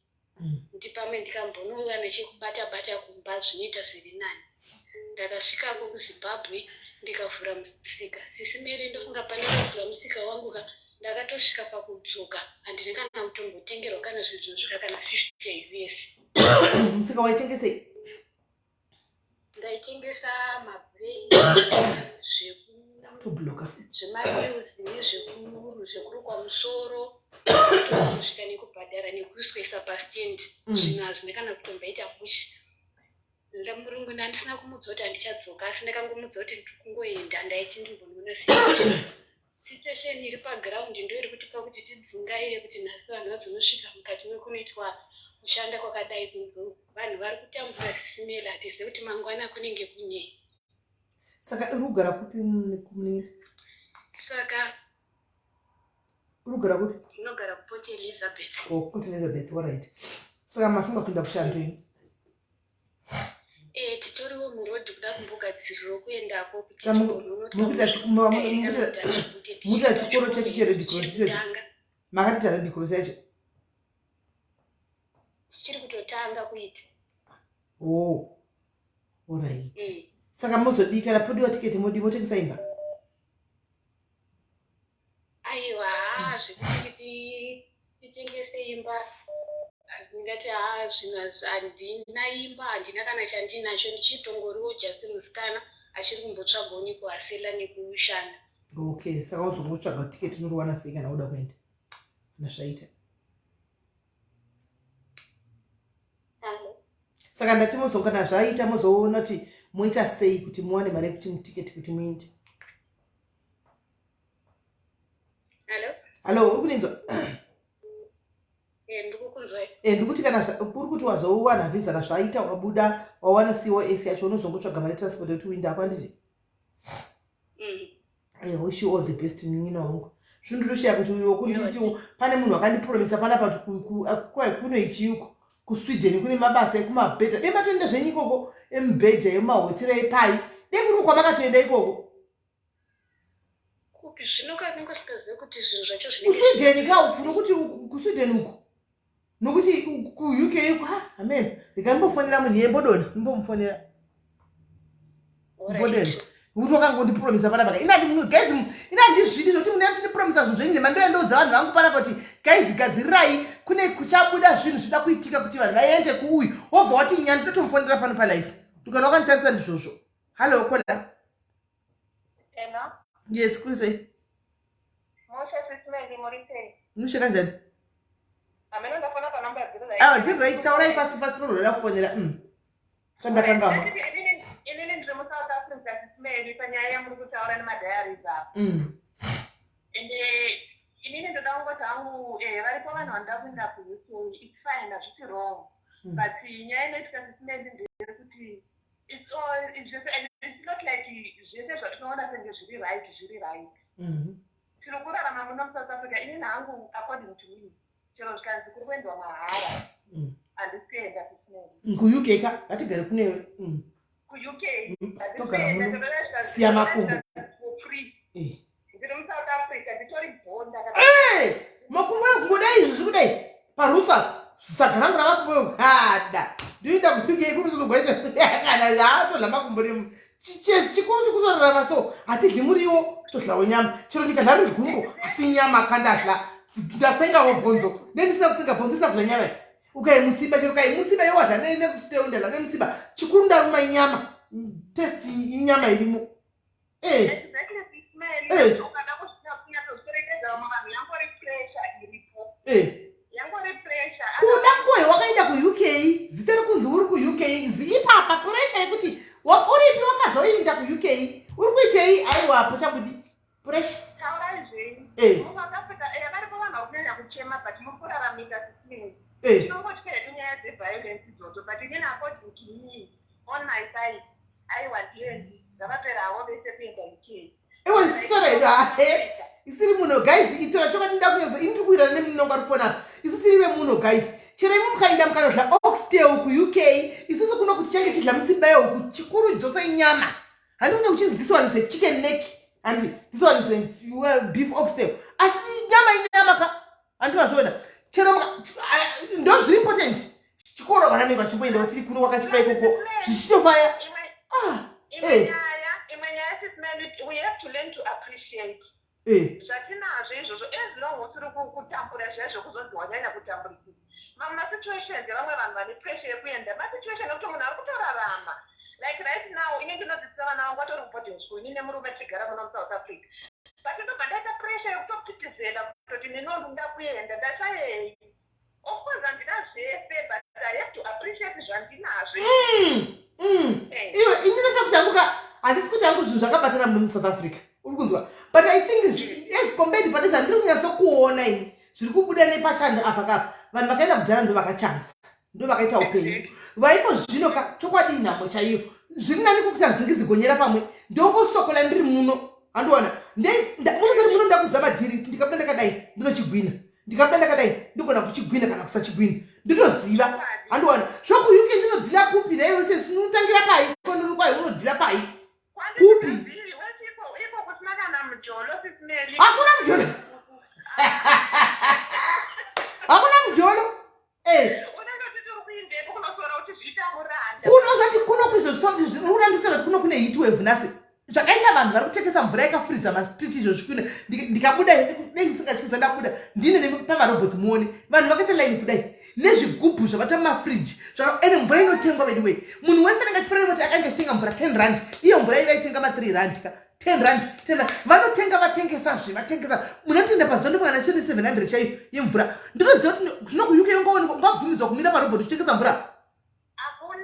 kuti pamwe ndikambonouya nechekubata bata kumba zvinoita zviri nani ndakasvikako kuZimbabwe ndikavhura musika sis Mary ndofunga pandakavhura musika wangu ka ndakatosvika pakudzoka handina kana kutombotengerwa kana zvinhu zvinosvika kana 50 US musika waitengesei ndaitengesa mabraids tobloka zvemanews nezvekuru zvekurukwa musoro kusvika nekubhadhara nekuiswa pastand zvinhu hazvina kana kutomboita mushe murungu ndandisina kumudza kuti handichadzoka asi ndakangomudza kuti ndiri kungoenda ndaiti ndimbonoona situation iri paground ndo iri kutipa kuti tidzungaire kuti nhasi vanhu vazonosvika mukati mekunoitwa kushanda kwakadai kunze vanhu vari kutambura sis Mary hatizive kuti mangwana kunenge kunei saka uri kugara kupi kumnini saka uri kugara kupi ndinogara kuPort Elizabeth oh Port Elizabeth alright saka mafunga kuenda kushando ini Eh, titoriwo muroad kuda kumbogadzirirawo kuendako mukuita chikoro chacho cheRed Cross ichocho makatoita Red Cross yacho tichiri kutotanga kuita oh alright saka mozodii kana podiwa tiketi modi motengesa imba aiwa haa zvekuti titengese imba ndingati haa zvinhu handina imba handina kana chandinacho ndichitongoriwo just musikana Achiri kumbotsvagawo nekuhasela nekushanda. Okay, saka uzongotsvaga ticket unoriwana sei kana uda kuenda? Kana zvaita. Saka ndati mozo kana zvaita mozoona kuti moita sei kuti muwane mari yekuti mutiketi kuti muende. Hello? Hello, uri kuninzwa? Eh, ndikukunzwai. Eh, ndikuti kana uri kuti wazowana visa kana zvaita wabuda wawana COS yacho unozongotsvaga mari transport yekuti uinde ako handiti? I wish you all the best munin'ina wangu. Zvino ndinoshaya kuti uyo kunditi pane munhu akandipromisa panapa kuti kuno ichiyuko kuSweden kune mabasa ekumabhedha dai matoenda zvenyu ikoko emubhedha emumahotera epai dai kuri kwamakatoenda ikoko kupi zvino kanenge usingazive kuti zvinhu zvacho zvinenge kusweden ka uku nokuti kusweden uku nokuti kuuk uku ha amen ndikambofonera munhu iye mbodona imbomufonera mbodona nokuti wakangondipromisa panapa ka inadi munhu guys inadi zvidi zvekuti munhu yamuchindipromisa zvinhu zvenyu nhema ndoendoudza vanhu vangu panapa kuti guys gadzirirai kune kuchabuda zvinhu zvida kuitika kuti vanhu vaende kuuyu wobva wati nyani totomufonera pano palife ndikana wakanditarisa ndizvozvo hallo kola Hello. Yes, kuri sei? Moshe sisi Melly muri sei? Mushe kanjani? Ameno ndafona pa number dziri right. Ah, dziri right. Taurai fast fast panoda kufonera. Sandakangama. Inini ndiri mu South Africa sisi Melly panyaya yamuri kutaura nemadiaries apa. Ende inini ndoda kungoti hangu eh varipo vanhu vanoda kuenda ku UK it's fine hazvisi wrong. But nyaya inoitika sisi Melly ndeyekuti It's all it's just and it's not like zvese zvatinoona senge zviri right zviri right. Tiri kurarama muno muSouth Africa inini hangu according to me chero zvikanzi kuri kuendwa mahara handisi kuenda kusinei. KuUK ka ngatigare kunewe. KuUK Togara muno siya makumbo. For free. Eh. Ndiri muSouth Africa nditori bhonda. Eh, makumbo ekungodai izvi zvikudai parutsa saga rangu ramakumbo eku hada ndoenda kuUK kunozogwaita kana yaatodla makumbo nemu chesi chikuru chikutorarama so hatidli muriwo todlawo nyama chero ndikadla riri gumbo asi nyama kandadla ndatsengawo bhonzo ndendisina kutsenga bhonzo isina kudla nyama ukaimusiba chero ukaimusiba iwe wadla nekuchiteundadla nemusiba chikuru ndaruma inyama test inyama irimo Eh. Eh. Eh. Kuda kuwe wakaenda kuUK zita rekunzi uri kuUK ipapa puresha yekuti uripi wakazoinda kuUK uri kuitei aiwa apo chabudi puresha eh. Eh. Aiwa ndiendi ngavapera havo vese kuenda UK. Iwe sisora yedu hahe isiri muno guys itora chokwadi nda kunyazo ini ndiri kuwirana nemunonga ari kufona apa isu tiri vemuno guys chero imi mukaenda mukanodla oxtail kuUK isusu kuno kuti change chidla mutsiba yehuku chikuru dzose inyama handi kune kuchinzi this one is a chicken neck handiti this one is a beef oxtail asi nyama inyama ka Hanti vazviona chero ndo zviri important chikoro vana vanenge vachimboenda tiri kuno wakachipa ikoko zvichitofaya. Ah, eh. Imwe nyaya sis Melly, we have to learn to appreciate eh. zvatinazvo izvozvo as long usiri kutambura zviya zvekuzonzi wanyanya kutamburisisa mamwe masituations evamwe vanhu vane pressure yekuenda masituation ekuti munhu ari kutorarama like right now ini ndinodzidzisa vana vangu vatori kuboarding school ini nemurume tichigara muno musouth africa but ndobva ndaita pressure yekutopitizela kutoti nino ndoda kuenda ndashayei of course handina zvese but i have to appreciate zvandinazvo eh. Iwe ini ndinosa kuti hangu ka handisi kuti hangu zvinhu zvakabatana muno musouth africa uri kunzwa but i think as compared pane zvandiri kunyatsokuona ini zviri kubuda nepachando apa kapa vanhu vakaenda kudhara ndo vakachanza ndo vakaita upenyu vaiko zvino ka chokwadi inhamo chaiyo zviri nani kukuita zingizi gonyera pamwe ndongosokola ndiri muno andiona ndakuzoti muno ndakuziva madhiri ndikabuda ndakadai ndinochigwina ndikabuda ndakadai ndogona kuchigwina kana kusachigwina nditoziva andiona zvokuuk ndinodhila kupi naiwe sesi unotangira pai kondorikwayi unodhila pai kupi hakuna mujolo hakuna mujolo eh. Kunozati kuno kuizvozviurandisira kuti kuno kune heat wave nhasi zvakaita vanhu vari kutengesa mvura yakafuriza mastreet izvozvi kuno ndikabuda dei ndisingatyisa ndabuda ndine nepamarobhots muone vanhu vakaita line kudai Nezvigubhu zvavata mumafriji ende mvura inotengwa veduwee. Munhu wese anenge achifanira kuti akange achitenga mvura 10 rand, iyo mvura iva itenga ma 3 rand ka 10 rand, 10 rand. Vanotenga vatengesazve, vatengesa. Munotenda pazuva ndofunga nacho 700 chaiyo yemvura. Ndinoziva kuti zvino kuUK ungaonekwa, ungabvumidzwa kumira parobhoti uchitengesa mvura.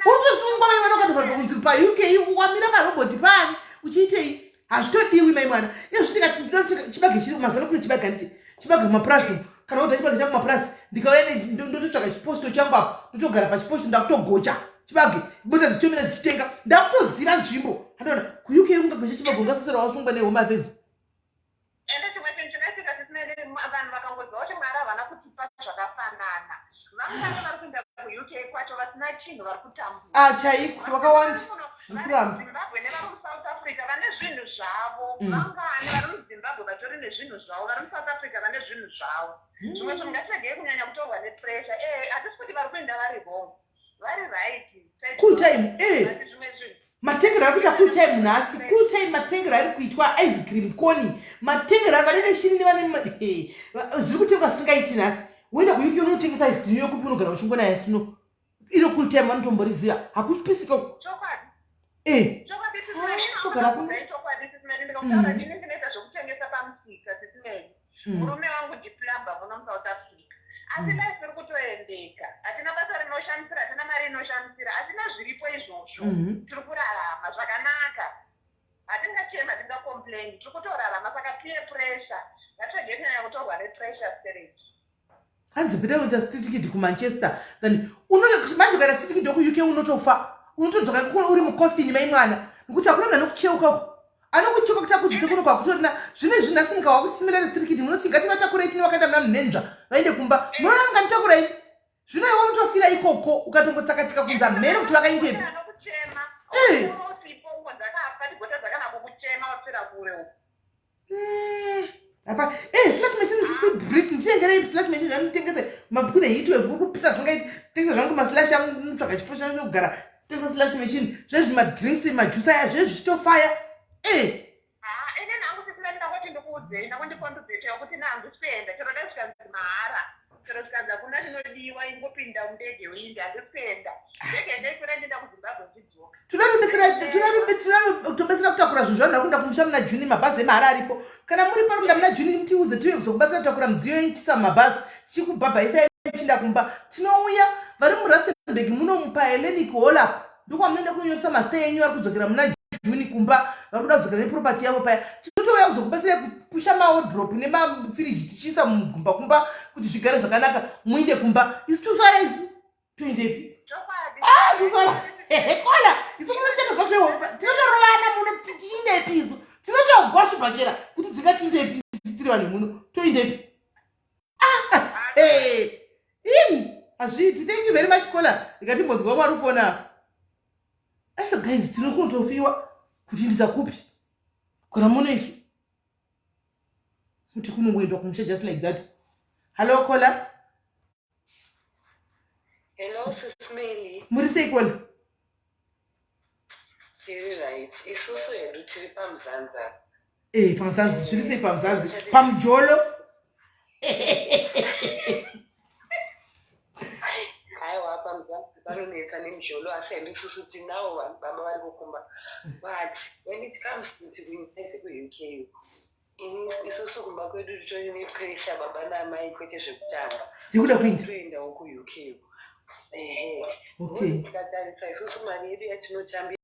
Utosungwa mai mwana ukatovharwa kunzi paUK wamira parobhoti paani uchiitei? Hazvitodiwi mai mwana. Izvo ndikati ndinotenga chibage chiri mazano kune chibage handiti chibage kumapurazi umu. Kana woda chibage changu kumapurazi ndikauya ndototsvaka chiposto changu apo ndotogara pachiposto ndakutogocha chibage mota dzichitomira dzichitenga ndakutoziva nzvimbo. Handiona kuUK ungagocha chibage ungasosera wasungwa nehome affairs. Ende chimwe chinhu chinoitika sisi vanhu vakangoziva kuti Mwari havana kutipa zvakafanana. Vamwe vange vari kuenda kuUK kwacho vasina chinhu vari kutambura. Ah, chaiko vakawanda zviri kuramba. Zimbabwe nevari muSouth Africa vane zvinhu zvavo. Vangani vari muZimbabwe vatori nezvinhu zvavo, vari muSouth Africa vane zvinhu zvavo. Zvimwe zvinhu ngatiregei kunyanya kutorwa nepressure. Eh, hatisi kuti vari kuenda vari wrong. Vari right. Cool time, eh. Zvimwe zvinhu. Matengero ari kuita cool time nhasi, cool time matengero ari kuitwa ice cream cone, matengero ari vane meshini nevane zviri kutengwa singaiti nhasi. Woenda kuUK unotengesa ice cream yokupi unogara uchingonaya snow. Iro cool time vanotomboriziva, hakupisika uko. Chokwadi. Eh. Chokwadi sisi Mary, Togara kuno. Chokwadi sisi Mary, ndikakutaura ini ndinoita zvekutengesa pamusika sisi Mary. Murume wangu ndiplumber muno muSouth Africa. Asi life iri kutoendeka. Hatina basa rinoshamisira, hatina mari inoshamisira, hatina zviripo izvozvo. Tiri kurarama zvakanaka. Hatingachemi, hatingacomplain. Tiri kutorarama saka peer pressure. Ngatiregei kunyanya kutorwa nepressure stereki. Hanzi better kuita street kid kuManchester than unoda manje ukaita street kid wekuUK unotofa. Unotodzoka ikoko uri mucoffin mai mwana. Nekuti hakuna munhu anokucheuka uko. Anokucheuka kuti akudzise kuno kwakutorina. Zvino izvi nhasi mukawa kuti similar street kid munoti ngativatakure tine vakaita muna munhenzva vaende kumba. Munonga nganditakurai. Zvino iwe unotofira ikoko ukatongotsakatika kunza mhere kuti vakaendepi. Anokuchema. Eh. Usipo ungonzakafa tigotadza kana kukuchema wapfira kure uko. Apa eh slash machine sisi Brit nditengerei slash machine anditengese mabhuku neheat wave kuri kupisa zvingaiti tengesa zvangu maslash angu mutsvaga chipo changu chekugara tengesa slash machine zvezvi madrinks majuice aya zvezvi zvichitofaya eh. Ah, ini hangu sisi Mary ndangoti ndikuudzei ndangondikondudzete yokuti na handisi kuenda chero dai zvikanzi mahara chero zvikanzi hakuna chinodiwa ingopinda mundege uinde handisi kuenda ndege ndaikwira ndienda kuZimbabwe ndidzoka. Tobetsera kutakura zvinhu zvanhu kuenda kumusha muna June, mabhazi emahara aripo. Kana muri pari kuenda muna June mutiudze tiuye kuzokubatsira kutakura midziyo yenyu tichisa mumabhazi tichikubhabhaisai muchienda kumba. Tinouya vari muRustenburg muno mupaHellenic Hall apo ndokwamunoenda kunyoresa mazita enyu vari kudzokera muna June kumba vari kuda kudzokera neproperty yavo paya. Tinotouya kuzokubatsirai kupusha mawardrobe nemafiriji tichiisa mugumba kumba kuti zvigare zvakanaka muinde kumba. Isu tosara isu toendepi? Ah, tosara kola isu munochekabva zveho tinotorovana muno tichiindepi isu tinotogwa zvibhakera kuti dzingatiindepi isu tiri vanhu muno toindepi? Ah, hey. Imi hazviiti. Thank you very much kola. Ndikatimbonzwa kwarufona. Ayo guys, tinokunotofiwa kuti ndisa kupi kana muno isu kuti kunongoendwa kumusha just like that. Hello kola. Hello Sis Melly. Muri sei kola? Tiri right. Isusu hedu tiri paMzanzi. Eh, paMzanzi, zviri sei paMzanzi? Pamujolo. Haiwa, paMzanzi panonetsa nemujolo asi hedu isusu tinawo vanhu baba vari kukumba. But when it comes to kunyaya dzekuUK isusu kumba kwedu titori nepressure baba naamai kwete zvekutamba. Yekuda kuenda. Toendawo kuUK. Ehe. Okay. Tikatarisa isusu mari yedu yatinotambira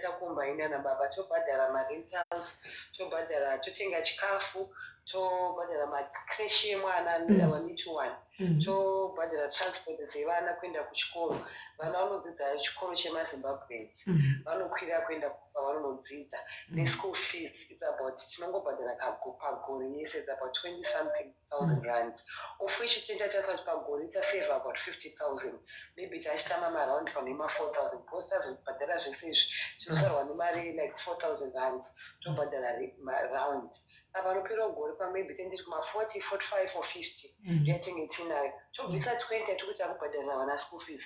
takombaina nababa tobhadhara marentals, tobhadhara, totenga chikafu, tobhadhara macreche emwana our little one, tobhadhara transport dzevana kuenda kuchikoro. Vana vanodzidza chikoro chemaZimbabweans, vanokwira kuenda pavanonodzidza neschool fees is about tinongobhadhara pagore yese it's about 20 something thousand rands, of which tinenge tatarisa kuti pagore tasave about 50,000, maybe tachitama maround pane ma4,000 because tazobhadhara zvese izvi tinosarwa nemari like 4,000 rand tobhadhara round. Saka panopera gore pa maybe tendiri kuma 40, 45 or 50 yatinge tinayo. Tobvisa 20 yatiri kuti akubhadharira vana school fees,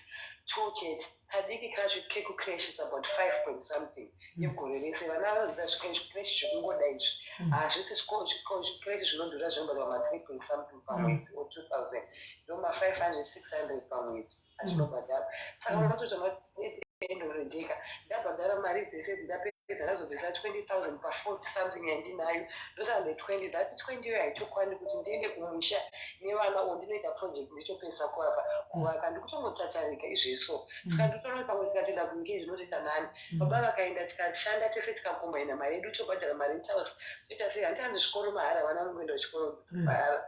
two chete. Kadiki kacho kekucreche is about 5 point something yegore rese. Vana vanodzidza zvicreche zvekungoda izvi, hazvisi zvicreche zvinodhura, zvinobhadharwa ma 3 point something pamwedzi or 2000, ndo ma 500, 600 pamwedzi atinobhadhara. Saka unototona end of the day ka, ndabhadhara mari dzese, ndapedza, ndazobvisa 20 000 pa40 something yandinayo, ndosara ne20. That 20 iyo haitokwani kuti ndiende kumusha nevana o ndinoita project ndichopesa kuvaka kuvaka. Ndikutongotatarika izveso. Saka nditoona kuti pamwe tikatoenda kuUK zvinotoita nani. Baba vakaenda, tikashanda tese, tikakombaina mari yedu, tobhadhara marentals, toita sei? Handianzi zvikoro mahara, vana vanongoenda kuchikoro mahara.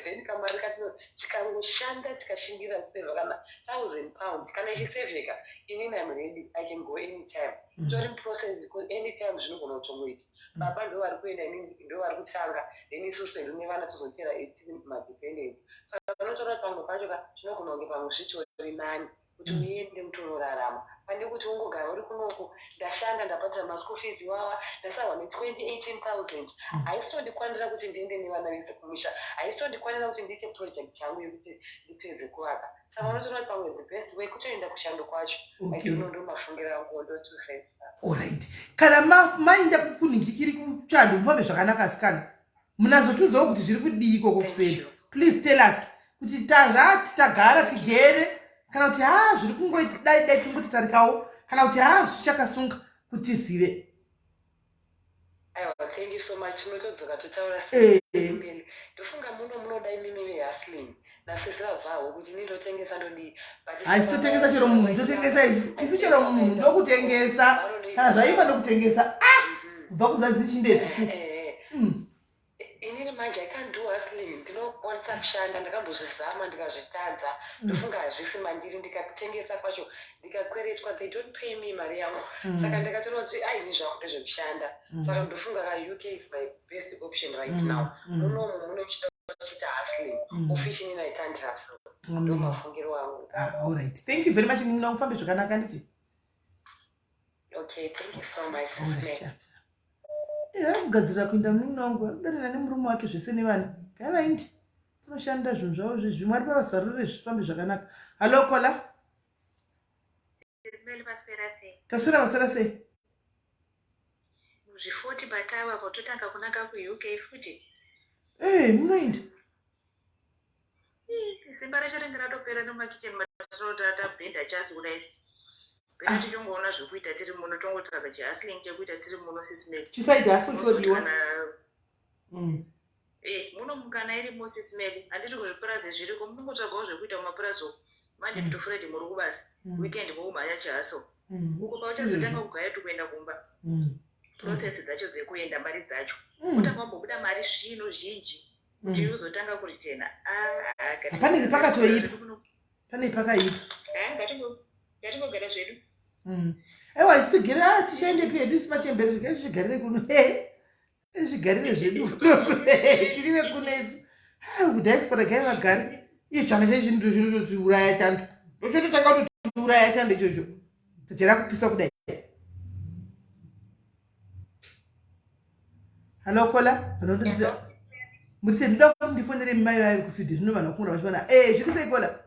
Then kamari katino tikangoshanda, tikashingira kusevha kana £1000, kana ichisevheka, inini I'm ready, I can go anytime. Tori process because anytime zvinogona kutongoita. Baba ndo vari kuenda, inini ndo vari kutanga, then isusu hedu nevana tozotera tiri madependents. Saka unotoona kuti pamwe pacho ka zvinogona kunge pamwe zvitori nani kuti uende utonorarama pane kuti ungogara uri kunoku. Ndashanda, ndabhadhara maschool fees iwawa, ndasarwa ne20 18 000, haisitondikwanira kuti ndiende nevana vese kumusha, haisitondikwanira kuti ndiite project yangu yekuti ndipedze kuvaka. Saka unotoona kuti pamwe the best way kutoenda kushando kwacho. I don't know, ndo mafungiro angu, ndo two cents. Alright, kana maenda kunhingikiri kuchando, mufambe zvakanaka. Asikana, munazotiudzawo kuti zviri kudii ikoko kuseri. Please tell us kuti tazvati tagara tigere, kana kuti ha, zviri kungoiti dai dai tingoti tarikawo, kana kuti ha, zvichakasunga, kuti tizive. Aiwa, thank you so much. Tinotodzoka totaura. Ndofunga muno munoda imimi vehustling nasisi vabvawo kuti ini ndotengesa, ndodii, but Haisi totengesa chero munhu, totengesa isu isu chero munhu ndokutengesa. Kana zvaipa ndokutengesa. Ah, kubva kunzanzi chindepi. Inini manje I can't do hustling. Ndinokwanisa kushanda, ndakambozvizama ndikazvitadza. Ndofunga hazvisi mandiri. Ndikatengesa kwacho, ndikakweretwa, they don't pay me mari yangu. Saka ndakatoona kuti aini zvangu ndezvekushanda. Saka ndofunga ka UK is my best option right now. Munomu munochida kuchiita hustling, officially inini I can't hustle. Ndo mafungiro angu. Ah, alright, thank you very much. Muna mufambe zvakanaka, nditi. Okay, thank you so much, Alright, sis. sharp, sharp. Vari kugadzirira kuenda. Munin'ina wangu vari kudanana nemurume wake zvese nevana. Gavaindi unoshanda zvinhu zvavo zvezvi. Mwari pavazarurire, zvifambe zvakanaka. Hallo, caller. Zimeli, maswera sei? Taswera, maswera sei? Muzvi40 batava pototanga kunanga kuUK futi. Ee, munoenda. Ii, simba racho ringe ratopera nemakicheni matinotabhenda chasi kudai. Pena tichongoona zvekuita tiri muno, tongotsvaga chihustling chekuita tiri muno, Sis Meli. Chiside hustle chodiwa. Muno mukana irimo, Sis Meli, handiti? Kuzvipurazi zviriko, munongotsvagawo zvekuita mumapurazi uko. Monday to Friday muri kubasa, weekend mukumhanya chihustle. Uko pauchazotanga kugaya kuenda kumba, process dzacho dzekuenda, mari dzacho, utanga wambobuda mari zvino zhinji kuti uzotanga kuritena. Panenge pakatoipa, pane pakaipa. Ngatingogara zvedu. Aiwa, isi tigere, a tichaendepi hedu isi machembere? Zvigai zvigarire kuno, zvigarire zvedu kuno, tiri vekuno isu. Kudiaspora gai vagare. Iyo changa chechinhu chinototiuraya chando, ndochototanga kutotiuraya chando ichocho, tajera kupisa kudai. Hallo, caller, vanondondira muri sei? Ndoda kuti ndifonere mai vayo kuSweden. Zvino vanhu vakungura vachiona. Zviri sei, caller?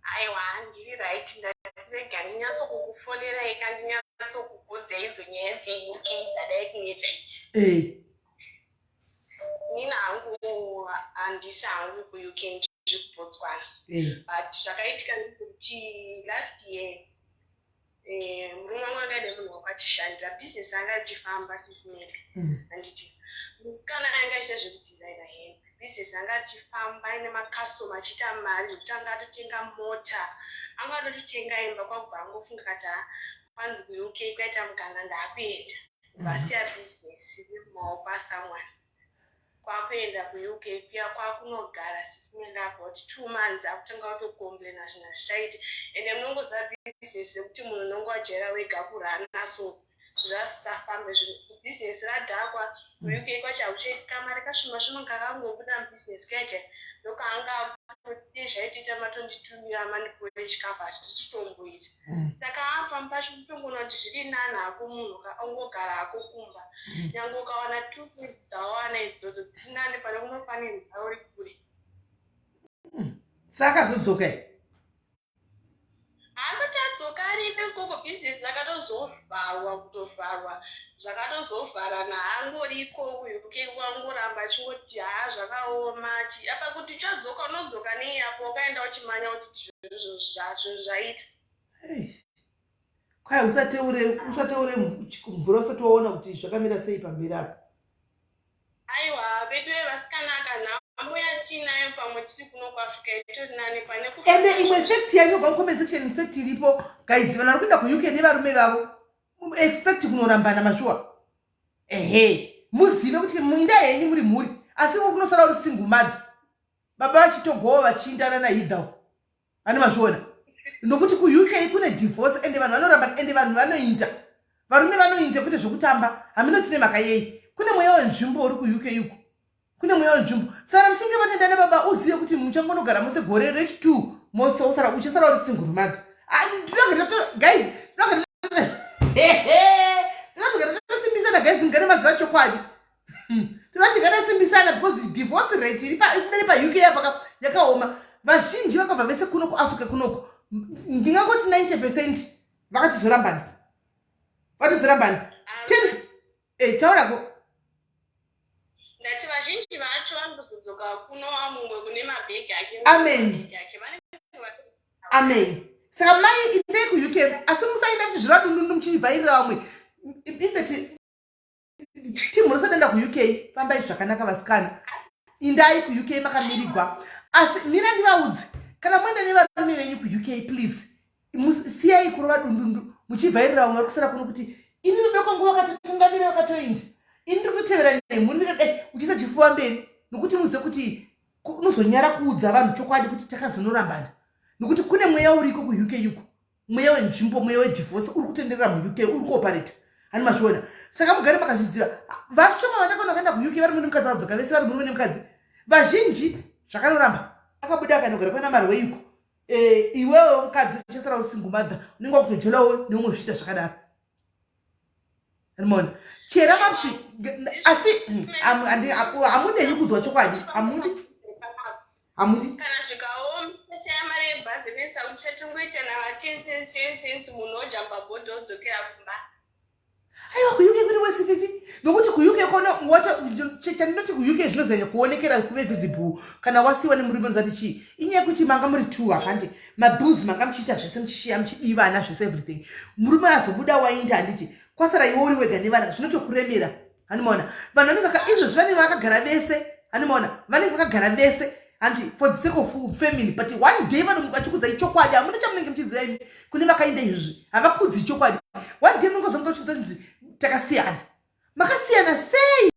Aiwa, ndiri right. Ndatirega ndinyatsokukufonerai ka, ndinyatsokubvunza idzo nyaya dzeUK dzadai kunetsa idzi. Nina hangu handisi hangu kuUK, ndiri kuBotswana. But zvakaitika ndekuti last year murume wangu anga aine munhu wakwachishandira, bhizinesi anga richifamba, Sis Meli. Handiti musikana anga achiita zvekudhizaina hembe, bhizinesi anga richifamba, aine makastoma, achiita mari zvekuti anga atotenga mota, anga atototenga imba. Kwakubva angofunga kati, ha, kwanzi kuUK kwaita mukana, ndaakuenda. Vasiya bhizinesi riri mumaoko asomeone, kwakuenda kuUK kuya, kwakunogara, Sis Meli, about 2 months akutanga kutocomplaina, zvinhu hazvichaiti. Ende munongoziva bhizinesi yekuti munhu unonge wajaira wega kurana, so Zvasisafambe zvinhu, bhizinesi radhakwa, kuUK kwacho hakuchaiti kamari kashoma shoma kakangobuda mubhizinesi keke ndokaanga akutodii zvaitoita matonditumira mandipuwe chikafu hazvisi kutomboita. Saka apfamba pacho kutongoona kuti zviri nani hako munhu ongogara hako kumba, nyange ukawana 2 cents dzawawana idzodzo dziri nani pane kunofanirwa uri kure. Saka akazodzoka here? Haasati adzoka, ariko ikoko. Bhizinesi rakatozovharwa, kutovharwa zvakatozovharana. Haangori ikoko kuUK, kwangoramba achingoti haa zvakaoma. Apa kuti uchadzoka, unodzoka nei apo wakaenda uchimanya kuti zvinhu zvaita? Kwai usateure mvura usati waona kuti zvakamira sei pamberi apo. Aiwa vedu vevasikana, nhamo yatinayo pamwe tiri kuno kuAfrica itori nani pane. Ende imwe fact yanyorwa mucomment section, fact iripo guys, vanhu vari kuenda kuUK nevarume vavo, expect kunorambana mashuwa. Ehe, muzive kuti muinda henyu muri mhuri, asi uri kunosara uri single mother, baba vachitogowa vachiindana naHidha. Ane mazviona nokuti kuUK kune divorce, ende vanhu vanorambana, ende vanhu vanoinda, varume vanoinda kuite zvekutamba. Hamino tine mhaka yei? Kune mweya wenzvimbo uri kuUK uko, kune mweya wenzvimbo. Saka muchinge matenda nebaba, uzive kuti muchangonogara mose gore rechi2 mose, usara uchasara uri single mother. Guys, tinogara tosimbisana guys, mugare maziva chokwadi. Tinoti ngatasimbisana because divorce rate iri kudari paUK apa yakaoma. Vazhinji vakabva vese kuno kuAfrica kunoko, ndingangoti 90% vakatozorambana, vatozorambana. Taurako. Ndati vazhinji vacho vanozodzoka kuno, mumwe kune mabhegi ake. Amen, amen. Saka mai, indai kuUK, asi musaenda kuti zviradundundu muchivhairira vamwe. Infact timu risadaenda kuUK, fambai zvakanaka vasikana, indai kuUK makamirigwa. Asi mira ndivaudze, kana muenda nevarume venyu kuUK, please siyai kurova dundundu muchivhairira vamwe vari kusara kuno kuti ini bebe kwangu vakatotungamira, vakatoinda, ini ndiri kutotevera nemhuri ndikadai, uchiisa chifuva mberi, nokuti muzive kuti unozonyara kuudza vanhu chokwadi kuti takazonorambana, nokuti kune mweya uriko kuUK uko, mweya wenzvimbo, mweya wedivorce uri kutenderera muUK, uri kuoperate. Hani mazviona? Saka mugare makazviziva. Vashoma vandakaona vakaenda kuUK vari murume nemukadzi vadzoka vese vari murume nemukadzi. Vazhinji zvakanoramba, akabuda akanogara kwana marweiko. Iwewe mukadzi uchasara uri single mother, unenge wakutojolawo neumwe zvichiita zvakadaro. Rimona chera mapsi, asi hamudenyi kudzwa chokwadi, hamudi, hamudi. Kana zvikaoma, chaya mari yebhazi kuisa kuchatingoita nama 10 cents, 10 cents, munhu ojamba bhodhi odzokera kumba. Aiwa, kuUK kuri wese fifi, nokuti kuUK kona chandinoti kuUK zvinozonyanya kuonekera kuve visible kana wasiwa nemurume unozati chii, inyaya yekuti manga muri two hapandi mabills, manga muchiita zvese, muchishiya, muchidivana zvese, everything. Murume azobuda wainda, handiti kwasara iwe uri wega nevana, zvinotokuremera. Handimaona vanhu vanenge izvozvi vanenge vakagara vese, handimaona vanenge vakagara vese, handi, for the sake of family, but one day vanomuka vachikudzai chokwadi. Hamuna chamunenge muchiziva imi. Kune vakainda izvozvi havakudzi chokwadi. One day munongozomuka muchiudza nzi takasiyana. Makasiyana sei?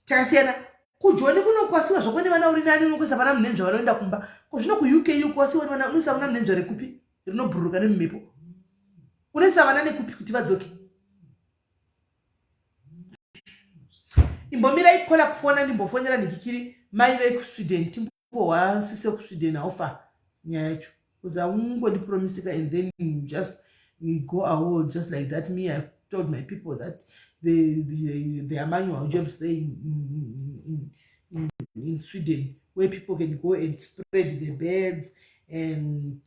Takasiyana. KuJoni kuno kwasiwa zvako nevana uri nani, unokuisa vana munhenzva vanoenda kumba. Kozvino kuUK uko wasiwa nevana, unoisa vana munhenzva rekupi rinobhururuka nemumhepo? Unoisa vana nekupi kuti vadzoke? Imbomirai kola kufona, ndimbofonera ndikikiri mai vekuSweden, timbohwa sisi vekuSweden haufa nyaya yacho, because haungondipromisika and then you just you go away just like that. Me, I've told my people that there are manual jobs there in Sweden where people can go and spread the beds and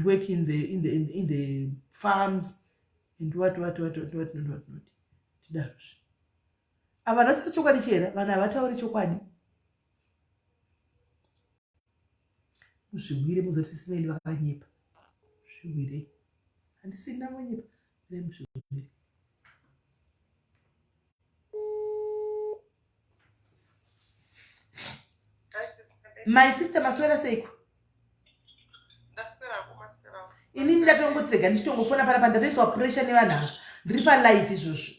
work in the farms and what what what what what not what not. Tidarozve, ava vanotaura chokwadi chera, vanhu havatauri chokwadi. Muzviwire muzoti Simeli vakanyepa. Zviwire, handisini ndambonyepa remuzviwire. My sister, maswera seiko? Inini ndatongotsega ndichitongofona panapa, ndatoiswa pressure nevanhu ava. Ndiri palive izvozvo,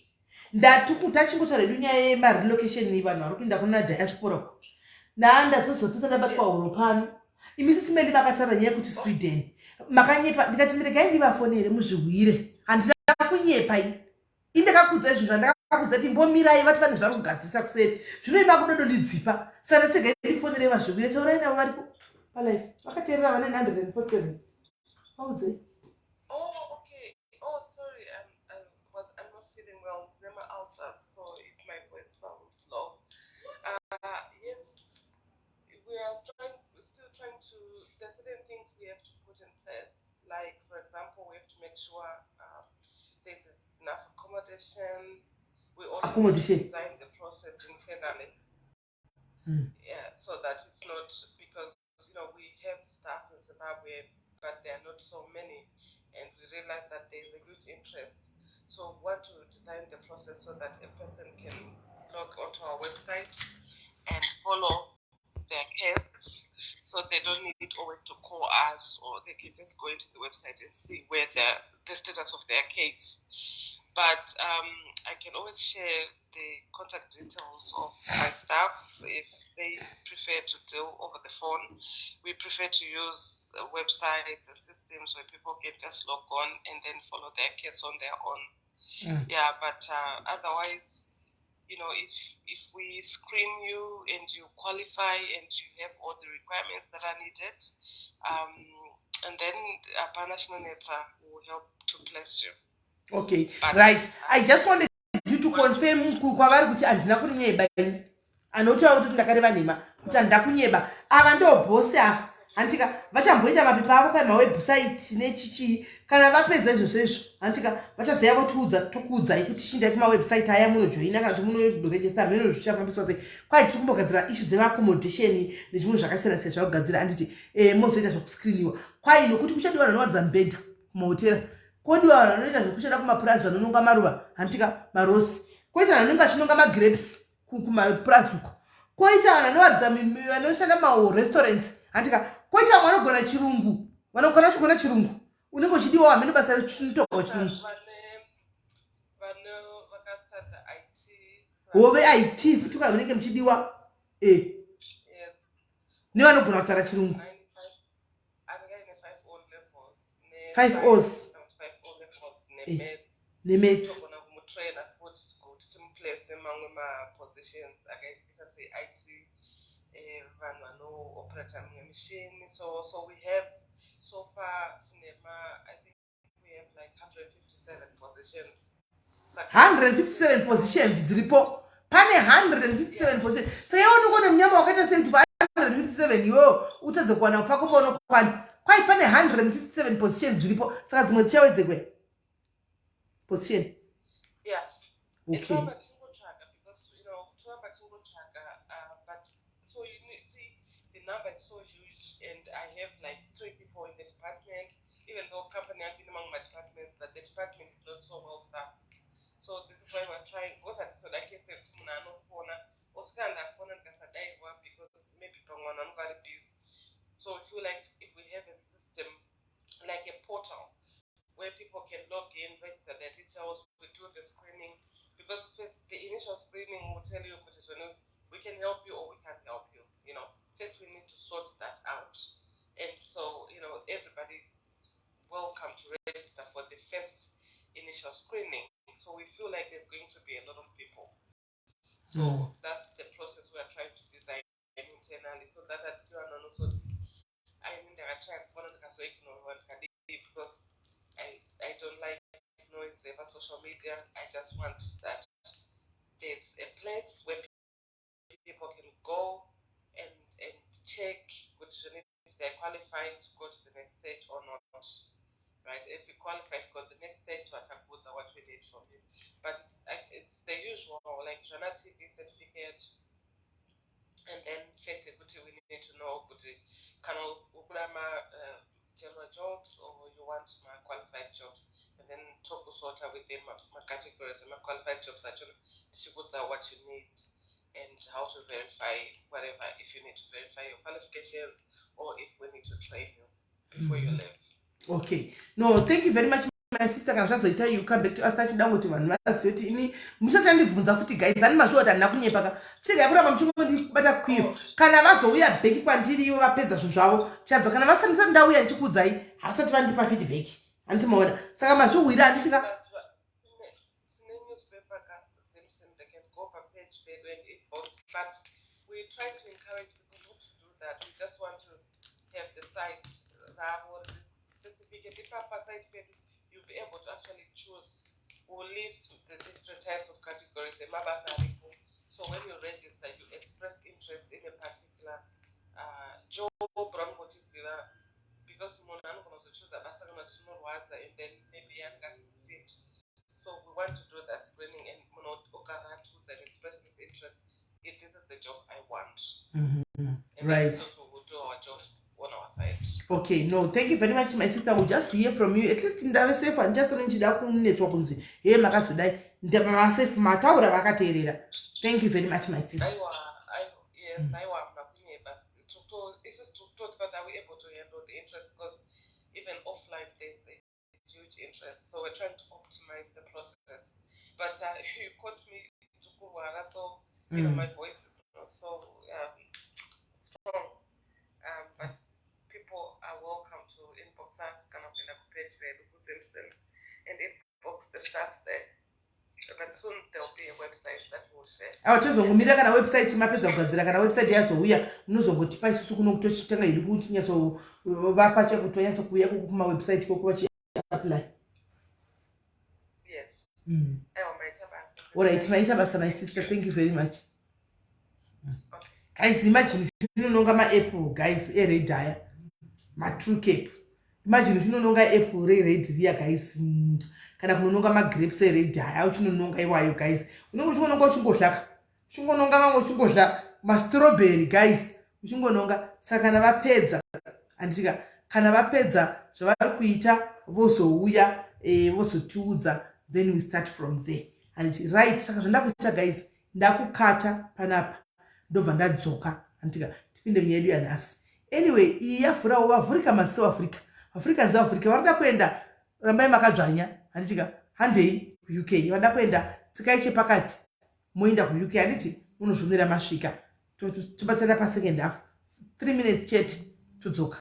tachingotaura hedu nyaya yemarelocation, vanhu vari kuenda kuna diaspora. Naa ndazozopisa ndabatwa huro pano. Imi sisi Meli makataura nyaya yekuti Sweden makanyepa, ndikati miregai ndivafonere muzvihwire, handina kunyepa ini. Ini ndakakuudza izvo zvandakakuudza kuti imbomirai vati vane zvavari kugadzirisa kuseri. Zvino imi makudodondidzipa. Saka ndati regai ndikufonerei vazvihwire, taurai navo varipo palife. Vakateerera vane 947. Vaudzei. Oh, okay. Oh, sorry. I'm not feeling well. Ndine ma-ulcers, so if my voice sounds low. Yes, we are trying, still trying to, there's certain things we have to put in place. Like, for example, we have to make sure there's enough accommodation. We also Accommodation. design the process internally. Yeah, so that it's not because, we have staff in Zimbabwe, but there are not so many, and we realize that there's a huge interest. So we want to design the process so that a person can log onto our website and follow their case, so they don't need always to call us, or they can just go into the website and see where the status of their case. But I can always share the contact details of my staff if they prefer to deal over the phone. We prefer to use websites and systems where people can just log on and then follow their case on their own. Yeah, but otherwise, if we screen you and you qualify and you have all the requirements that are needed, and then hapana chinonetsa will help to place you. Okay, But, right. I just wanted you to confirm kwavari kuti handina kurinyeba ini. Anotaura kuti ndakareva nhema, kuti handina kunyeba. Ava ndo bhosi ava. Handika vachamboita mapepa avo kai mawebsite nechichii. Kana vapedza izvozvo izvo, handika vachazoya votiudza, tokuudzai kuti chindai kumawebsite aya munojoina kana kuti munoregister, mheno zvichafambiswa sei. Kwai tiri kumbogadzira issue dzemaaccommodation nezvimwe zvakasiyana siyana zvakugadzira, handiti mozoita zvekuscreeniwa. Kwai nokuti kuchadiwa vanhu vanowaridza mibhedha kumahotera, kodiwa vanhu vanoita zvekushanda kumapurazi vanononga maruva, handika marosi, koita vanhu vanenge vachinonga magrapes kumapurazi uko, koita vanhu vanowaridza vanoshanda mumarestaurants, handika koita vamwe vanogona chirungu, vanokwana chigona chirungu, unenge uchidiwa hamene basa rechinotorwa chirungu. Vane vakastata IT. Hove IT futi kwa vanenge muchidiwa nevanogona kutaura chirungu. Anenge aine 5 O levels. Five O's. 5 O levels nemaths. Nemaths. Togona kumutraina futi kuti timuplace mamwe mapositions akaita seIT, vanhu vanooperata mimwe mishini. So we have so far tine ma, I think we have like 157 positions. 157 positions dziripo. Pane 157 positions. Saka iwe unongone munyama wakaita sei kuti pa 157 iwewo utadze kuwana pako paunokwana? Kwai pane 157 positions dziripo, saka dzimwe dzichawedzekwe position. Yeah. Okay. Toramba tichingotsvaga because toramba tichingotsvaga, but so you need, see, the number is so huge and I have like three people in the department, even though company yangu ine mamwe madepartments, but the department is not so well staffed. So this is why we're trying, because hatizoda kese yekuti munhu anofona osati andafona ndikasadairwa, because maybe pamwe vanhu vanonge vari busy. So we feel like if we have a system like a portal where people can log in, register their details, we do the screening, because first the initial screening will tell you kuti zvino we can help you or we can't help you. First we need to sort that out. And so, everybody's welcome to register for the first initial screening. So we feel like there's going to be a lot of people. So that's the process we are trying to design internally so that hatidi vanhu vanozoti aini ndakatry kufona ndikazoignorwa ndikadii, because I don't like noise over social media. I just want that there's a place where people can go and check kuti zvino they qualify to go to the next stage or not. Right? If you qualify to go to the next stage, to what we need from you. But it's the usual, like zvana TB certificate, and then fact kuti we need to know kuti kana ukuda ma general jobs or you want ma qualified jobs, and then tokusota within ma categories ma qualified jobs acho, tichikudza what you need and how to verify whatever, if you need to verify your qualifications or if we need to train you before you leave. Okay, no, thank you very much. my sister. Kana zvazoita, you come back to us. Tachida kuti vanhu vazive kuti ini musasandibvunza futi, guys. Ani mazviwa kuti handina kunyepa ka? Chiregai kuramba muchingondibata kwiyo. Kana vazouya back kwandiri ivo vapedza zvinhu zvavo, chadza. Kana vasati ndisati ndauya ndichikuudzai, havasati vandipa feedback, handiti maona? Saka mazvihwira, handiti ka? Tine newspaper ka, Zimsim. They can go papage pedu and inbox, but we try to encourage people not to do that. We just want to have the site ravo specific, and ipapa site pedu you'll be able to actually choose. We'll list the different types of categories emabasa aripo, so when you register, you express interest in a particular job raunongotiziva, because munhu anogona kuzochoosa basa kana kuti rinorwadza and then maybe anenge asiri fit. So we want to do that screening, and munhu ukaratiudza and express his interest if this is the job I want. And so we'll do our job on our side. Okay, no, thank you very much, my sister. We'll just hear from you. At least ndave safe. Handichasoni ndichida kunetswa kunzi he makazodai. Masafe mataura, vakateerera. Thank you very much, my sister. Aiwa, yes, aiwa, hamuna kunyeba. Isusu tiri but are we able to handle the interest? Because even offline there's a huge interest, so we're trying to optimize the process. But you caught me ndikurwara, so my voice is not so strong, but people are welcome to inbox us kana kuenda kupage redu kuZimsim and inbox the staffs there. But soon there'll be a website that we'll share. Aiwa, tozongomira kana website mapedza kugadzira. Kana website yazouya, munozongotipa isusu kuno kutochitanga iri kunyatsovapa chekuti vanyatsokuuya kumawebsite koko vachiapply. Yes. Aiwa, maita basa. Alright, maita basa, my sister. Thank you very much. Okay. Guys, imagine chinononga maapple, guys, ered aya, matrue cape. Imagine chinononga apple rered riya, guys, munda, kana kunononga magrapes ered aya, uchinononga iwayo, guys. Unenge uchingononga, uchingodlaka, uchingononga mamwe, uchingodla mastrawberry, guys, uchingononga. Saka kana vapedza, handitika, kana vapedza zvavari kuita, vozouya vozotiudza, then we start from there, handiti? Right, saka zvandakuita, guys, ndakukata panapa, ndobva ndadzoka, handitika? Tipinde munyaya yedu yanhasi. Anyway, iyi yavhurawo vavhurika maziso. Africa, Africans, Africa varikuda kuenda, rambai makadzvanya, handitika? Handei kuUK. Vada kuenda, tsikai chepakati moenda kuUK, handiti? Munozvumira masvika. Tobatsana pasecond half, 3 minutes chete, todzoka.